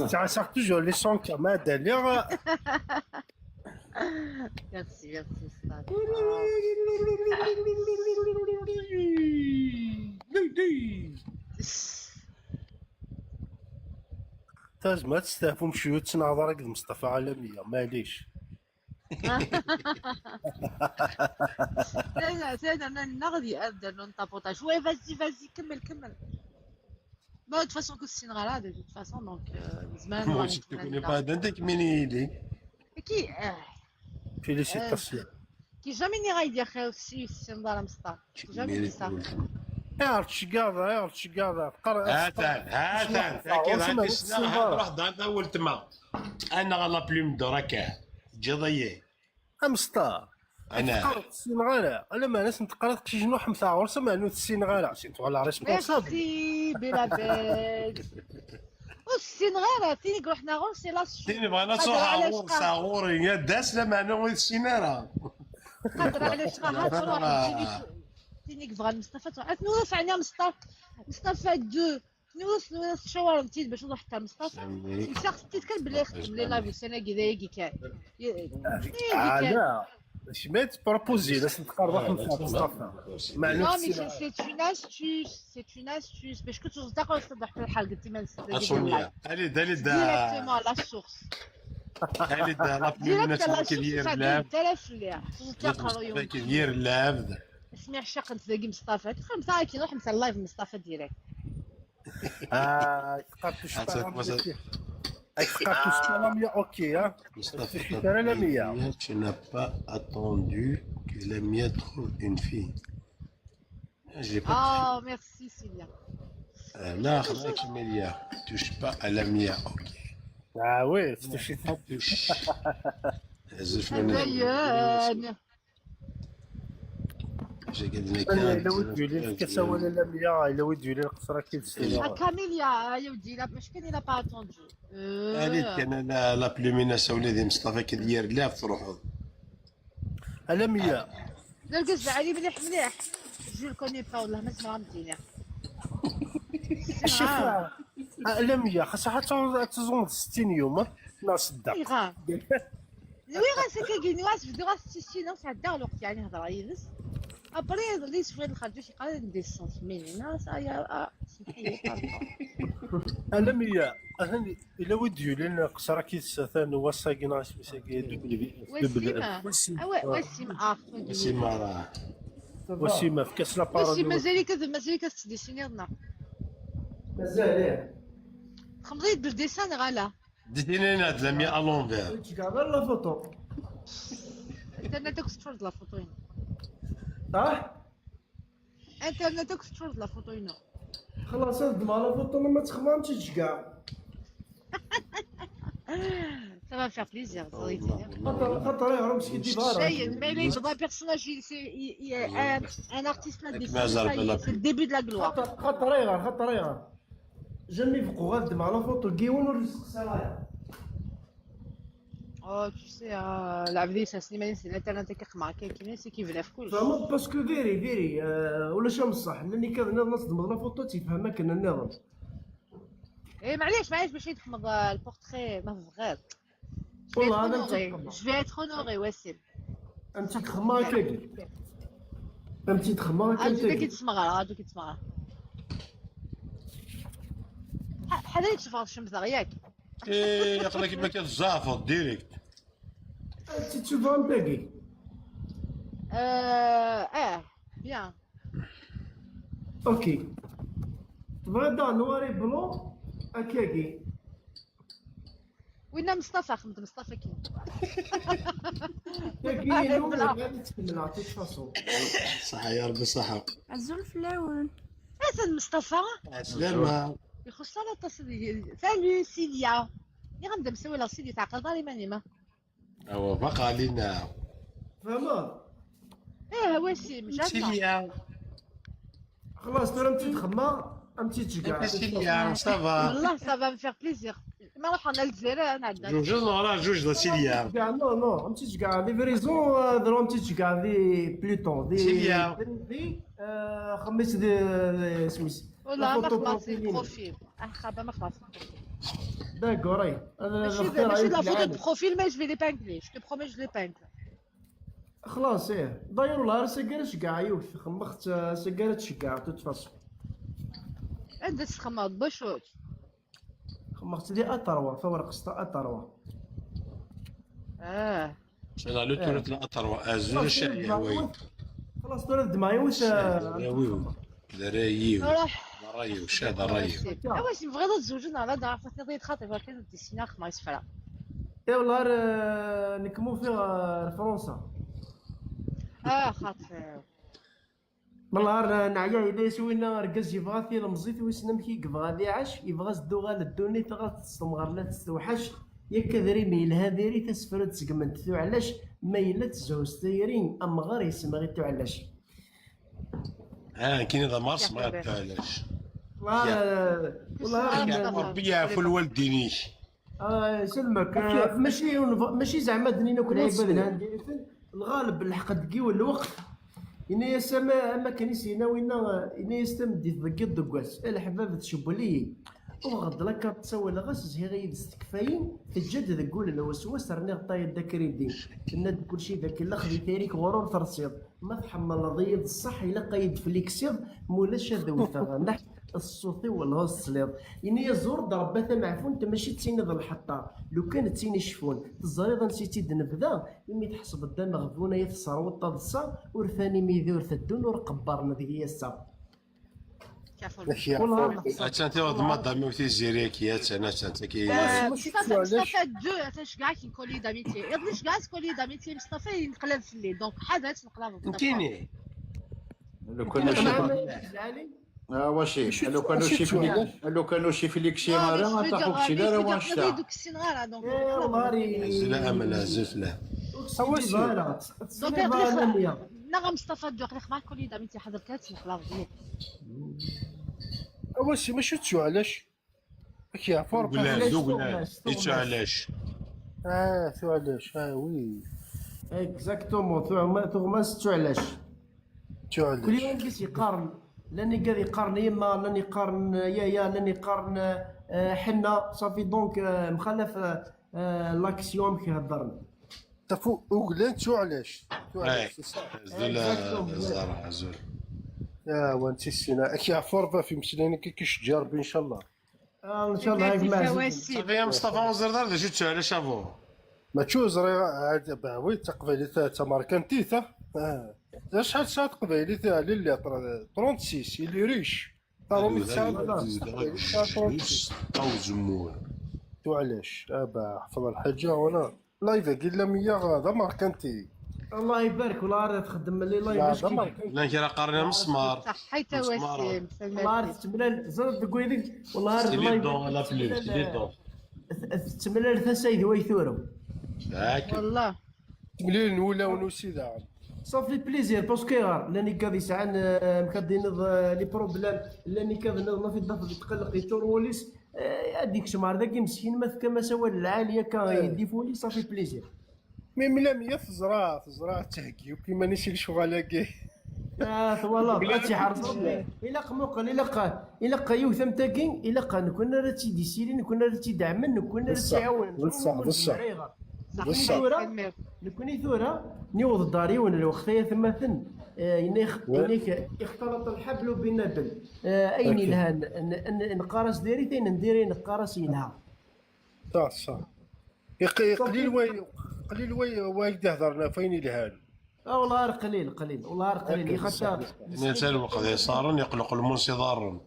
تعسر toujours les 100 ما دالير ميرسي ميرسي مصطفى تاز ما تستهفوا مشيو تنهضر هكذا مصطفى عالمية معليش لا لا نغدي ابدا نون tapotage ouais vas-y vas-y كمل كمل. Bon, de toute façon, que c'est une rala, de toute façon, donc, زمان Moi, je te connais pas. عندك مين كي félicitations كي jamais ني غايدير خير سي سي نضال مصطفى jamais dit ça. عرفت شقاضة عرفت شقاضة قرا هاتان هاتان تاكد هاتي السنة روح دار اول تما انا غالا بلوم دور هكا جضيه امسطا انا تقرا السين غالا انا ما ناس نتقرا كشي شنو حمسة عورسة ما نو السين غالا سي تو لا ريسبونسابل ميرسي بلا بيت والسين غير تيني رحنا غور سي لا تيني بغينا تروح عور صاغور يا داس لا معنى وين السينارة قادرة على شقاها تروح تيني بغا مصطفى تروح نورس عندنا مصطفى مصطفى دو نورس نورس شوار نتيد باش نروح حتى مصطفى شخص تيتكلم بلي خدم لي لايف السنة كي كي كان لا سمعت بروبوزي لاش نتقرا حمسة مصطفى ما Non, mais c'est une astuce, c'est une astuce. باش كنت تقرا تصبح في الحال قلت ما سونيا allez allez directement la source. allez لا بلوم direct la source كبير لاب ثلاث اللي تقرا يوم كبير لاب اسمع شق انت ذاك مصطفى خمسة كي نروح مثلا live مصطفى direct. تقرا تقرا مية اوكي ها Mustafa, ترى لا مية tu n'as pas attendu que Lamia trouve une fille. Je l'ai pas Ah, merci Célia. لا خلاك ميليا touche pas à Lamia ok اه oui تمشي touche زين الا ودي لي الكاسه ولا لا مية الا ودي لي القصره كي كاميليا يا ودي لا باش كان لا با اتوندو. هذه كان لا بلومينا ولادي مصطفى كدير لا في روحو الا مية نرقص علي مليح مليح جو كوني با والله ما سمع مدينة. شوف لا مية خاصها حتى تزون 60 يوم لا صدق وي غا وي غا سكا كي نواس في دغا 60 ساعة الوقت يعني هضر يلس ابري لي سفري الخرجوش قال نديسون ميني ناس يا سمحي لي انا مية انا الا وديو لان قصرا كي ثان وصاكي ناس مساكي وسيم وسيم اخ وسيم راه وسيمه في كاس لابارول وسيم مازال كذب مازال كتديسيني لنا مازال ايه خمضيت بال dessin غالا ديتيني هاد لاميا à l'envers كاع غير la photo انترنت تفرض la photo هنا اه انترنت تفرض la photo هنا خلاص هاد la photo ما تخممتش كاع Ça va me faire plaisir. خاطر يهرب مسكين شيء mais mais un personnage c'est un artiste là c'est le début de la gloire. خاطر يغار خاطر يغار jamais يبقوا غاد مع la photo كيون ولا Oh, tu sais, la vie, ça c'est c'est l'internet qui remarque, qui c'est qui veut كلش. فهمت parce que فيري فيري ولا شو بصح لاني كذا نصدم la photo تيفهم كنا النظام. ايه معليش معليش باش يتخمض البورتري ما غير. والله هذا Je vais être honoré وسيم. انت تخمر هكاك. انت تخمر هكاك. كي تسمغ هادو كي تسمغ. حدا يتشوف الشمس ياك. ايه يقول لك ما كتزافط direct. انت تشوفها باقي. اه bien. OK تبغي دا noir et blanc اكاكي. وين مصطفى؟ خمد مصطفى كي كاكي غادي تكمل toute façon. صحة يا ربي صحة. عزول فلاون. حسن مصطفى. سلامة. يخص لا تصل. salut سيليا، يا غنبدا مسوي لا سيليا تعقل داري ماني ما هو بقى علينا. فهمت. ايه وسيم جاتنا. سيليا. خلاص ترى امتي تخمى امتي تشكع. سيليا ça va؟ والله ça va me faire plaisir ما نروح انا للجزائر انا عندنا. جوج نورا جوج دا سيليا. كاع non non امتي تشكع livraison درو امتي تشكع دي بلوتون دي سيليا. دي خميس دي سميس. والله ما خلاص ال profil خابه ما خلاص. d'accord اي. ماشي ماشي la photo de profil mais je vais l'épingler, je te promets, je l'épingle. خلاص ايه داير والله سكرت كاع يوث خمخت سكرت شكاع toute façon. عندك تخمض بشوت. خمخت دي A3 فورق A3. اه. لا لو تورت لا A3 ازول الشعية وي. خلاص تولد دمايوش. وي درايو. روح. رايو شاد رايو. واش بغيت تزوجنا على دار فاتني خاطر ولكن ديسينا ما يسفرا. اي والله نكمو في فرنسا. اه خاطر. والله نعيا الا يسوينا ركز يبغى في المزيت ويسنا كي يبغى ذي عاش يبغى زدو غال الدوني تغا تستمغر لا تستوحش ياك ذري ميل هذيري تسفرد سقمنت ثو علاش ما يلا تزوز تيرين ام غير يسمى غير علاش. اه كاين هذا مارس ما علاش. والله والله ربي يعفو الوالدين. سلمك ماشي ماشي زعما دنينا كل عباد الهندي الغالب الحق دقي الوقت إنا يسما ما كان يسينا وإنا إنا يستمد يتذكر دقواس الحباب تشبلي وغد لك تسوي لغاس زهي غيد استكفاين تجد ذقول الوسواس رني غطاي الدكريدي كنا كل شيء ذاك الا خذي تاريك غرور ترصيد ما تحمل ضيض الصح الا قيد فليكسيض مولاش هذا نح الصوتي ولا السليط إني يزور ضربة معفون انت ماشي تسيني ذا الحطة لو كان تسيني شفون تزريض نسيتي دنبذا إمي تحسب الدم غبونا يتسر وطدسا ورثاني ميذور ثدون ورقبرنا ذي يسا. والله انت مدام وتيزيريك يا انا انت كي مصطفى مصطفى دو تاش كاع كي collier d'amitié يضلش كاع collier d'amitié مصطفى ينقلب في الليل donc حدث نقلب. فهمتيني لو كان شي واشي لو كانوا شي فليك لو كانوا شي فليك شي مارا ما تاخذ شي لا راه وانشتا دوك السنغارة donc لا امل زف لا. نغم مصطفى دو قلق معاك collier d'amitié حضر كات نقلب. واسي ماشي تسو علاش كيعفو ربي. دوغلا تسو علاش اه تو علاش اه oui exactement ثغماس تو علاش تو علاش كل يوم كيس يقارن لاني قاعد يقارن يما لاني يقارن يا لاني يقارن حنا صافي donc مخالف l'action كيهضرنا تفو اوغلان تو علاش تو علاش. زل زل يا وانت السنة كيعفو ربي في مسلاني كي كيشجع ربي ان شاء الله. ان شاء الله هيك مع صافي يا مصطفى وزير دار شو تو علاش افو ما تشوز راه عاد باوي تقبيلي تا ماركانتي تا شحال ساعة قبيلي تا لي 36 اللي ريش تا رومي زمور تو علاش ابا حفظ الحاجة وانا لايف قال لهم يا هذا ماركانتي. الله يبارك والله راه تخدم لي لايف. لا كي راه قارنا مسمار صحيت وسيم. والله تملال زاد تقول والله سي لي دون لا بلو سي لي دون تملال ثا ويثورو والله تمليل نولا ونوسي ذا صافي بليزير باسكو غير لاني كاد يسعى مكادين لي بروبليم لاني كاد نظن في الضغط يتقلق يتوروليس هذيك شمار ذاك مسكين ما كما سوى العالية كان يدي فولي صافي بليزير. مي ملامية تزرع تزرع تهكي وكيما نسي الشغل فوالا تيحرص ربي الا قموق الا قا يوثم تاكين الا قا نكون راه تيديسيري نكون راه تيدعمن نكون راه تيعاون. بصح بصح بصح نكون ثورة نيوض داري ولا الوقت ثم إنك اختلط الحبل بالنبل أين لها نقارس ديري تين نديري نقارس يلها. صح صح قليل وي قليل وي وايد هضرنا فين الهان. اه والله غير قليل قليل، والله غير قليل خاطر نتا الوقت صارن يقلق المنسي ضارن.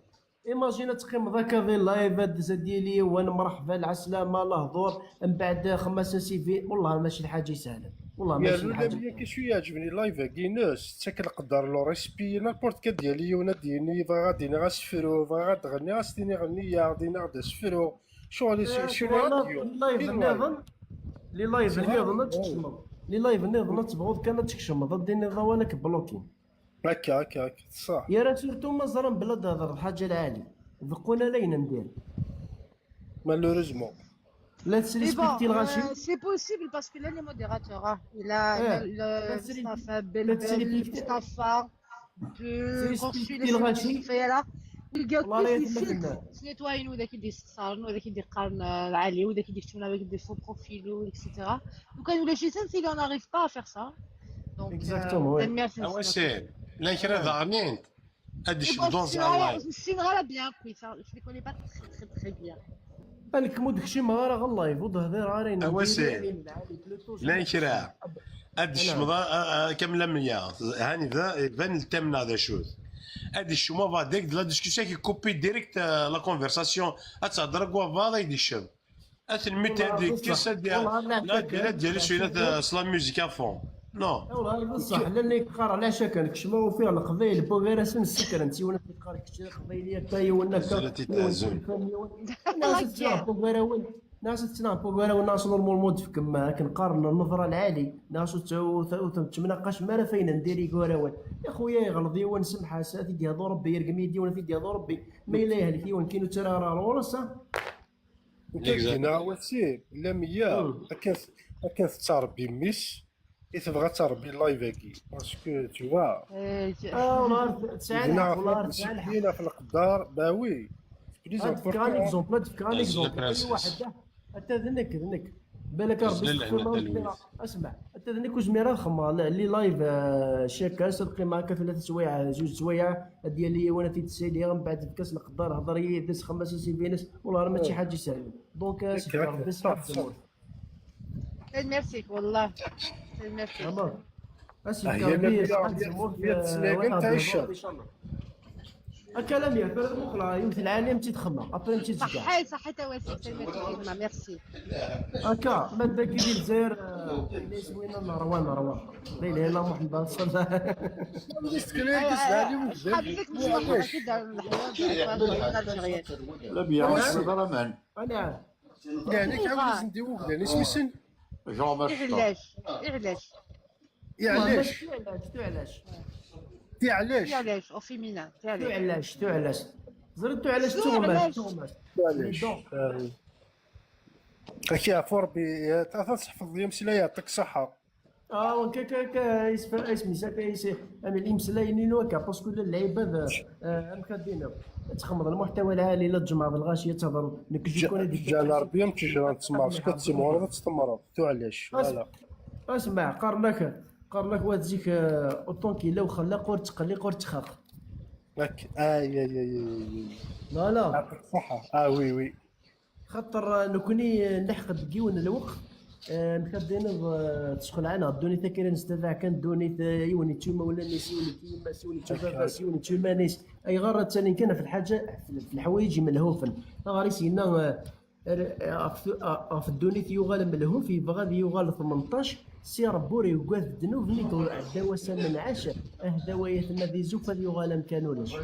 imagine تقيم ذاك ذي ال live ديالي وانا مرحبا العسلامه الهضور، من بعد خمسة سيفي، والله ماشي الحاجة سهلة، والله يا ماشي لولا الحاجة. ميا كي شوية يعجبني live كينوس تاكل قدر le respect n'importe quel ديالي ونا ديني بغا غادي غاسفرو بغا غتغني غاستيني غنية غادي نغدا سفرو شغل شغل les lives النظام، les lives النظام تكشمض، les lives النظام تبغوض كان تكشمض ديني ضوانك bloqué. هكا هكا هكا صح. يا راه surtout ما زرم بلا تهضر الحاجة العالي ذقونا لينا ندير. malheureusement. لا Mais bon, ت respecter الغاشي. c'est possible parce que là, les modérateurs, hein, il a لا le Mustafa Belbel, ت respecter Mustafa, de ت respecter consul الغاشي. là. يلقاو والله كيف لا يفلتر يتمكن. nettoyer وذاك يدير الصارن وذاك يدير قرن العالي وذاك يدير تشونا avec des faux profils etc. Donc ولا شي سنس il n'arrive pas à faire ça. Donc exactement oui. تنمية. اواسين لا كرا ضامنين هاد Mais bon, الشدون زعما. Sinra bien, oui, ça, je les connais pas très très très bien. بالك مو داكشي ما راه غير live وتهضير راه اواسين لا كرا هاد الشمضة كاملة مية هاني ذا فان التامنة هذا شوز هاد الشموع فا ديك la discussion كي couper direct la conversation تهضر كوا فا يدي الشم اثنميت هذيك كيس ديال لا ديال ديال شوية la musique à fond non. والله بصح لاني قرا علاش كان كشمو فيه القبيل بو غير اسم السكر انت ولا تقرا كشي القبيليه كاي ولا زلتي تعزون. ناس تلعب بوغراون، ناس تلعب بوغراون، ناس normalement تفكم كنقارن النظرة العالي ناس تمناقش ما راه فين ندير يقراون يا خويا يغلط يوان سمحه ساتي ديال ربي يرقم يدي ولا في ديال ربي ما الا يهلك يوان كينو ترى راه راسه. كاين وسيم لا مية كان تربي ميس تبغى تربي ال live كي parce que tu vois. اه والله تسعى الحق، والله تسعى الحق. سكينة في القدار bah oui plus تفكر un exemple، تفكر un exemple اي واحد حتى ذنك ذنك بالك ربي يستغفر الله. اسمع حتى ذنك واش ميرا خما les lives شاكا تلقي معاك ثلاث سوايع جوج سوايع ديال وانا تيتسالي من بعد كاس القدار هضر يدس خمسة سيفينس والله راه ماشي حاجة سهلة donc ربي سبحانه. ميرسي والله ميرسي. تمام. هي الكلام يا فرد مخلا يمثل العالم تيتخمم ابري مشي تزكى. صحيت صحيت واسيك ميرسي. هكا ما داك ديال الجزائر ليس وين روان روان لا اله الا الله محمد رسول الله. لا بيان ضرمان. انا يعني عاود نديو وكذا سميسن علاش علاش علاش علاش تي علاش علاش au féminin. تو علاش تو علاش زرت تو علاش توماس توماس علاش كي عفو ربي تحفظ لي مسلا يعطيك الصحة. اه كا كا اسمي ساكا ام الامسلاينين وكا parce que اللعيبة ام كدينا تخمض المحتوى العالي لا تجمع بالغاشيه تهضر جا ربي متجرى تسمع كتسمع تستمر تو علاش voilà. اسمع قارنك قارنك واد زيك اوطون لو خلا قور تقلي قور تخاق لك اي اي اي لا لا يعطيك الصحة اه oui oui خاطر نكوني نلحق دقيون الوقت مكدينا تشغل عنها دوني ثكير نستدعى كان دوني يوني تيوما ولا نيس يوني تيما سيوني تشوفا سيوني تيوما نيس اي غير ثاني كان في الحاجة في الحوايج ملهوفا غير سينا في الدوني يغال ملهوف يبغى يغال 18 سي ربوري وقاث الذنوب نيكو عدا وسام عاش اهدا ويثنا ذي زوفا يغال مكانونش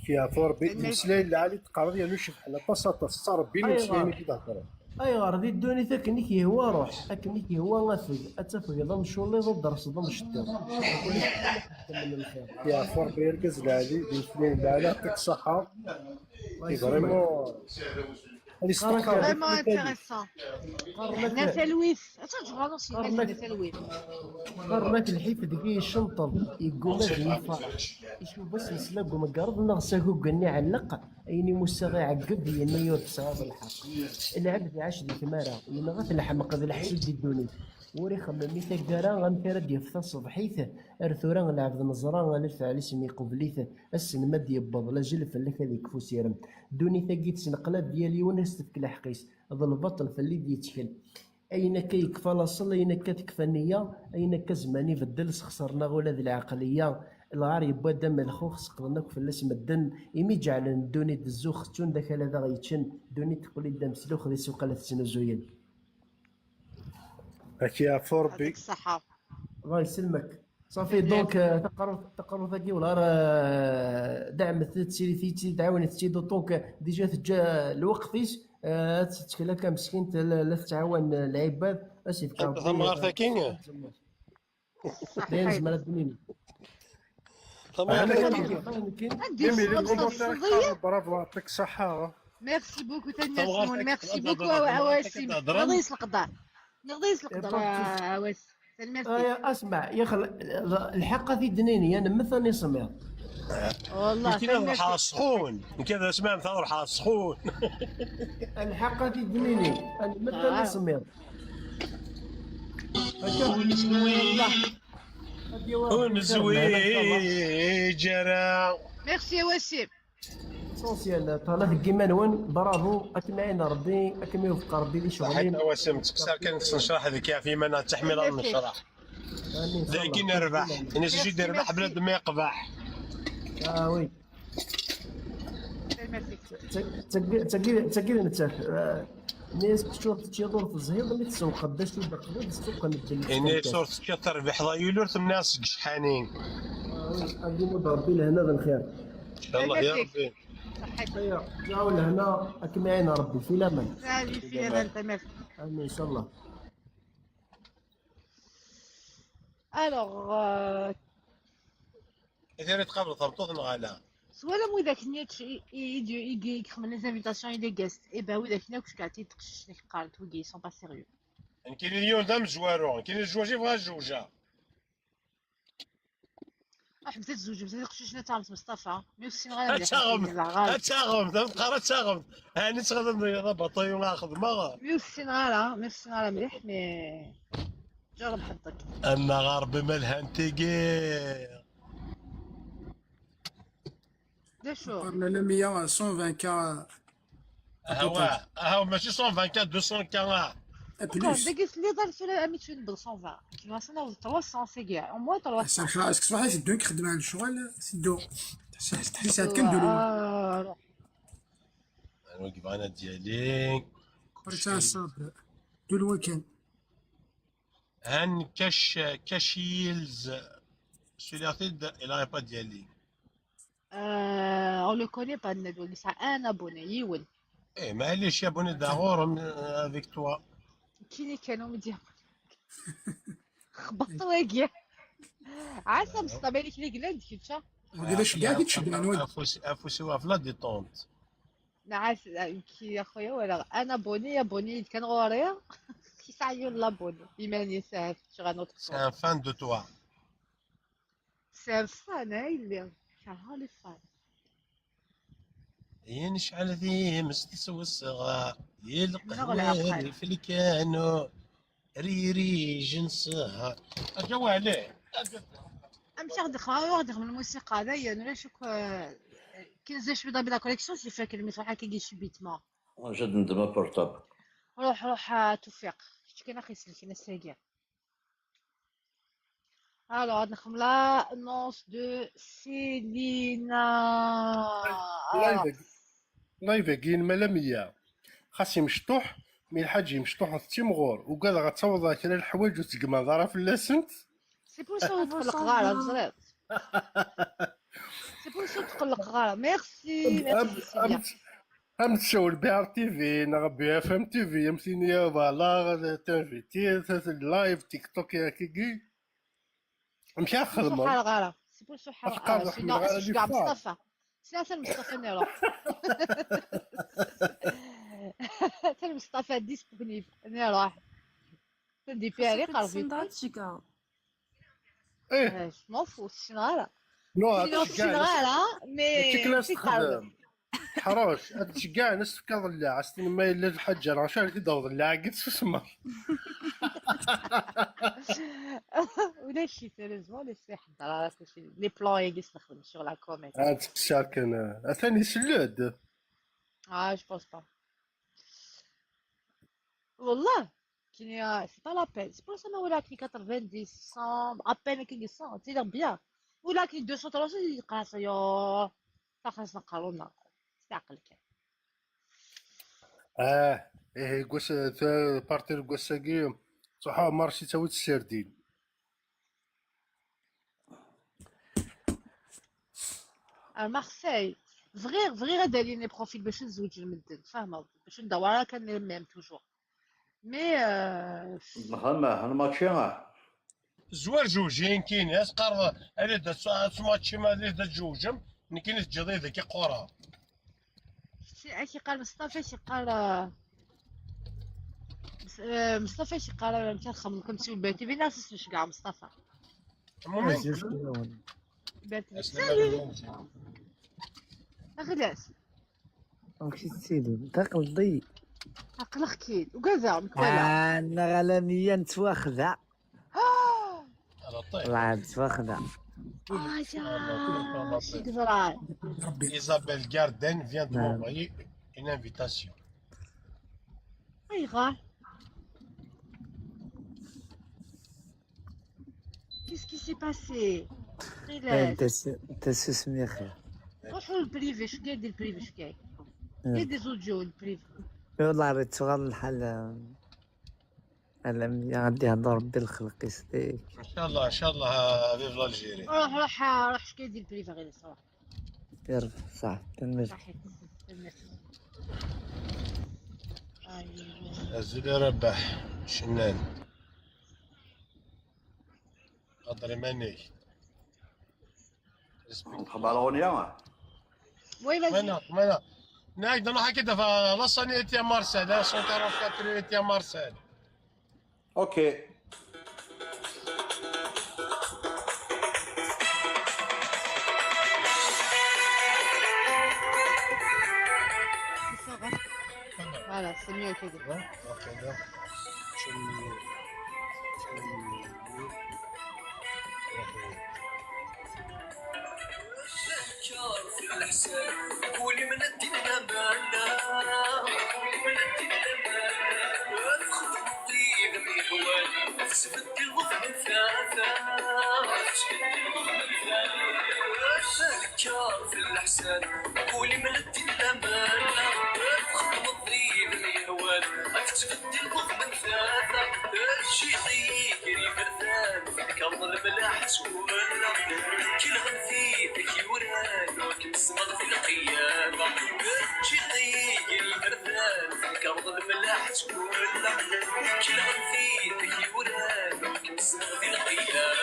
فيها فور بي مسلاي العالي تقرر يا نشوف حنا بساطة ربي مسلاي كي تهضر اي غير ذي الدوني ثاك هو روح اكنيك هو غافق اتفق ضم شولي ضد درس ضم شتا يا فور بي ركز العالي مسلاي العالي يعطيك الصحة vraiment. Vraiment intéressant. ناس الويف قرنك الحيف دقي الشنطة يقوم يشوف بس نسلاق ومقرض نغساكو قني علق ايني مساغي عقب ينيور تسعة الحق العبد عاش دي ثمارة ينغث الحمق ذي الحسد دي الدوني وري خممي تاكارا غنكرا ديال صبحيث ارثورا العبد نزرا الف على اسمي قبليث السن ما ديبض لا جلف لك هذيك فوسيرم دوني ثاقيت سنقلاب ديالي وناس تفك الحقيس ذا البطل فاللي ديتكل اين كيكفى لاصل اين كتكفى النية اين كزمان يبدل خسرنا غولا ذي العقلية الغار يبوا دم الخوخ سقطنا فلاس مدن إمي جعلن دوني دزوخ تون داك هذا غيتشن دوني تقولي دم سلوخ ذي سوق لا تسنزوين. هاكي فوربي. يعطيك الصحة. الله يسلمك. صافي donc تقرو ثاكي ولا راه دعم تسيري تي تعاون تسي donc déjà تجا الوقت تتكلا كمسكين لا تتعاون العباد اش يفكر انت ثمغار ثاكين داين زعما الدنيا. ثمغار ثاكين. mais les commentaires bravo يعطيك الصحة. merci beaucoup تاني سمون merci beaucoup عواسي نغضيس القدر نغضيس القدر عواسي. اسمع يا اخي الحق في دنيني انا مثلا سمير والله يمكن روح سخون يمكن اسمع مثلا روح سخون. الحق في دنيني انا مثلا سمير. ونزوي جرا. ميرسي وسيم. essentiel طالع كيما نون برافو اكمعين ربي اكمل يوفق ربي لي شغلين. حتى وسيم تكسر كان نشرح هذيك في من تحمل نشرح لكن ربح الناس يجي يربح بلاد ما يقبح. oui تاكيد نتاك الناس تشوف تيدور في الزهير اللي تسوق قداش تبقى السوق نبدل. إني صورت كتربح ضايلور ثم ناس قشحانين. غادي ربي لهنا بالخير ان شاء الله يا ربي. جاو لهنا اكمعين ربي في الامان. في الامان تمام. امين ان شاء الله. alors اذا تقابل ضربتوه نغالا سوالا مو ذاك نيت يجي يخمن les invitations les guests et ben وذاك نيت كش قاعد تقشش لك قالت وكي sont pas sérieux. كاين اليوم دام زوارو كاين الجواجي بغا الجوجه. حبست زوج بزاف قششنا تاع مصطفى mais وسين غير تاغم تاغم تبقى تاغم هاني تغدم بطيو ناخذ ما mais وسين غالا mais وسين غالا مليح mais جرب حظك. اما غرب مالها انتيكي شو لا 120 K هو هو ماشي 124 200 K plus. داك اللي دار سولا اميتون ب 120 كيما وصلنا 300 c'est كاع au moins 300. صح est-ce que صباح يدو يخدم على الشغل سدو تحس كنديرو. انا كيف ديالي برتا صاب دو الوكان هان كاش كاشيلز سوليرتيد الى با ديالي. on le connaît pas ندوي ساعة un abonné يول. ايه معليش abonné داغور avec toi. كيني كانوا مدير خبط واقع عسى مصطفى لك اللي قلنا كيتشا. وقداش كاع كيتشد انا افوسي في la détente. نعس كي يا خويا ولا انا abonné abonné كان غوري كي ساعة l'abonné ايماني ساعة sur un autre. c'est un fan de toi. c'est un fan اللي كان les fans. ينشعل ذي مستسوى الصغار يلقى في الكانو ريري جنسها اجوا عليه. امشي غادي غادي من الموسيقى هذايا ولا شوك كنزاش بدا بلا كوليكسيون سي فاك المسرحه كيجي سوبيتمون. جد ندمه بورتابل. روح روح توفيق شتي كاين اخي سلكي ناس كاع. alors غادي نخدم l'annonce de سيلينا. live كاين ملامية خاص يمشطوح mais الحاج يمشطوح تيمغور وقال غتصوض كلا الحوايج وتقمى ضرا في اللاسنت. c'est pour ça تقلق غارة بزريط. c'est pour ça تقلق غارة. merci merci. ام تسول بي ار تي في نغ بي اف ام تي في يمثيني voilà t'inviter live تيك توك يا كيكي مشى خدمة غارة. c'est pour ça حرق مصطفى سلاسل مصطفى نروح سلاسل مصطفى disponible نروح تندي بياري قربي ايه m'en fous سينغالا non سينغالا mais تخدم حراش هادشي كاع ناس كاض عستني ما الا الحاجة راه شحال تدور لا قد تسمر ولا شي sérieusement لي سي حضر راسك شي les plans يجلس نخدم sur la comète. هاد الساكن ثاني سلود. Je pense pas والله. كاين c'est pas la peine. C'est pour ça ولا كاين 90 100 à peine كاين 100 c'est bien ولا كاين 200 300 يقاس يا خاصنا نقارنا استعقلك. اه ايه قوس بارتير قوساكي صح مارشي تاوي السردين. مارسيل فغير فغير هذا لي بروفيل باش نزوج المدن فاهمه باش ندور كان ميم توجور مي نخدم الماتشي زوار جوجين كاين ناس قرر انا دا سماتشي ما دا تجوجم كاين تجي ذاك قرا شي قال مصطفى شي قال مصطفى شي قال مشى نخمم كنت باتي بين ناس كاع مصطفى المهم باتي سالو غلاس مشيت سيدي تقلضي عقل كيد وكذا مكوالا انا غلاميا نتواخذها والله نتواخذها. يا شي قدران. Isabelle Garden vient de m'envoyer une invitation. ايغا Qu'est-ce qui s'est passé؟ غلاس انت سمي خير. روحوا لل privé شو كاين دير ال privé شو كاين كاين des audios ال privé. والله راه تغال الحال العالمية غادي يهضر ربي الخلق يسديك ان شاء الله ان شاء الله vive l'Algérie. روح روح روح شو كاين دير ال privé غير روح يرب صح تنمر صحيح. أيوة. الزول ربح شنان قدري ماني نخدم على الاغنيه. oui vas-y. مانا مانا نعيد نروح كده فلاصاني إتيا مارسيل 144 إتيا مارسيل. OK. Voilà, c'est mieux que في الحساب قولي من الدين امانه قولي من الدين امانه ادخل الضيق بهوان تسبد الغفل ثلاثه تسبد الغفل ثلاثه الكار في الحساب قولي من الدين امانه ادخل الضيق بهوان تسبد الغفل ثلاثه الشي يجري فرثان كرض الملاح تولى كل غنثيتك يوران وكم سمغ في القيامة شي يجري فرثان كرض الملاح تولى كل غنثيتك يوران وكم سمغ في القيامة.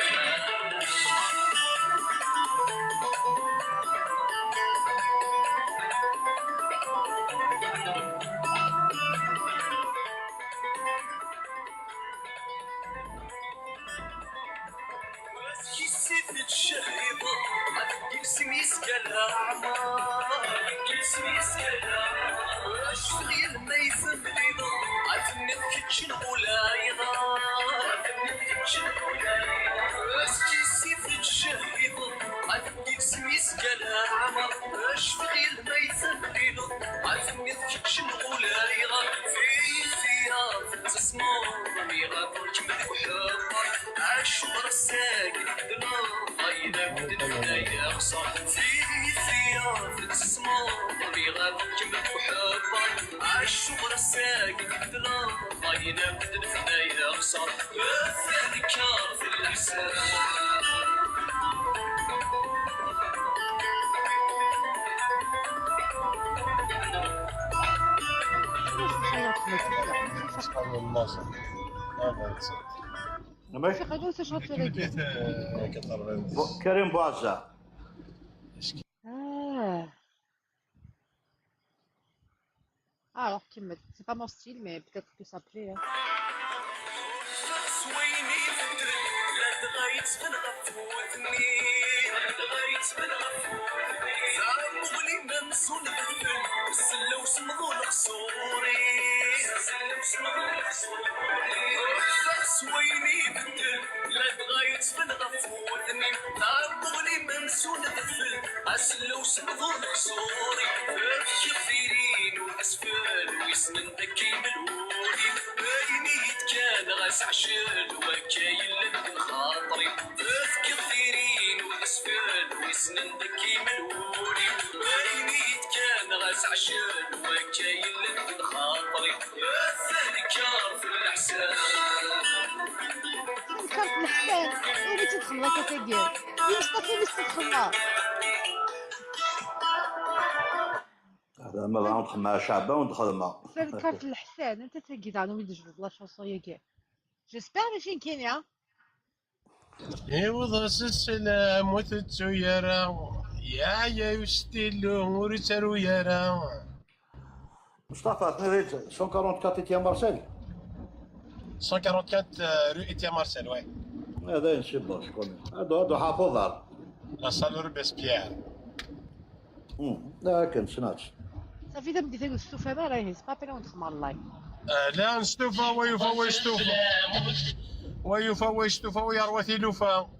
كريم بوعزة. Alors, c'est pas mon style, mais peut-être que ça plaît. Hein. عيني كان غاس عشل وكاين لك خاطري كثيرين واسفل وسنن ذكي ملولي عيني كان غاس عشل وكاين لك خاطري الكار في الحساب. كارت الحساب وين تدخل لا كتدير مصطفى وين تدخل؟ هذا ما ندخل مع شعبه وندخل مع كارت الحسان انت تلقيت عنهم يدجبد لا شونسون ياك جيسبر ماشي كينيا. يوضس السلام وتتسويرا يا يا يستيلو ورترو يرا. مصطفى 144 Étienne Marcel. 144 rue Étienne Marcel, oui. هذا نسيب شكون هذا حافظها. la salle Robespierre. لكن سناتش صافي اذا بديت السوفه ما راهي سي با بينا وندخل مع اللايف. لا نستوفى ويوفى ويستوفى ويوفى ويستوفى ويروى ثيلوفا.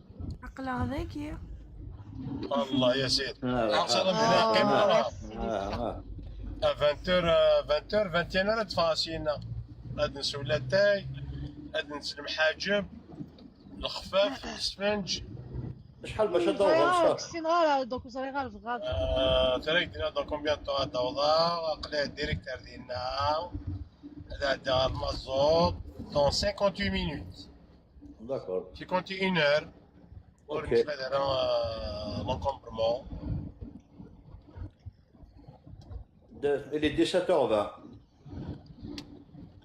عقلها ذكي. الله يا سيد أرسل بنا قمة 20 20 21 تفاصيلنا غاد نسول لاتاي غاد نسلم حاجب الخفاف السفنج. شحال باش تدور؟ سي donc زري غير غاد تريك دينا dans combien de temps توضا قلع ال directeur ديالنا هذا دا المازوت dans 58 minutes. D'accord. 51 heures. Ok. L'encombrement. Il est 17h20.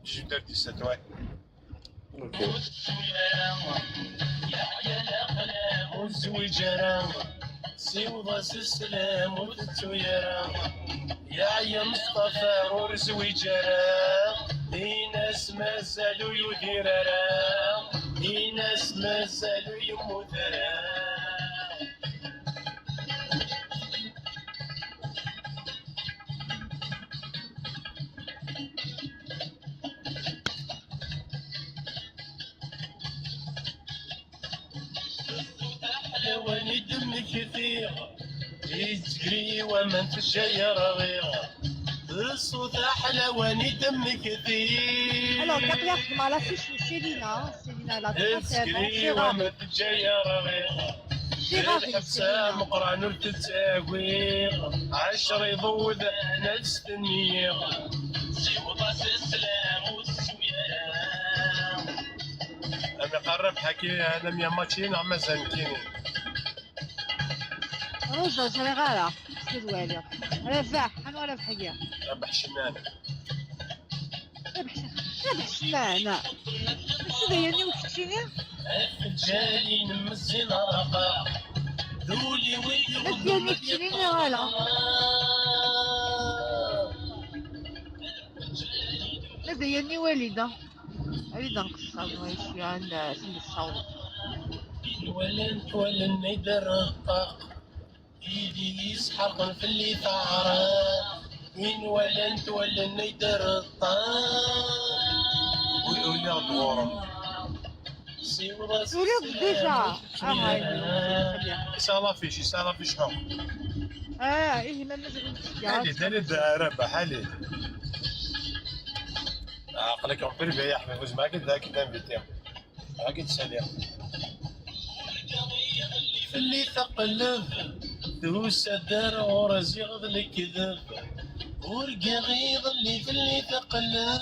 18h17, ouais. Ok. سيوضس السلام وتتويرا يا يا مصطفى ورزويجرا ناس مازالوا يديرا ناس مازالوا يموترا. حلواني دم كثير يجري ومن تشير غير الصوت حلواني دم كثير. Alors, Gabriel, مع la fiche Célina, Célina la 31 يجري ومن تشير غير الحبسة مقران وتتساوي عشر يضود نفس النير سيوضة السلام والسويرة. أنا قرب حكي أنا ميا ماتشين مازال كاينين. رجع جنرال سيد والي رفاح انا ولا بحقيا ربح شنان ربح ربح شنان ماشي دايرني وكتشيني جالي نمزي نرقى ذولي ويلي مزيان كتشيني غالا مزياني والدة والدة نقصر شوية عند سند الصوت. ولا انت ولا الندر الطاق ايدي يسحق في اللي ثعرى وين ولا انت ولا الندر الطاق ويقول دورم ولد ديجا سالا فيش سالا فيش حق. ايه ما مازال حالي ثاني ربح حالي عقلك اون بريفي يا حبيبي فوز معاك ذاك تنفيتي راك تسالي اللي تقلب دوس الدار ورزي غض الكذب ورقا غيظ اللي في اللي تقلب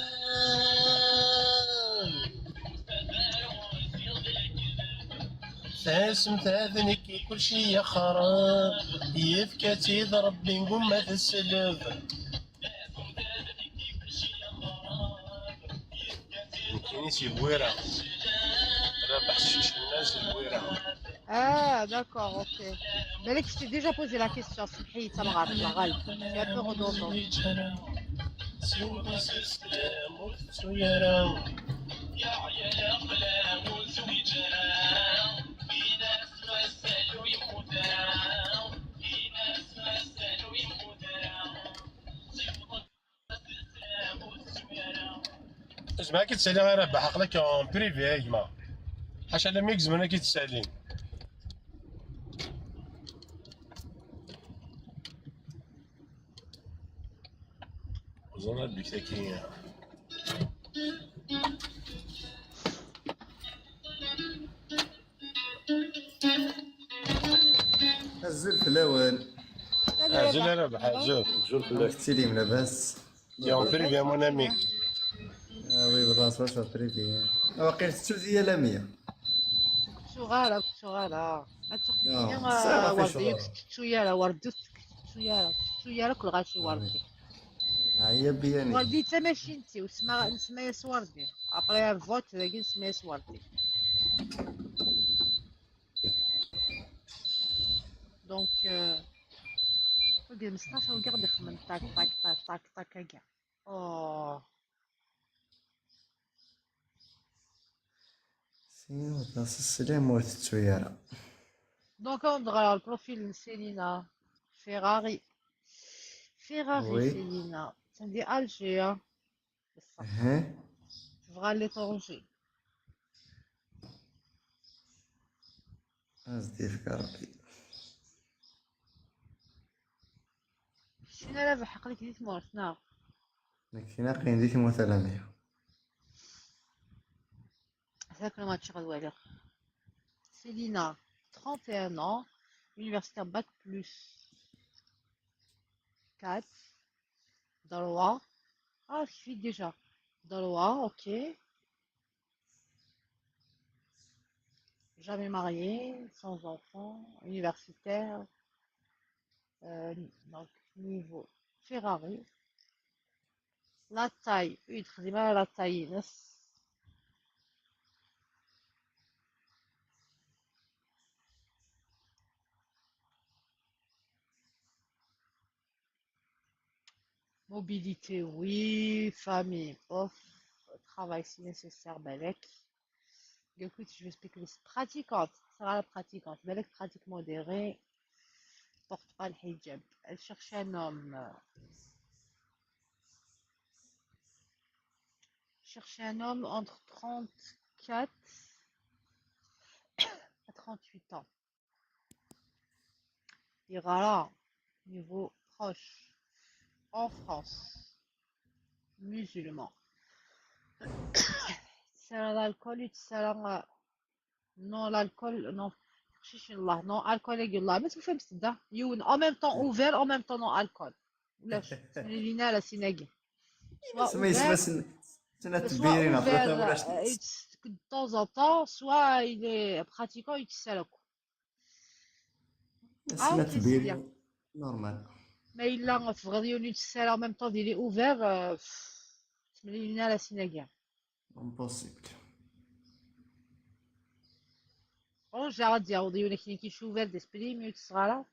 تاسم تاذنك كل شي يخرب يفكى تيضرب بين قمة السلف كاينين بويرة ربح الناس البويرة. Ah, d'accord, ok. Malek, je t'ai déjà posé la question, سمحي تمغار الغالب. C'est un peu redondant. اسمع كي تسالي غير ربح عقلك en privé يا جماعة حاشا لما يكزمنا كي تسالين. أظن بك. أزول فلاون. أزول ربح أزول. أزول فلاك. سليم لاباس. يا privé mon ami. آه oui بالراس واش privé. واقيلا السعودية لامية. شغالة شغالة آه، صافي وردي شغالة. شوية وردي شوية شوية كل غاشي وردي هيا بياني. وردي تا ماشي انت وسما نسميها وردي après vote ذاك نسميها وردي donc وقال مصطفى وقاعد يخمم طاك طاك طاك طاك طاك كاع اوه سين وتنص السلام وتتسويرة. donc ندغ ال profil سيلينا فيراري فيراري oui. سيلينا تندي Alger بصح ها تبغى l'étranger أزدي فيك ربي. شنو راه بحق لك ديت مورتنا لكن قاين ديك مثلا. هذاك الماتش غدوة سيلينا 31 ans, universitaire bac plus 4, droit. Ah, je suis déjà. Droit, ok. Jamais marié, sans enfant, universitaire. Donc, niveau Ferrari. La taille, une, la taille, نص. Mobilité, oui. Famille, off. Travail si nécessaire, balek. Écoute, je vais spéculer. Pratiquante, sera la pratiquante. Balek, pratique modérée. Porte pas le hijab. Elle cherche un homme. Cherche un homme entre 34 à 38 ans. Il ira là, niveau proche. En France, musulman. C'est l'alcool, c'est non l'alcool, non. الله non alcool الله ما تفهم سدا يون en même temps ouvert en même temps non alcool ولا لينا لا سيناكي سما يسمى سنة تبيرين ولا de temps en temps soit il est pratiquant يتسالك سنة تبيرين normal. Mais il a تبغى يتسال en même temps il est ouvert تملي لنا لا سيناكي impossible. رجع غادي يعوض ولكن كي ouvert d'esprit mais تصغر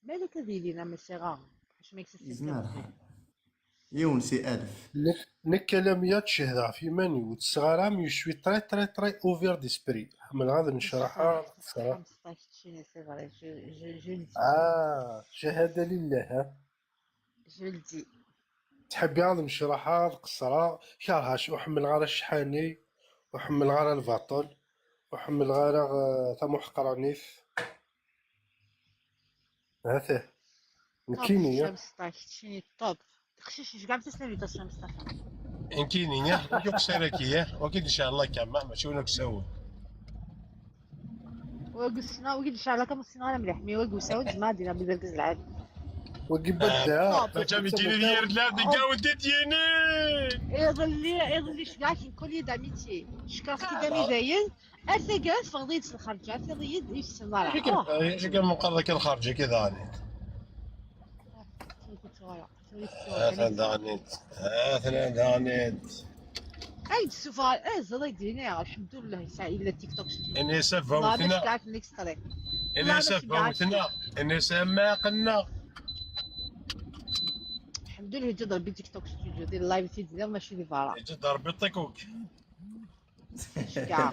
مالك ديالنا mais c'est rare باش ما يكسبش يزمر الحال. يون سي ألف. نكلم تشهد في ماني وتسغرام je suis très très très ouvert d'esprit من غادي نشرحها الصراحة. 15 c'est vrai je le dis اه شهادة لله ها. je le dis تحبي غادي نشرحها القصرة كرهاش وحمل غير الشحاني وحمل غير الباطل وحمل غير ثموح قرانيف هاته نكيني 15 شيني top خشيش كاع تسلم لي مصطفى انكيني يوك سالكي وكيد ان شاء الله كما ماشي ونك سوي وقسنا وقد شعلا كم السنة مليح mais وقساو زعما دينا بدا العاد وقبدا يظل شكاع كل d'amitié شكا كي دامي داين ارتقاس فغضيت الخرجه فغضيت يسنى شكل مقرر الخرجه كذا عنيت ثلاث عنيت ثلاث عنيت اي السفراء اه ديني الحمد لله ساعة الا تيك توك اني سفوتنا اني سفوتنا اني سما قلنا الحمد لله جا ضربي تيك توك ستوديو ديال اللايف تيدير ماشي دي فارا جا ضربي طيكوك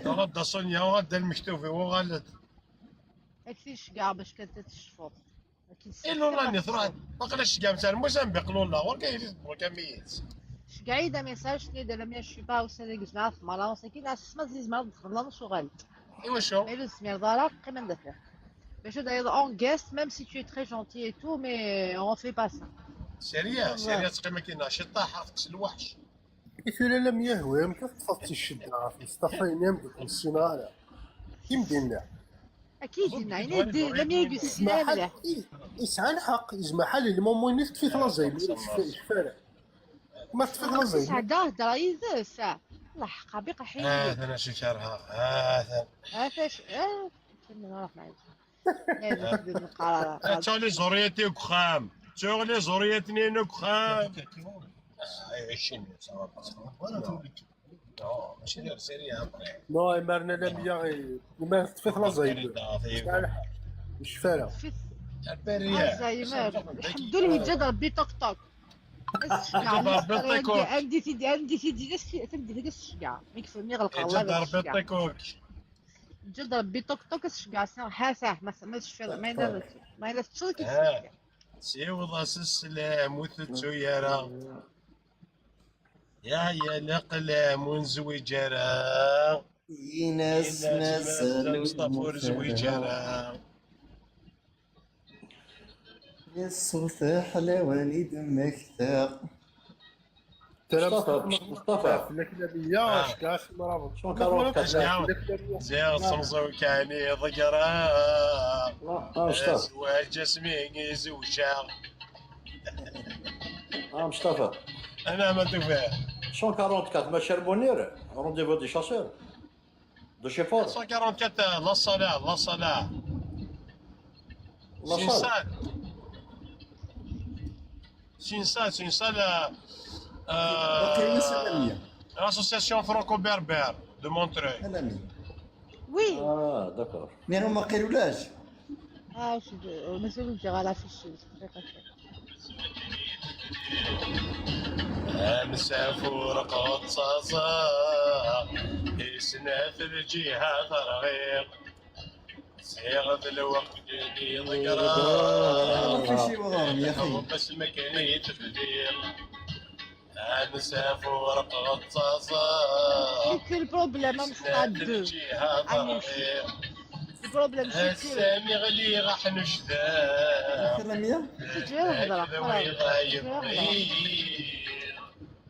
غدا سونيا وغدا المكتوفي وغلط اكثر كاع باش كانت تشفط اي لولا راني ثرات ما قلاش كاع مثلا موزامبيق لولا وركا وركا ميت شكاع ميساج لي دار ميا شي با وسنة جماعة في مالا وسكين اسما زيز ما دخل لا شغل ايوا شو مي لو سمير دارا قيمة ندفع باش داير en guest même si tu es très gentil et tout mais on fait pas ça سيريا سيريا تقيمة كاينه شي طاحه تقتل الوحش إثلا لم يهوي يمكن تفضتي الشدة في مصطفى ينام دوك السيناريو كيم دينا اكيد يعني لم يجي يسمح يسعى الحق يسمح لي المومون في ثلاثة شفارة ما تفي ثلاثة سعدا درايز ساعة الله حقا بقى حين هذا انا شكرها هذا هذا نروح معاك تشغلي زوريتي وكخام تشغلي زوريتني وكخام ماشي غير سيري نو مارنا لا ميا ما تفي ثلاثة شفارة الزهايمر الحمد لله جاد ربي توك توك عندي سيدي عندي سيدي تمدي هذيك الشجاع ميكفو يغلق الله ربي توك جد ربي توك توك الشجاع حاسه ما تشفي ما ما الا تشرك سيوض السلام وثتو يرى يا يا الأقلام ونزوجرا يناس مازال مصطفى زويجرا يا الصوت حلاواني دمك ثاق مصطفى مصطفى زين صمزو كاني ضقرا سوال جسمي زوجا مصطفى انا ما تفهم 144 ما شربونير rendez-vous des chasseurs de Cheffor 144 la salle la salle la salle C'est une salle, c'est une salle. L'association franco-berbère de Montreuil. Oui. Ah, d'accord. Mais on m'a قالولاش. اه مازال ندير على فيش. مسافور قطصاصة إسنا في الجهة رغيق صيغة الوقت جديد ذكرى يا اخي بس مكاني تبديل مسافور قطصاصة c'est ال problème مصطاد ال problème السامي غلي راح نشذا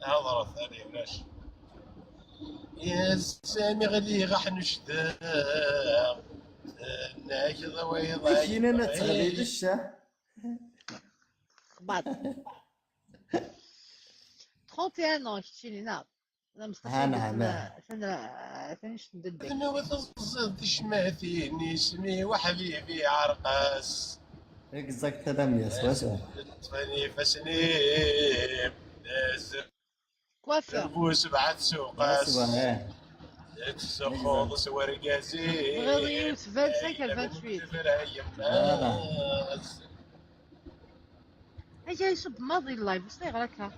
هضرة ثانية ولاش يا السامي غلي راح نشذا ناكذا ويضايق كاين انا تغلي الشاه خباط 31 ans كتشيني نعم انا مصطفى نعم انا ندبك انا تشماتيني اسمي وحبيبي عرقاس اكزاكت هذا مية سوا سوا طفني فسني كوافير بوس بعد سوقاس تسخوض سورقازي غير 25 28 اجا يصب ماضي اللايف وش غير هكا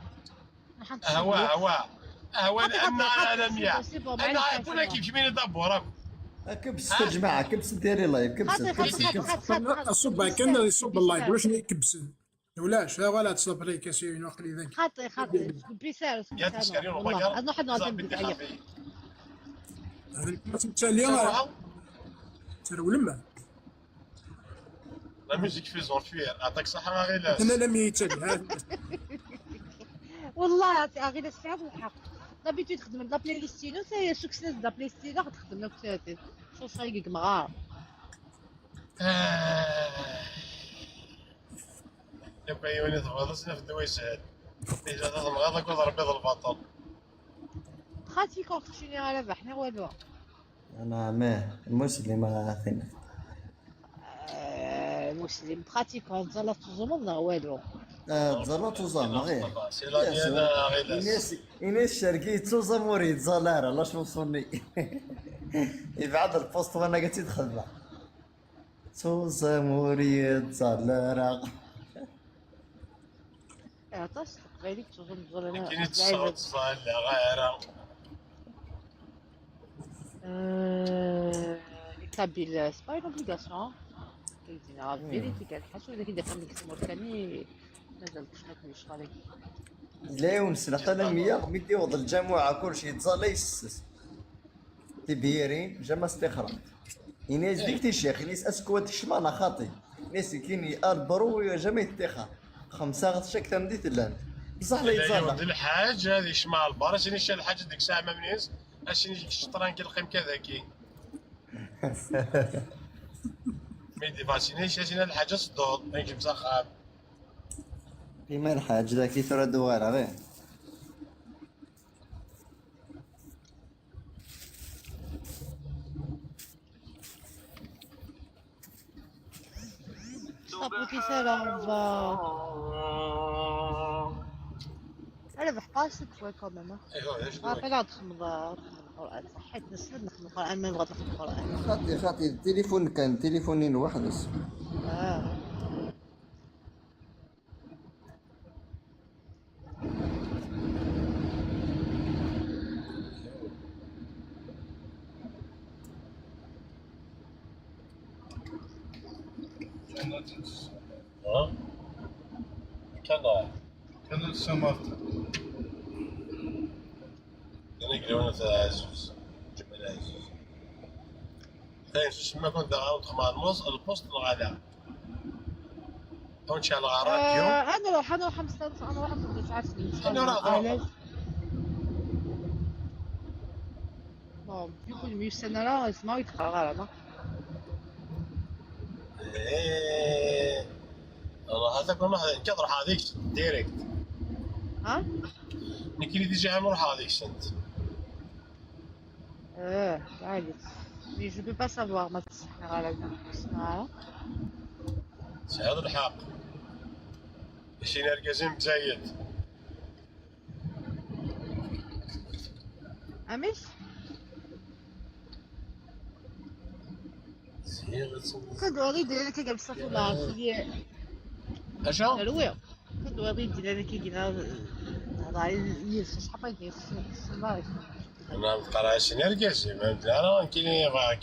هوا هوا هوا انا العالمية انا كنا كيف مين دابور كبس يا جماعة كبس ديري لايف كبس كبس الصب كان يصب اللايف ولاش يكبس ولاش لا ولا تصب لي وقت اللي ذاك خاطي خاطي بيسار يا تسكرين والله انا حد نعطيك التالية ترولما لا ميوزيك في زونفير عطاك صحة غير انا لم يتالي والله غير الساعة الحق دابيتود تخدم لا بلاي ليستينو سي سوكسيس لا بلاي ليستينو تخدم لك شو صايق مغار يبقى يوني تفضل في الدويسات إذا تضمغ كل ربي البطل خاطي كونتر جينيرال ربحنا والو انا ما المسلم ثاني مسلم براتيكون تزال تزوم والو تزال توزام غير إناس الشرقي توزام وريد زالارا لا شونسوني يبعد البوست وانا قلت يدخل توزام وريد زالارا عطاش قبالي توزام زالارا كاين تصوت زالارا Kabyle, c'est pas une obligation. كاينين فيريتي كان حاجة ولكن داخل من التمور ثاني مازال تشنك مش غالي لا يونس العالمية ميدي وضع الجامعة كلشي يتزال يسس تبهيرين جا ما استخرا إناس ديك تيشيخ إناس أسكوات شمانة خاطي إناس كيني البرو جا ما يتخا خمسة غتشك تمديت اللاند بصح لا يتزال الحاج هذه شمال البار اشني شي الحاج ديك الساعة ما منيس اشني شطران كي القيم كذا كي ميدي فاسيني شاشينا الحاجة صدود ما يجيب صخام. كيما الحاج ذاك ترى دوار غير. Tapoter ça là, on va. Elle va pas cette fois quand même. ايوا ايش Rappelle القرآن صحيت نسند نخدم القرآن ما نبغى نخدم القرآن. خاطي خاطي التليفون كان تليفونين وحدس. آه. ها كان كان سمرت انا قلنا عزوز جمال عزوز ثاني شو ما كنت عاود مع الموز البوست الغلا كنت على راديو. انا روح انا روح مستانس انا روح مش عارف. انا راح. Bon, du coup, je là, اسمعوا يتقرا غلط. ايه والله هذاك ما كان راح هذيك ديريكت. ها؟ نكري ديجا نروح هذيك سنت. اه عادي. Mais je peux pas savoir ما تصحى على اسمها. هذا الحق. شي نرجزين بزايد. امش؟ كنت غادي دير لك كاع بصح ما عرفتش. اشا؟ رويو. كنت غادي دير لك كاع هذا يس شحال يدير الصباح. انا نقرا شي نرجزي ما انا كاين غاك.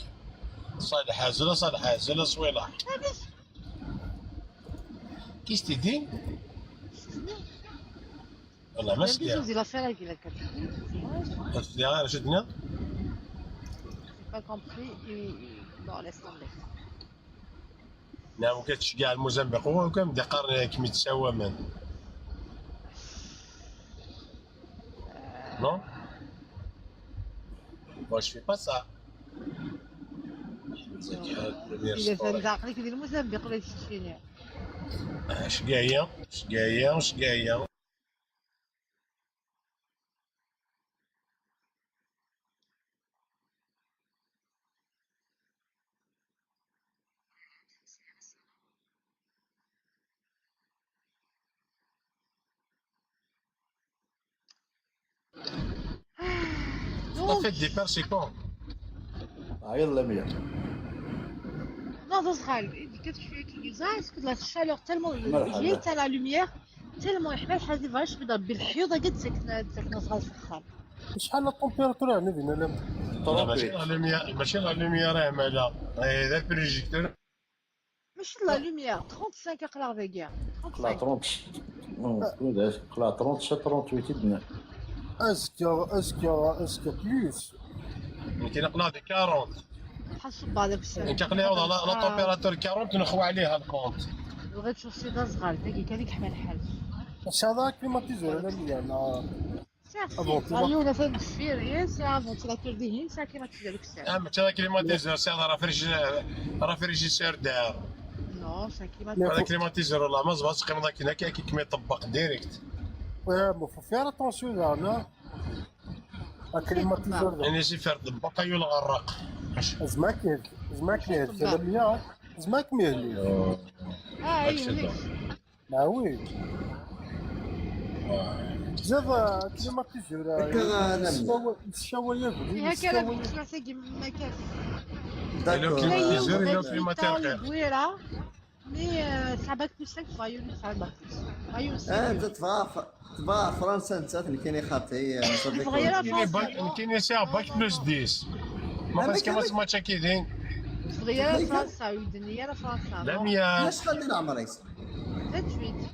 صالح عزلة صالح عزلة صويلة. كيش تدين؟ والله ما سديها. la faire avec la سديها شدنا؟ J'ai pas compris et bon laisse tomber. نعم وكتشكع الموزمبيق هو كان بدا قارن كميت سوا من. Non? Moi je fais pas ça. إذا فهمت عقلك ديال الموزمبيق ولا تشفيني. شقاية شقاية شقاية. La fête des pères, c'est quand? عيط لميا. Non, ça sera. Est-ce que la chaleur tellement جيت la lumière tellement يحمل حاجة فاش بدا بالحيوضة قد سكنة سكنة صغار في الخام. شحال la température عندنا فينا لا ماشي la lumière ماشي la lumière راه مالا هذا ال projecteur. ماشي la lumière 35 اقرا فيكيا. قلع 30 قلع 37 38 دنا. est-ce que est-ce que est-ce que plus يمكن نقلع دي 40. حسب بعض في انت قلع la température 40 نخوى عليها ال compte. ال rez-de-chaussée دا صغار داكي كان يحمل الحال. هذا climatiseur انا ميا انا ايوا فهم الفير ساعة ventilateur ديهين ساعة climatiseur الساعة. ماشي هذا climatiseur ساعة راه réfrigérateur دار. non ساعة climatiseur. هذا climatiseur والله ما زبط قيمة كي كي كيما يطبق direct. mais faut faire attention زعما climatiseur. يعني سي فير طبق ايوا الغرق. زماك زماك ميا زماك ميهلي. ايوا ما oui زاد climatiseur الشوايه هكا ما كاش. D'accord. Climatiseur إلا climatiseur. كبيرة mais تاع bac plus 5 فايو تاع bac plus. انت تبا فرنسا انت كاين خاطي. كاين ساعة bac plus 10 ما فاش كما سمعت كيدين. صغيرة فرنسا ودنيا فرنسا. لا ميا شحال من عمرك؟ 28.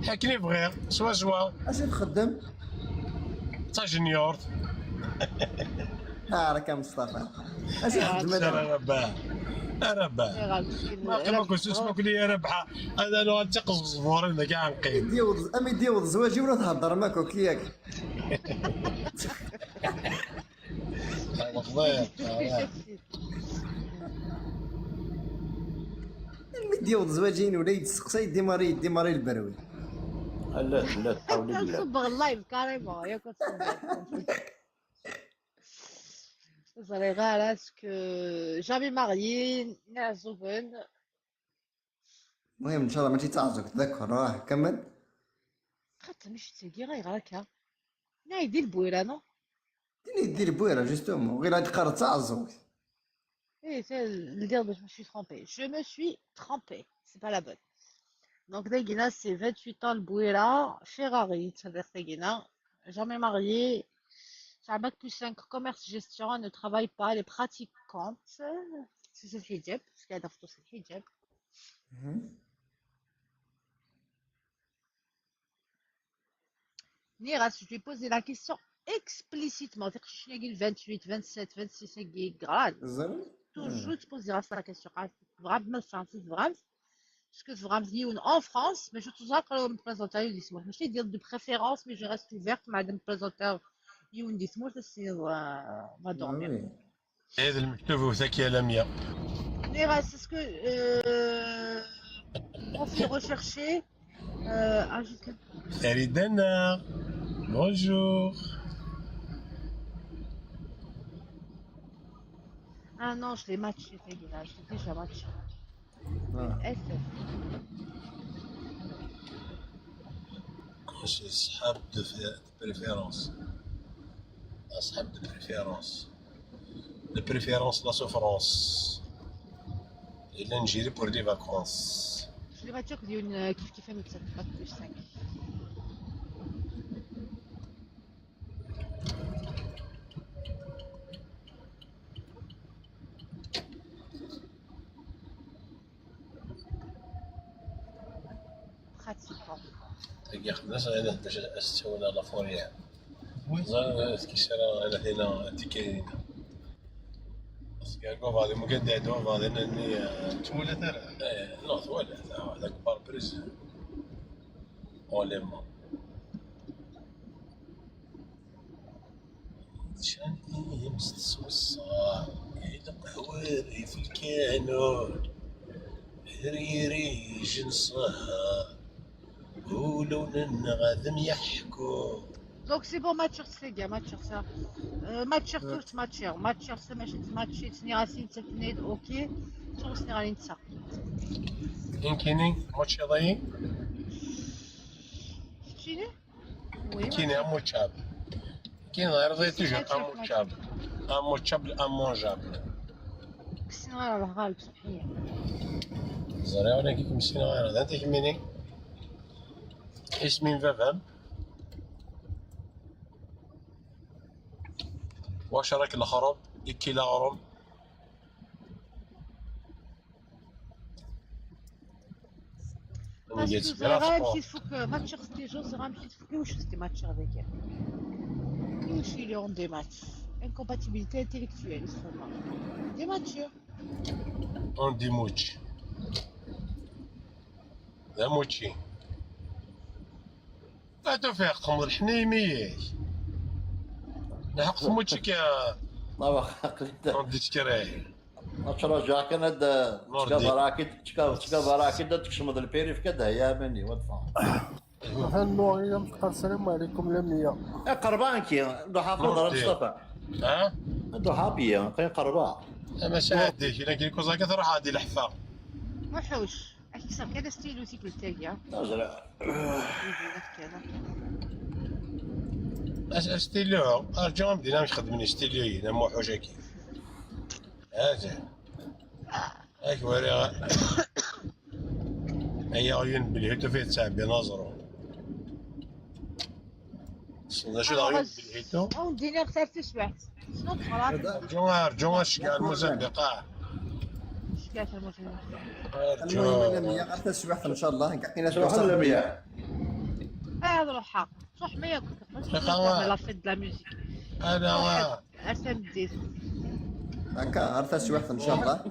حكني بغير سوا سوا. اش تخدم؟ تا junior. راك مصطفى. اش تخدم؟ رباه رباه ما كنتش اسمك لي ربحه انا لو انتقص الزبورين كاع نقيم. امي ديوض زواجي ولا تهضر ماكوك ياك. هذا فضيح. يديو زواجين ولا يتسقسى يديماري يديماري البروي. لا لا تحاولي بالله. نصبغ ال live carrément ياك تصبغ. زري غير est-ce que jamais marié نعزوبن. المهم ان شاء الله ماشي تعزك تذكر راه كمل. خاطر مش تاكي غير هكا نا يدير البويره non. ديني دير بويره justement غير هاد قرر تعزك. ايه c'est le dire je me suis trompée. Je me suis trompée. C'est pas la bonne. Donc Dagina, c'est 28 ans le Bouera, Ferrari, c'est-à-dire Dagina, jamais mariée, c'est un bac plus 5, commerce gestion, elle ne travaille pas, elle est pratiquante. C'est ce hijab, parce qu'elle a c'est le hijab. Niras, je lui ai posé la question explicitement. C'est que je suis 28, 27, 26, grave. زين. Toujours te poser la question. Vraiment, vraiment. Ce que je veux en France, mais je toujours quand me présenter je vais dire de préférence, mais je reste ouverte, madame présentateur يون c'est va dormir. هذا المكتوب وثاك يا لميا. Nira, c'est ce que profil recherché. فريدنا bonjour. Ah non, je l'ai matché, Fegina, je l'ai déjà matché. SF. كونسي صحاب de préférence. أصحاب de préférence. De préférence la souffrance. إلا نجري pour des vacances. Je l'ai matché que une كيف كيف avec bac plus 5. Pratiquement. تلقى خمسة أنا باش أستونا لا فوريا. زين كيسرا أنا هنا تيكينا. قال غادي مقدد غادي اني تولى ترى. ايه نو تولى هذاك بار بريز اوليمون شاني مستسوسة القهواري في الكانون هريري جنسها ولون غادم يحكو. Donc c'est bon, mature c'est gars, mature ça. Mature tout, mature. Mature c'est ماشي matché, تني راسين تتنيد ok. تونس ني غادي نتسا. إنكيني موتشي ضي. شتيني؟ oui. كيني اموتشاب. كاين غير ضي toujours اموتشاب. اموتشاب immangeable. كسين غير الله غالب سمحية. زري ولا كي كمسينا غير هذا انت كميني. اسمي فافام. واش راك الخروب كيلا غروم. Parce que زرا مشيت فوق ماتش ستي جو زرا مشيت فوق واش ستي ماتش هذاك واش اللي اون دي ماتش incompatibilité intellectuelle seulement des matchs اون دي موتش ذا موتشي لا توفيق خمر الحنيمي نحق موتشك يا ما قلت اون دي تكراي تراجع كان هاد تشكا تكشمض البيريف كذا يا مني ودفع. هنو السلام عليكم لميا. قربان كي ندو حافظ مصطفى. ها؟ ندو حابية قين قربان. ما شاهديش الا كي كوزا كتروح هادي الحفا. وحوش اكسب كذا ستيلو تيكل تاعي. تاجر. ستيلو ارجو بدينا مش خدمني ستيلو انا موحوش اكيد. هذا هاك وري هي عيون بالهيتو فيه تسعب بنظره شو عيون بالهيتو اون دينار ثلاث سبعت شنو تخلاص رجو شكال الموزمبيق شكال الموزمبيق المهم لميا غير تسبح ان شاء الله كاع شنو لميا روحها صح ما ياكل لا فيت لا ميوزيك انا ارسم ديت هكا غير تسويحت ان شاء الله.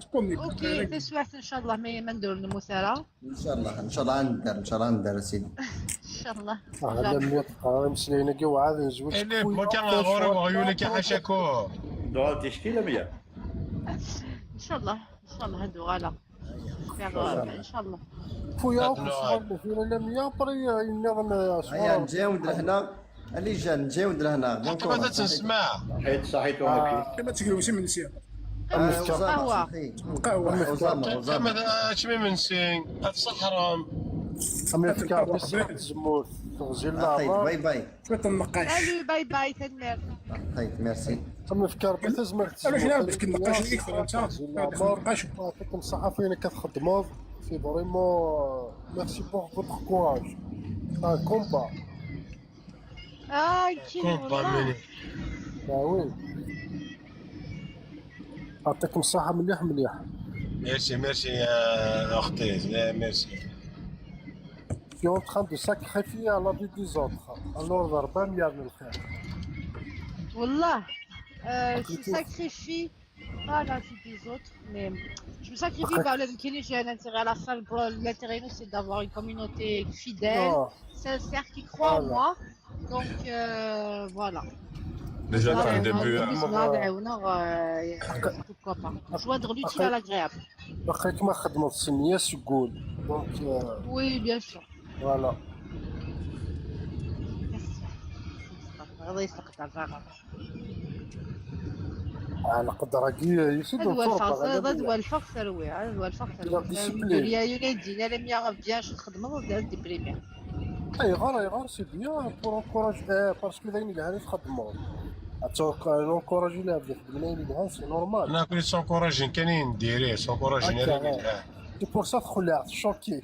OK تسويحت ان شاء الله ما نديرو المثاره ان شاء الله ان شاء الله ندير ان شاء الله ندير سيدي ان شاء الله. هذا مية مسلينا كي وعاد نزوج. اللي بوكا غوري وغيولك حاشاكو. دعاء تشكي لميا. ان شاء الله ان شاء الله هادو غالا. J'espère, إن شاء الله. خويا وصغر في لاميا بري النظام هيا نجيو لهنا اللي جا نجيو لهنا bon courage. تسمع صحيت صحيت وهكي كما تقولوا سي من سي قهوة قهوة أسامة أسامة شمي من سين الصحراء أم يفكر بصح تزمور تغزي صحيت العمر bye bye شوية النقاش Salut, bye bye, تنمر. صحيت ميرسي أم يفكر بتزمر علاش نعرف النقاش اللي يكثر انت النقاش يعطيكم الصحة فين كتخدموا c'est vraiment merci pour votre courage un combat. اه كي والله. bah oui يعطيكم الصحة مليح مليح merci merci يا اختي لا merci. Tu es en train de sacrifier à la vie des autres. Alors, ضربان يا ابن الخير. والله je sacrifie pas la vie des autres, mais je me sacrifie par le j'ai un intérêt à la fin. L'intérêt, nous, c'est d'avoir une communauté fidèle, Ah. sincère, qui croit en Voilà. moi. Donc, voilà. Déjà, t'as un début. Pourquoi pas. Joindre l'utile à l'agréable. بقيت ما خدمت السنية سكول donc Oui, bien sûr. voilà. الله يسلمك على على قدر كي يسد هذا هو الفرقة الفرق هذا هو الفرق ثروي هذا هو الفرق La ثروي discipline. يا يوليدي لا لم يعرف bien شو تخدم déprimé. اي غير اي غير c'est bien pour encourager parce que ذاين اللي تخدموا encourager لا بدا خدمنا اللي c'est normal. انا كنت s'encourager كاينين نديري s'encourager هكا c'est pour ça تخلع choqué.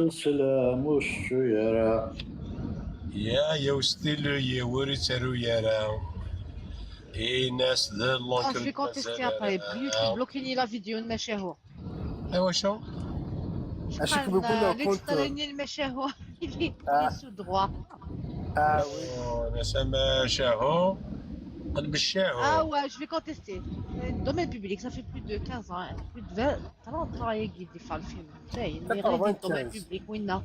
سلام الشيرة يا يا وستيلو يا وري تارو يا اي ناس ذا Je vais contester après. YouTube bloqué la vidéo المشاهو. ايوا شو اش كيما قلنا كنت l'extrait المشاهو اللي sous droit. اه oui ناس ما شاهو قلب الشاهو Ah ouais, je vais contester. Domaine public, ça fait plus de 15 ans, hein, plus de 20, 30 ans qu'il défend le film. Il est domaine public, oui, non.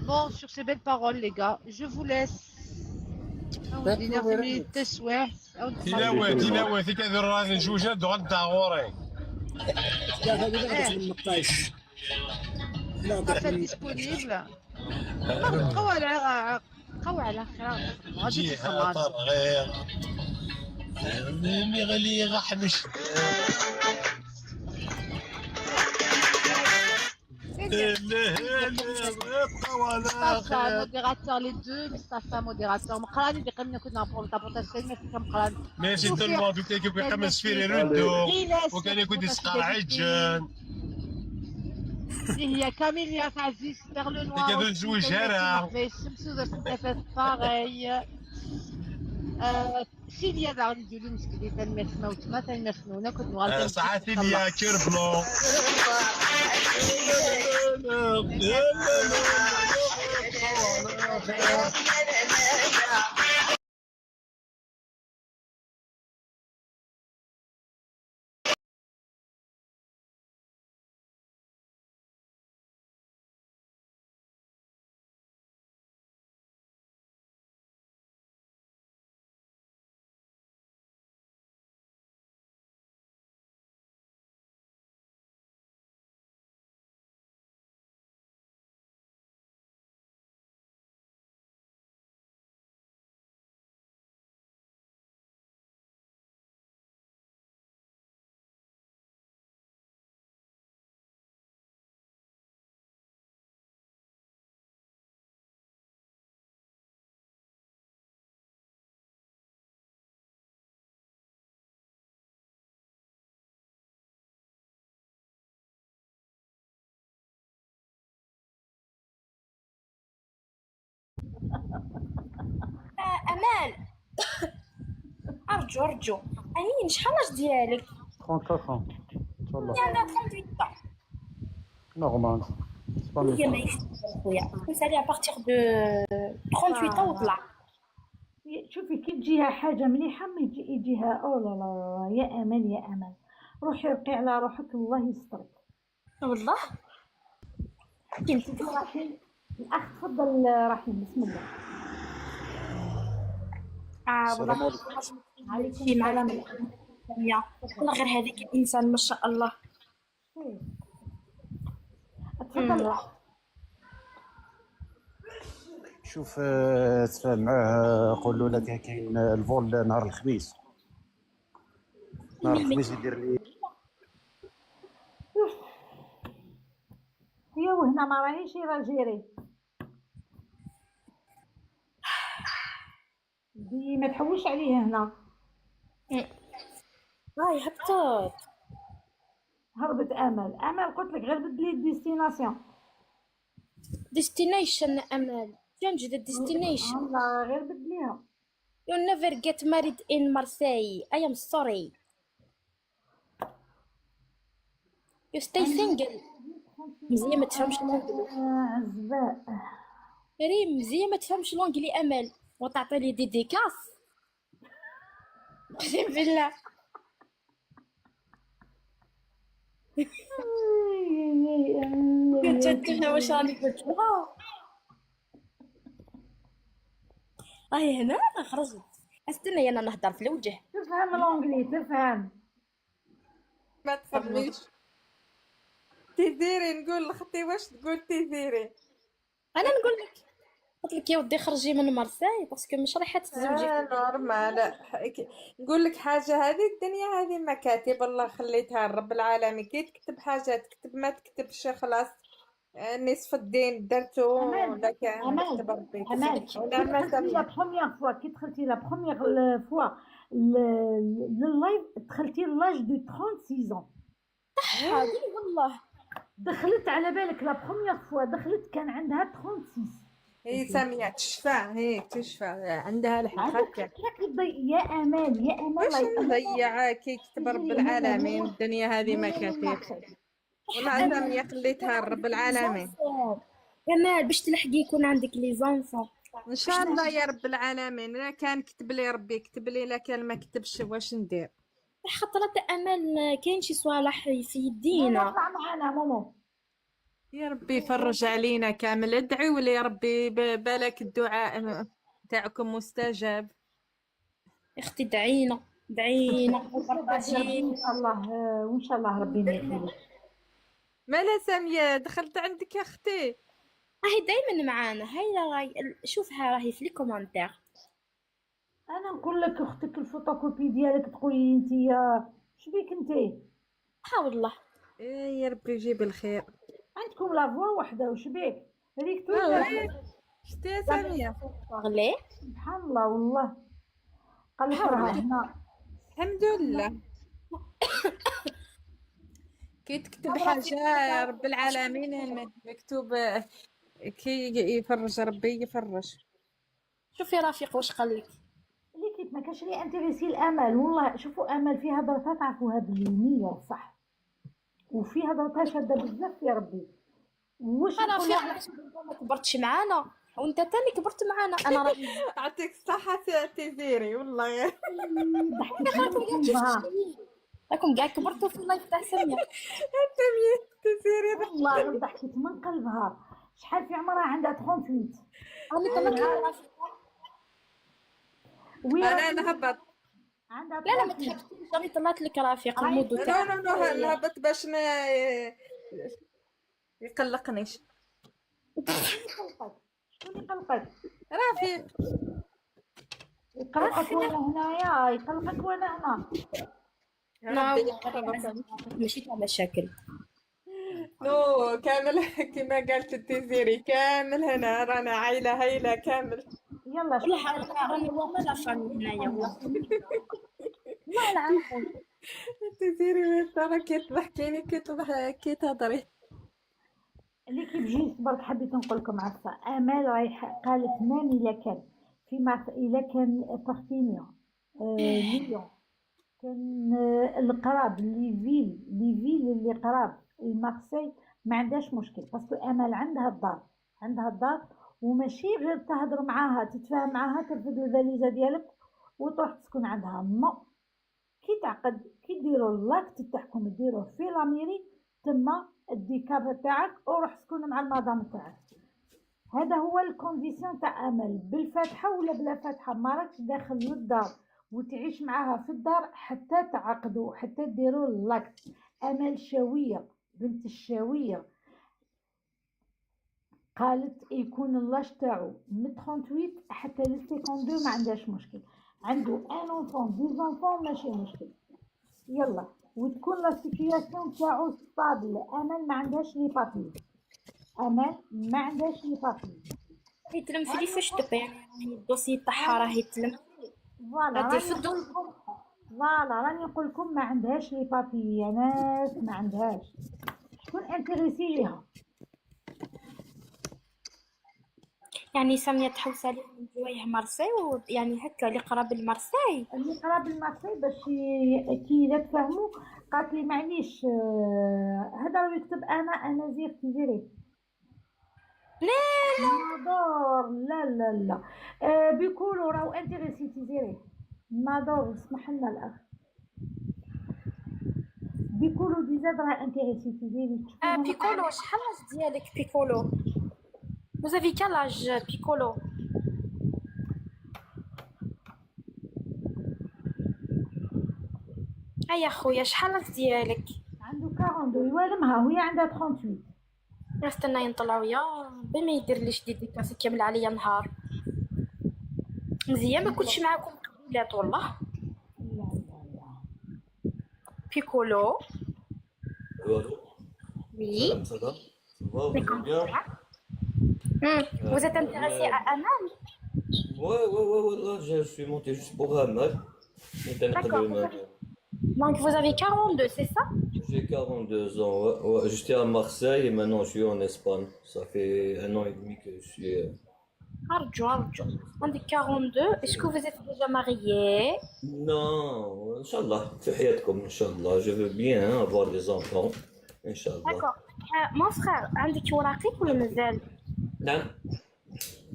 Bon, sur ces belles paroles, les gars, je vous laisse. تلاوة تلاوة في كذا راس نجوجة دغن تاغوري. لا disponible. بقاو على بقاو على خير. غادي جهة غير مغلي غحمش. مصطفى modérateur les deux مصطفى modérateur مقراني اللي قمنا كنا بورتاسيون ما كنا مقران ماشي tout le monde كان كيكون يخمس في ردو وكان يكون يسقى عجن هي كاميليا عزيز perle noire. كانوا نزوج هرا pareil سيليا دار يقولوا مسكين تنمير وتما تنمير هنا كنت نوال ساعات سيليا cœur blanc. امال ارجو ارجو امين شحال l'âge ديالك؟ 34 ان شاء الله. عندها 38 normal. هي ما يشتغل خويا كنت عليها à partir de 38 وطلع. شوفي كي تجيها حاجة مليحة ما يجي يجيها oh là là يا امل يا امل روحي رقي على روحك الله يسترك. والله كنت رحيم الاخ تفضل رحيم بسم الله. آه السلام والله عليكم. عليكم شي معك السلام. سامية، والله غير هذيك الانسان ما شاء الله. تفضل. شوف تفاهم معاه، قول له لا كاين ال vol نهار الخميس، نهار الخميس يدير لي. هي وهنا ما راهيش l'Algérie دي ما تحوش عليه هنا. هاي هبطت. هربت امل. امل قلت لك غير بدلي destination. destination امل، change the destination. والله غير بدليها. You never get married in Marseille. I am sorry. You stay single. مزيان ما تفهمش l'anglais. عزباء. ريم مزيان ما تفهمش l'anglais امل وتعطي لي dédicace. اقسم بالله. كنت تتفهم واش راني قلت لها. راهي هنا انا خرجت. استنى انا نهضر في الوجه. تفهم l'anglais تفهم. ما تفهميش تيزيري، نقول لختي واش تقول تيزيري. انا نقول لك، قلت لك يا ودي خرجي من Marseille parce que مش رايحة تتزوجي. Normal. نقول لك حاجة، هذه الدنيا هذه مكاتب الله خليتها لرب العالمين. كي تكتب حاجة تكتب، ما تكتبش خلاص. نصف الدين درتو ولا كان امل كتب ربي امل ولا ما كي دخلتي la سمع. première fois، كي دخلتي la première fois لل live دخلتي l'âge de 36 ans. صح قولي والله. دخلت على بالك la première fois دخلت كان عندها 36. هي سامية تشفى، هي تشفى عندها الحق. عندك هكا راك تضيع يا امال، يا امال. واش الله نضيع كي كتب رب العالمين؟ الدنيا هذه مكاتب والله سامية خليتها لرب العالمين. امال باش تلحقي يكون عندك les enfants. ان شاء الله يا رب العالمين. لا كان كتب لي ربي كتب لي، لا كان ما كتبش واش ندير؟ خاطر امل كاين شي صوالح في يدينا. طلع معانا مومو. يا ربي يفرج علينا كامل. ادعوا لي يا ربي، بالك الدعاء تاعكم مستجاب. اختي دعينا دعينا. ان شاء الله، وان شاء الله ربي ما يخليك. مالا سامية دخلت عندك يا اختي؟ راهي دايما معانا، هاي راهي شوفها راهي في les commentaires. انا نقول لك اختك الفوتوكوبي ديالك تقولي انت يا شبيك انت. ها والله. إيه يا ربي يجيب الخير. عندكم la voix وحده وشبيك هذيك آه، شتي يا سامية؟ غلي. سبحان الله والله قال لك راه هنا. الحمد لله. كي تكتب حاجة يا رب العالمين مكتوب، كي يفرج ربي يفرج. شوفي رفيق واش قال لك. l'équipe ما كاش لي intéressé الامل والله. شوفوا امل في هضرتها تعرفوا هذه النية صح، وفي هضرتها شاده بزاف يا ربي. واش انا نقول رفيق لها؟ علاش ما كبرتش معانا وانت تاني كبرت معانا؟ انا راني يعطيك الصحة تيزيري والله. ضحكت راكم كاع كيف راكم كاع كبرتوا في ال live تاع سامية. سامية تيزيري والله غير ضحكت من قلبها. شحال في عمرها؟ عندها 38. راني طلعت لك رفيق. oui انا نهبط. عندها لا لا ما تحبسيش، راني طلعت لك رفيق الموضوع no تاعك. no no نهبط باش ما يقلقنيش. شكون يقلقك؟ رفيق. يقلقك وانا هنايا، يقلقك وانا هنا. لا ربي يحفظك. ماشي تاع مشاكل. no كامل كما قالت التيزيري كامل هنا رانا عائلة هايلة كامل. يلا والله راني والله la famille هنايا والله والله العظيم. التيزيري ترى كي تضحكيني كي تضحك كي تهضري. l'équipe juste برك حبيت نقول لكم عفسه. امال رايح قالت même الا كان في مارس، الا كان Perpignan ليون كان القراب les villes، les villes اللي قراب المارسي ما عندهاش مشكل، parce que امال عندها الدار، عندها الدار وماشي غير تهضر معاها تتفاهم معاها ترفد الفاليزه ديالك وتروح تسكن عندها. non كي تعقد كي ديروا l'acte تاعكم ديروه في la mairie تما الديكاب تاعك وروح سكن مع المدام تاعك. هذا هو ال condition تاع امل، بالفاتحة ولا بلا فاتحة، ما راكش داخل للدار وتعيش معاها في الدار حتى تعقدوا، حتى ديروا l'acte. امل شاويه، بنت الشاويه، قالت يكون l'âge تاعو من 38 حتى ل 52 ما عندهاش مشكل، عنده un enfant، deux enfants ماشي مشكل. يلا وتكون la situation تاعو stable. امل ما عندهاش les papiers، امل ما عندهاش les papiers. راهي تلم في les fiches de paie، يعني راهي ال dossier تاعها راهي تلم. voilà. غادي راني في نقول لكم، voilà راني نقول لكم ما عندهاش les papiers يا ناس، ما عندهاش. شكون intéressé ليها؟ يعني سامية تحوس عليه من جوايه مارسي، ويعني هكا اللي قراب المارسي. اللي قراب المارسي باش كي لا تفهموا. قالت لي معليش، هذا راه يكتب انا زير تيزيري. لا. نادور، لا لا لا، بيكولو راهو intéressé تيزيري. نادور، اسمح لنا الاخ بيكولو ديزاد راه intéressé تيزيري. بيكولو، شحال l'âge ديالك بيكولو؟ Vous avez quel âge, Piccolo؟ هيا خويا، شحال l'âge ديالك؟ عنده 42، يوالمها، وهي عندها 38. استنى ينطلعوا يا بما يدير ليش dédicace كامل عليا نهار مزيان. ما كنتش معاكم قبيلات والله. لا لا لا. بيكولو. Allô, allô. Oui. سلام، ça va؟ Ça va, vous allez bien؟ Vous êtes intéressé à Amal؟ Ouais, là, je suis monté juste pour Amal. D'accord. Donc vous avez 42, c'est ça؟ J'ai 42 ans, ouais. J'étais à Marseille et maintenant je suis en Espagne. Ça fait un an et demi que je suis. أرجو أرجو، عندك 42، est-ce que vous êtes déjà marié؟ Non, إن شاء الله، في حياتكم إن شاء الله. Je veux bien avoir des enfants. إن شاء الله. D'accord. Mon frère، عندك وراقيك ولا مازال؟ نعم.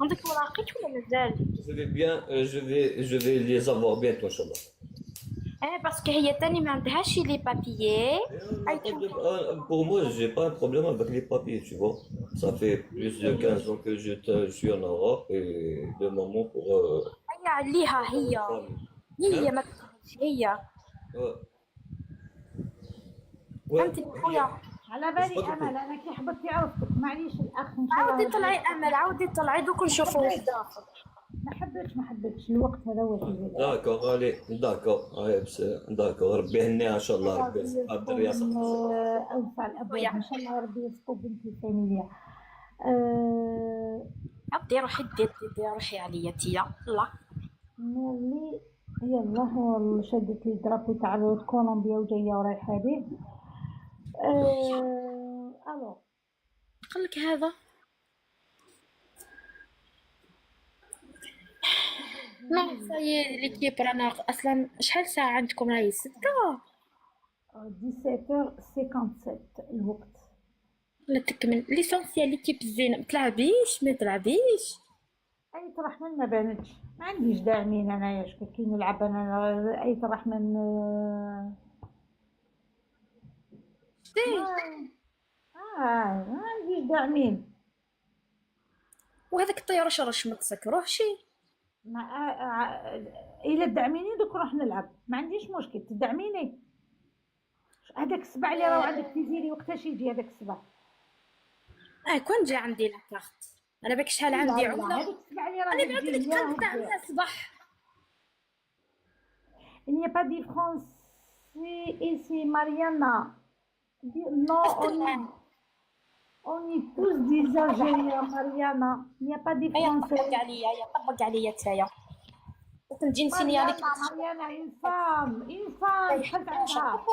عندك وراقيك ولا مازال؟ Je vais bien, je vais les avoir bientôt, إن شاء الله. ايه، parce que هي تاني ما عندهاش les papiers. Pour moi, j'ai pas un problème avec les papiers, tu vois. Ça fait plus de 15 ans que je suis en Europe et le moment pour هي عليها هي هي ما تقدرش هي. Ouais. فهمتني خويا؟ على بالي امل، انا كي حبطتي عرفتك. معليش الاخ، ان شاء الله. عاودي طلعي امل، عاودي طلعي، دوك نشوفوا واحد اخر. ما حبيتش، ما حبيتش، الوقت هذا هو اللي D'accord, allez, d'accord, allez, d'accord, ربي يهنيها ان شاء الله، ربي يقدر يا صاحبي. اوسع الابواب ان شاء الله، ربي يرزقو بنتي الفاميليا. عاودي روحي دي دي دي روحي عليا تيا لا. ميرلي، يلا هو شدت لي drapeau تاع كولومبيا وجاية ورايحه به. الو. قال لك هذا non، ça y est l'équipe، رانا اصلا شحال ساعة عندكم؟ راهي 6. 17h57 الوقت. لا تكمل l'essentiel l'équipe الزينة، ما تلعبيش ما تلعبيش. اية الرحمن ما بانتش، ما عنديش داعمين انايا، شكون كي نلعب انا؟ اية الرحمن ما عنديش داعمين. وهذاك الطيارة رش ما تسكروهش. ما الا دعميني دوك نروح نلعب، ما عنديش مشكل. تدعميني؟ هذاك السبع اللي راهو عندك تيزيري، وقتاش يجي هذاك السبع؟ كون جا عندي la carte، انا باك شحال لا، عندي لا، عمله. هذيك السبع اللي راه انا بعث لك يجي قلب تاع الصباح. Il n'y a pas de français ici, Mariana. Non, on est tous des Algériens, Mariana. Il n'y a pas de هيا français. طبق عليا، هيا طبق عليا تايا، دوك نجي نسينيالك. Mariana, Mariana, une femme, une femme. شحال عندها؟